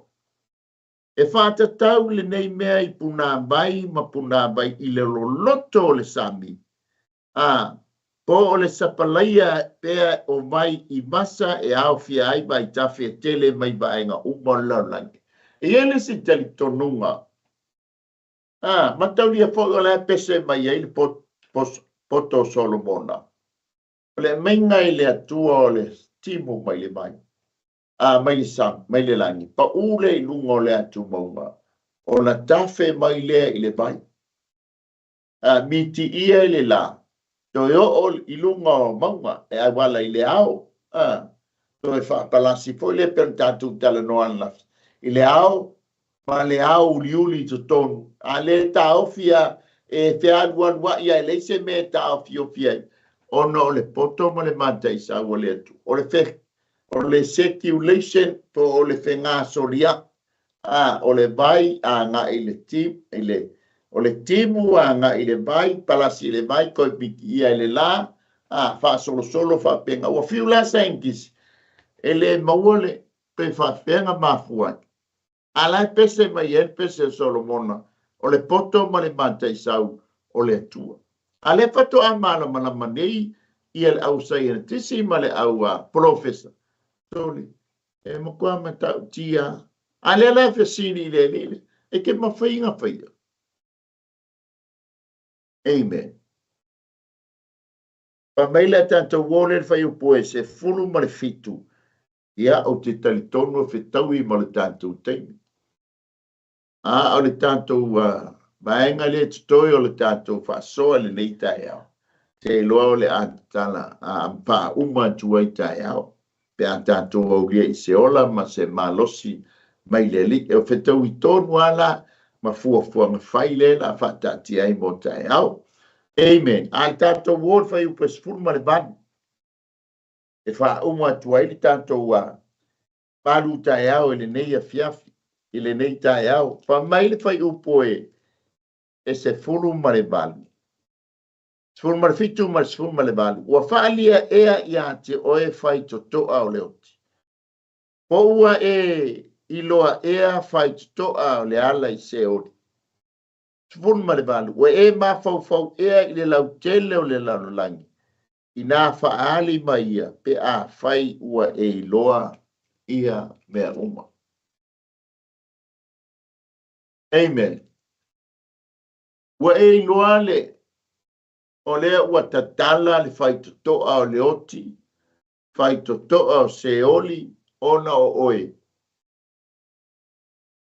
E faatatau lenei mea i punavai ma punavai i le loloto o le sami, a po o le sapalaia pea o vai i vasa e aofia ai vaitafe e tele mai vaega uma o le lalolagi. E i ai le isi talitonuga, a, mataulia foi o la e pese mai ai le poto o Solomona. O le aumaiga i le Atua o le timu mai le vai, a mai le sami, mai le lagi, paʻu lea i luga o le atumauga, ona tafe mai lea i le vai, a mitiia i le la, toe oo i luga o mauga e auala i le ao, a toe faapalasi foi lea pei ona tatou talanoa ananafi, i le ao ma le ao uliuli i totonu, a le taofi a e fealualuai a e leai se mea e taofiofi ai, ona o le poto ma le mataisau o le Atua. O le fe, o le circulation po o le fegasoliaʻi, a, o le vai agai i le ti, i le, o le timu agai i le vai, palasi i le vai, toe pitiia i le la, a, faasolosolo faapena. Ua fiu la scientist e le maua le, pe faapefea na mafua ai. A la e pese mai ai le pese a Solomona, o le poto ma le mataisau o le Atua. A lea faatoa malamalama nei ia le au saienitisi ma le au polofesa. Sole, e matua matautia. A lea la e fesili i le alii, e te mafai ona faia. Amen. Fai mai le tatou o lea le fuaiupu e 17. Ia, ou te talitonu e fetaui ma le tatou taimi. A o le tatou vaega lea e totoe o le tatou faasoa i lenei taeao, te iloa o le a tatala faauma atu ai taeao, pe a tatou aulia i se ola ma se malosi mai le Alii. E fetaui tonu lava la ma fuafuaga fai lea la faataatia ai mo taeao. Amen. A le tatou o le fuaiupu e 18 e faauma atu ai le tatou. Malu taeao i lenei afiafi, i lenei taeao. Fai mai le fuaiupu e 18. 17 ma le 18. Ua faaalia ea ia te oe faitotoa o le oti? Po ua e iloa ea faitotoa o le ala i Seoli? 18. Ua e mafaufau ea i le lautele o le lalolagi, inā faaali mai ia pe afai ua e iloa ia mea uma. Amen. Ua e iloa le o lea ua tatala le faitotoa o le oti, faitotoa o Seoli ona o oe.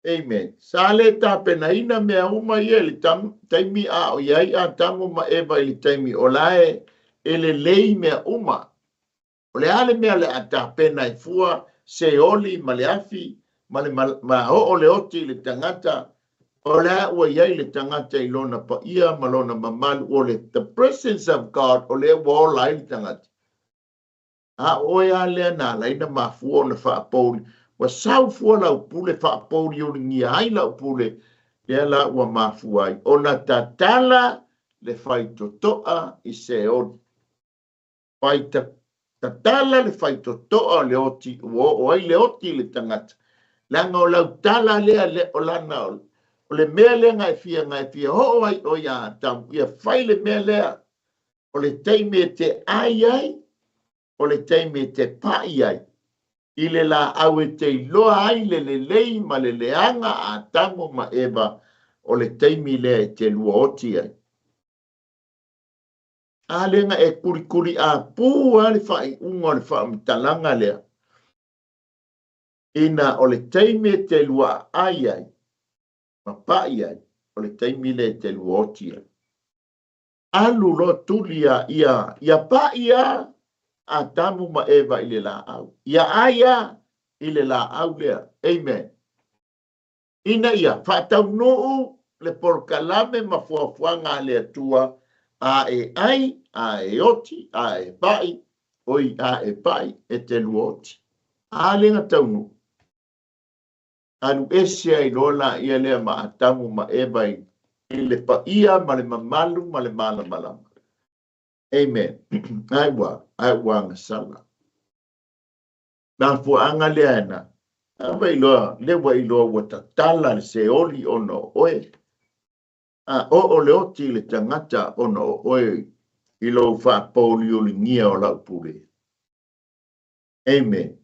Amen. Sa le tapenaina mea uma ia i le taimi a o i ai Atamu ma Eva i le taimi o la e lelei mea uma. O le a le mea o le a tapena ai fua Seoli ma le afi ma le ma oo le oti i le tagata, o le a ua i ai le tagata i lona paia ma lona mamalu, o le the presence of God, o lea ua ola ai le tagata. A o oe lava lea na ala ai ona mafua ona faapouli, ua sau fua lau pule faapouliuligia ai lau pule, lea la ua mafua ai ona tatala le faitotoa i Seoli. Tatala le faitotoa o le oti, ua oo ai le oti i le tagata. Leaga o lau tala lea, le, o lana, o le mea lea na e fia, na e fia oo ai ʻoe iā Atamu, ia fai le mea lea. O le taimi e te ʻai ai, o le taimi e te paʻi ai, i le lāʻau e te iloa ai le lelei ma le leaga a Atamu ma Eva, o le taimi lea e te lua oti ai. A lea na e kulikuli apū lava le faaiuga o le faamatalaga lea, ina o le taimi e te lua aai ai ma paʻi ai, o le taimi lea e te lua oti ai. Alu loa tuli a ia, ia paʻi a Atamu ma Eva i le lāʻau. Ia ʻai a i le lāʻau lea. Amen. Ina ia faataunuu le polokalame ma fuafuaga a le Atua, a e ʻai, a e oti, a e paʻi, oi, a e paʻi, e te lua oti. A lea na taunuu. Alu ese ai loa laia lea ma Atamu ma Eva i le paia ma le mamalu ma le malamalama. Amen. Ai ua, ai ua agasala. Mafuaaga lea na, a ua iloa, lea ua iloa ua tatala le Seoli ona o oe. A oo le oti i le tagata ona o oe i lou faapouliuligia o lau pule. Amen.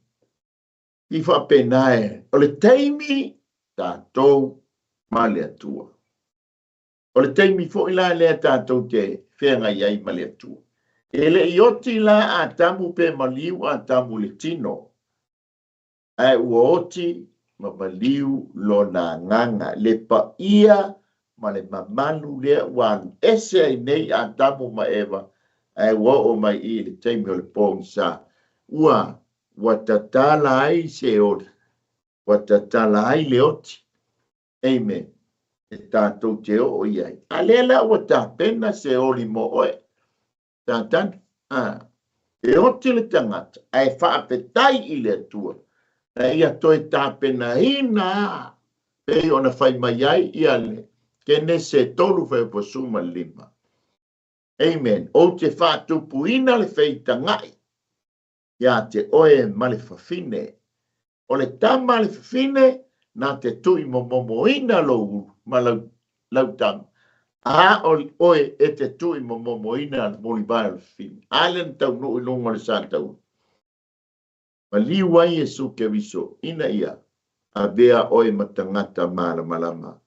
I faapena e, o le taimi tatou ma le Atua. O le taimi foi la lea tatou te feagai ai ma le Atua. E le i oti la Atamu pe maliu Atamu i le tino, ae ua oti ma maliu lona agaga, le paia ma le mamalu lea ua alu ese ai nei Atamu ma Eva, ae ua oo mai i i le taimi o le pogisa, ua ua tatala ai Seoli, ua tatala ai le oti. Amen. E tatou te oo i ai. A lea la ua tapena Seoli mo oe, Satani. A, e oti le tagata, ae faafetai i le Atua, na ia toe tapenaina a, pei ona fai mai ai ia le Kenese 3:15. Amen. Ou te faatupuina le feitagaʻi iā te oe ma le fafine. O le tama a le fafine na te tuimomomoina lou ulu ma lau, lau tama, a o oe e te tuimomomoina le mulivae o le fafine. A lea na taunuu i luga o le sa taua. Maliu ai Iesu Keriso ina ia avea oe ma tagata malamalama.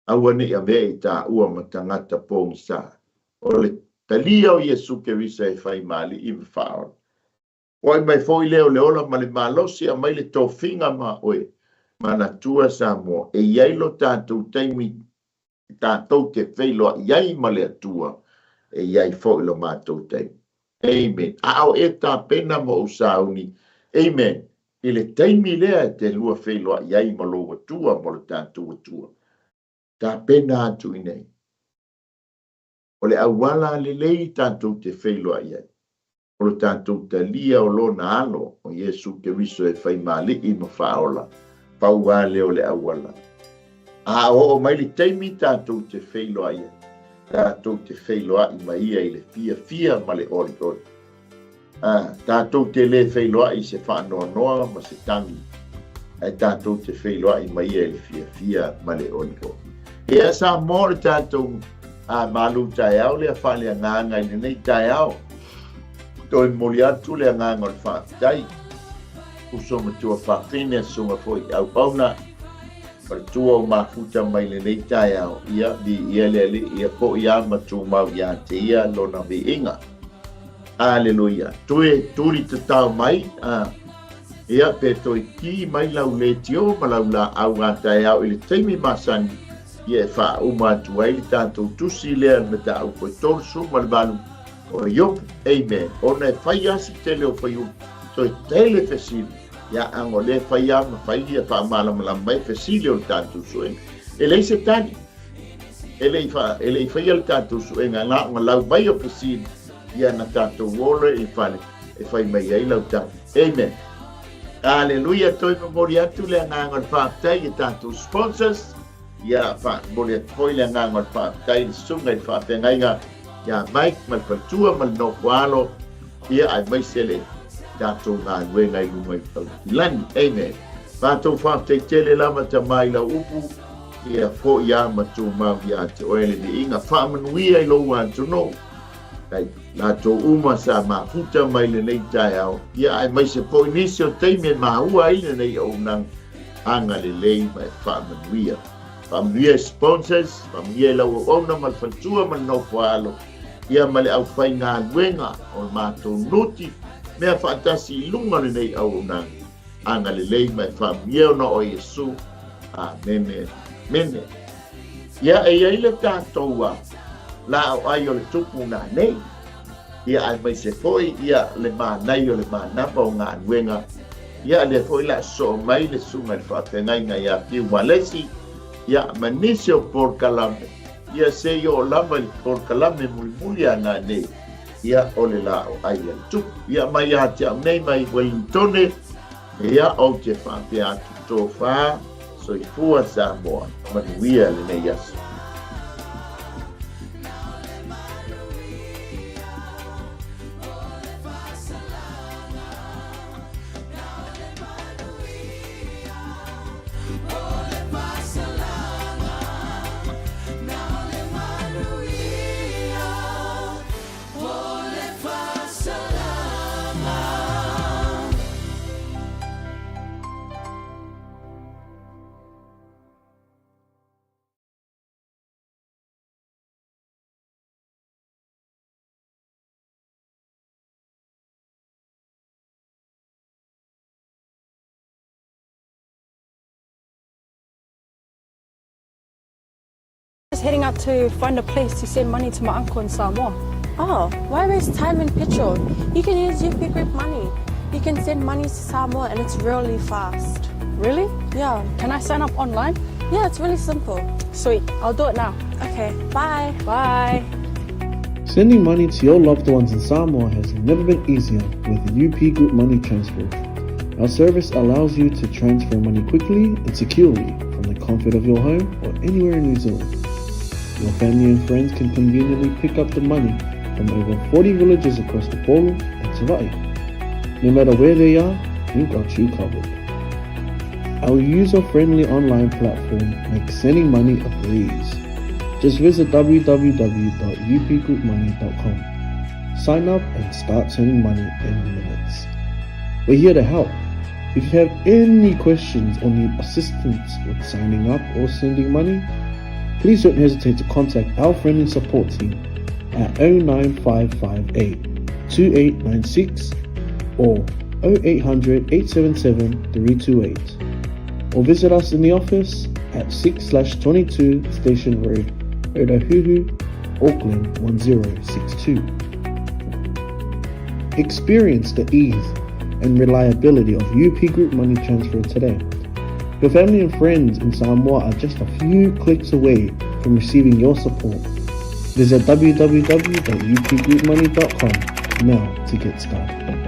Aua ne i avea i taua ma tagata pogisa. O le talia o Iesu Keriso e fai ma alii ma faaola. Foai mai foi lea o le ola ma le malosi, aumai le tofiga ma oe. Manatua Samoa, e i ai lo tatou taimi tatou te feiloai ai ma le Atua, e i ai foi lo matou taimi. Amen. A o e tapena ma ou sauni, amen, i le taimi lea e te lua feiloai ai ma lou Atua ma lo tatou Atua. Tapena atu i nei. O le auala lelei tatou te feiloai ai. O lo tatou talia o Lona Alo, o Iesu Keriso e fai ma Alii ma Faaola, pau lava lea o le auala. A oo mai le taimi tatou te feiloai ai, tatou te feiloai ma Ia i le fiafia ma le olioli. A, tatou te le feiloai i se faanoanoa ma se tagi, ae tatou te feiloai ma Ia i le fiafia ma le olioli. Ia Samoa, o le tatou a malu taeao lea faaleagaga i lenei taeao. Toe momoli atu le agaga o le faafetai. Uso matua faafine, susuga foi i auauna, faletua o mafuta mai lenei taeao, ia viia le Alii, ia foi lava ma tumau ia te ia lona viiga. Aleluia. Toe tuli tatao mai, a, ia pe toe ki mai lau leitio ma lau laau a taeao i le taimi masani, ia e faauma atu ai le tatou tusi lea le mataupu e 38 o Iopu. Amen. Ona e fai lava si tele o fuaiupu, toe tele fesili, ia aga o lea e fai lava ma fai ia faamalamalama mai fesili o le tatou suega. E leai se tali. E le i, fa, e le i faia le tatou suega, na ona lau mai o fesili, ia na tatou o loa i le fale e fai mai ai lau tali. Amen. Aleluia, toe momoli atu le agaga o le faafetai i tatou sponsors. Ia faamomoli atu foi le agaga o le faafetai i le susuga i le faafeagaiga ia Mike ma le faletua ma le nofo alo, ia aemaise le tatou galuega i luga i Tautilani. Amen. Matou faafetai tele lava Tama i lau upu, ia foi a ma tumau ia te oe le viiga. Faamanuia i lou atunuu, kai latou uma sa mafuta mai lenei taeao, ia aemaise foi nisi o taimi e maua ai lenei auaunaga agalelei ma e faamanuia. Faamanuia i sponsors, faamanuia i lau auauna ma le faletua ma le nofo alo, ia ma le aufaigaluega o le matou nuti, mea faatasi i luga o lenei auaunaga. Agalelei ma e faamanuia ona o Iesu. Amene. Mene. Ia e i ai le tatou a laau ai o le tupu nanei. Ia aemaise foi ia le manai o le manava o galuega. Ia lea foi la soo mai le susuga i le faafeagaiga ia Fiu Walesi, ia ma nisi o polokalame, ia se i oo lava i le polokalame mulimuli a nanei, ia o le laau ai a le tupu. Ia mai ia te au nei mai Wellingtone, ia ou te faapea atu tofa, soifua Samoa, manuia lenei aso. Just heading out to find a place to send money to my uncle in Samoa. Oh, why waste time and petrol? You can use UP Group Money. You can send money to Samoa and it's really fast. Really? Yeah. Can I sign up online? Yeah, it's really simple. Sweet. I'll do it now. Okay, bye. Bye. Sending money to your loved ones in Samoa has never been easier with UP Group Money Transfer. Our service allows you to transfer money quickly and securely from the comfort of your home or anywhere in New Zealand. Your family and friends can conveniently pick up the money from over 40 villages across the Upolu and Savai'i. No matter where they are, we've got you covered. Our user-friendly online platform makes sending money a breeze. Just visit www.upgroupmoney.com. Sign up and start sending money in minutes. We're here to help. If you have any questions or need assistance with signing up or sending money, please don't hesitate to contact our friendly support team at 09558 2896 or 0800 877 328 or visit us in the office at 6/22 Station Road, Otahuhu, Auckland 1062. Experience the ease and reliability of UP Group Money Transfer today. Your family and friends in Samoa are just a few clicks away from receiving your support. Visit www.upgroupmoney.com. now to get started.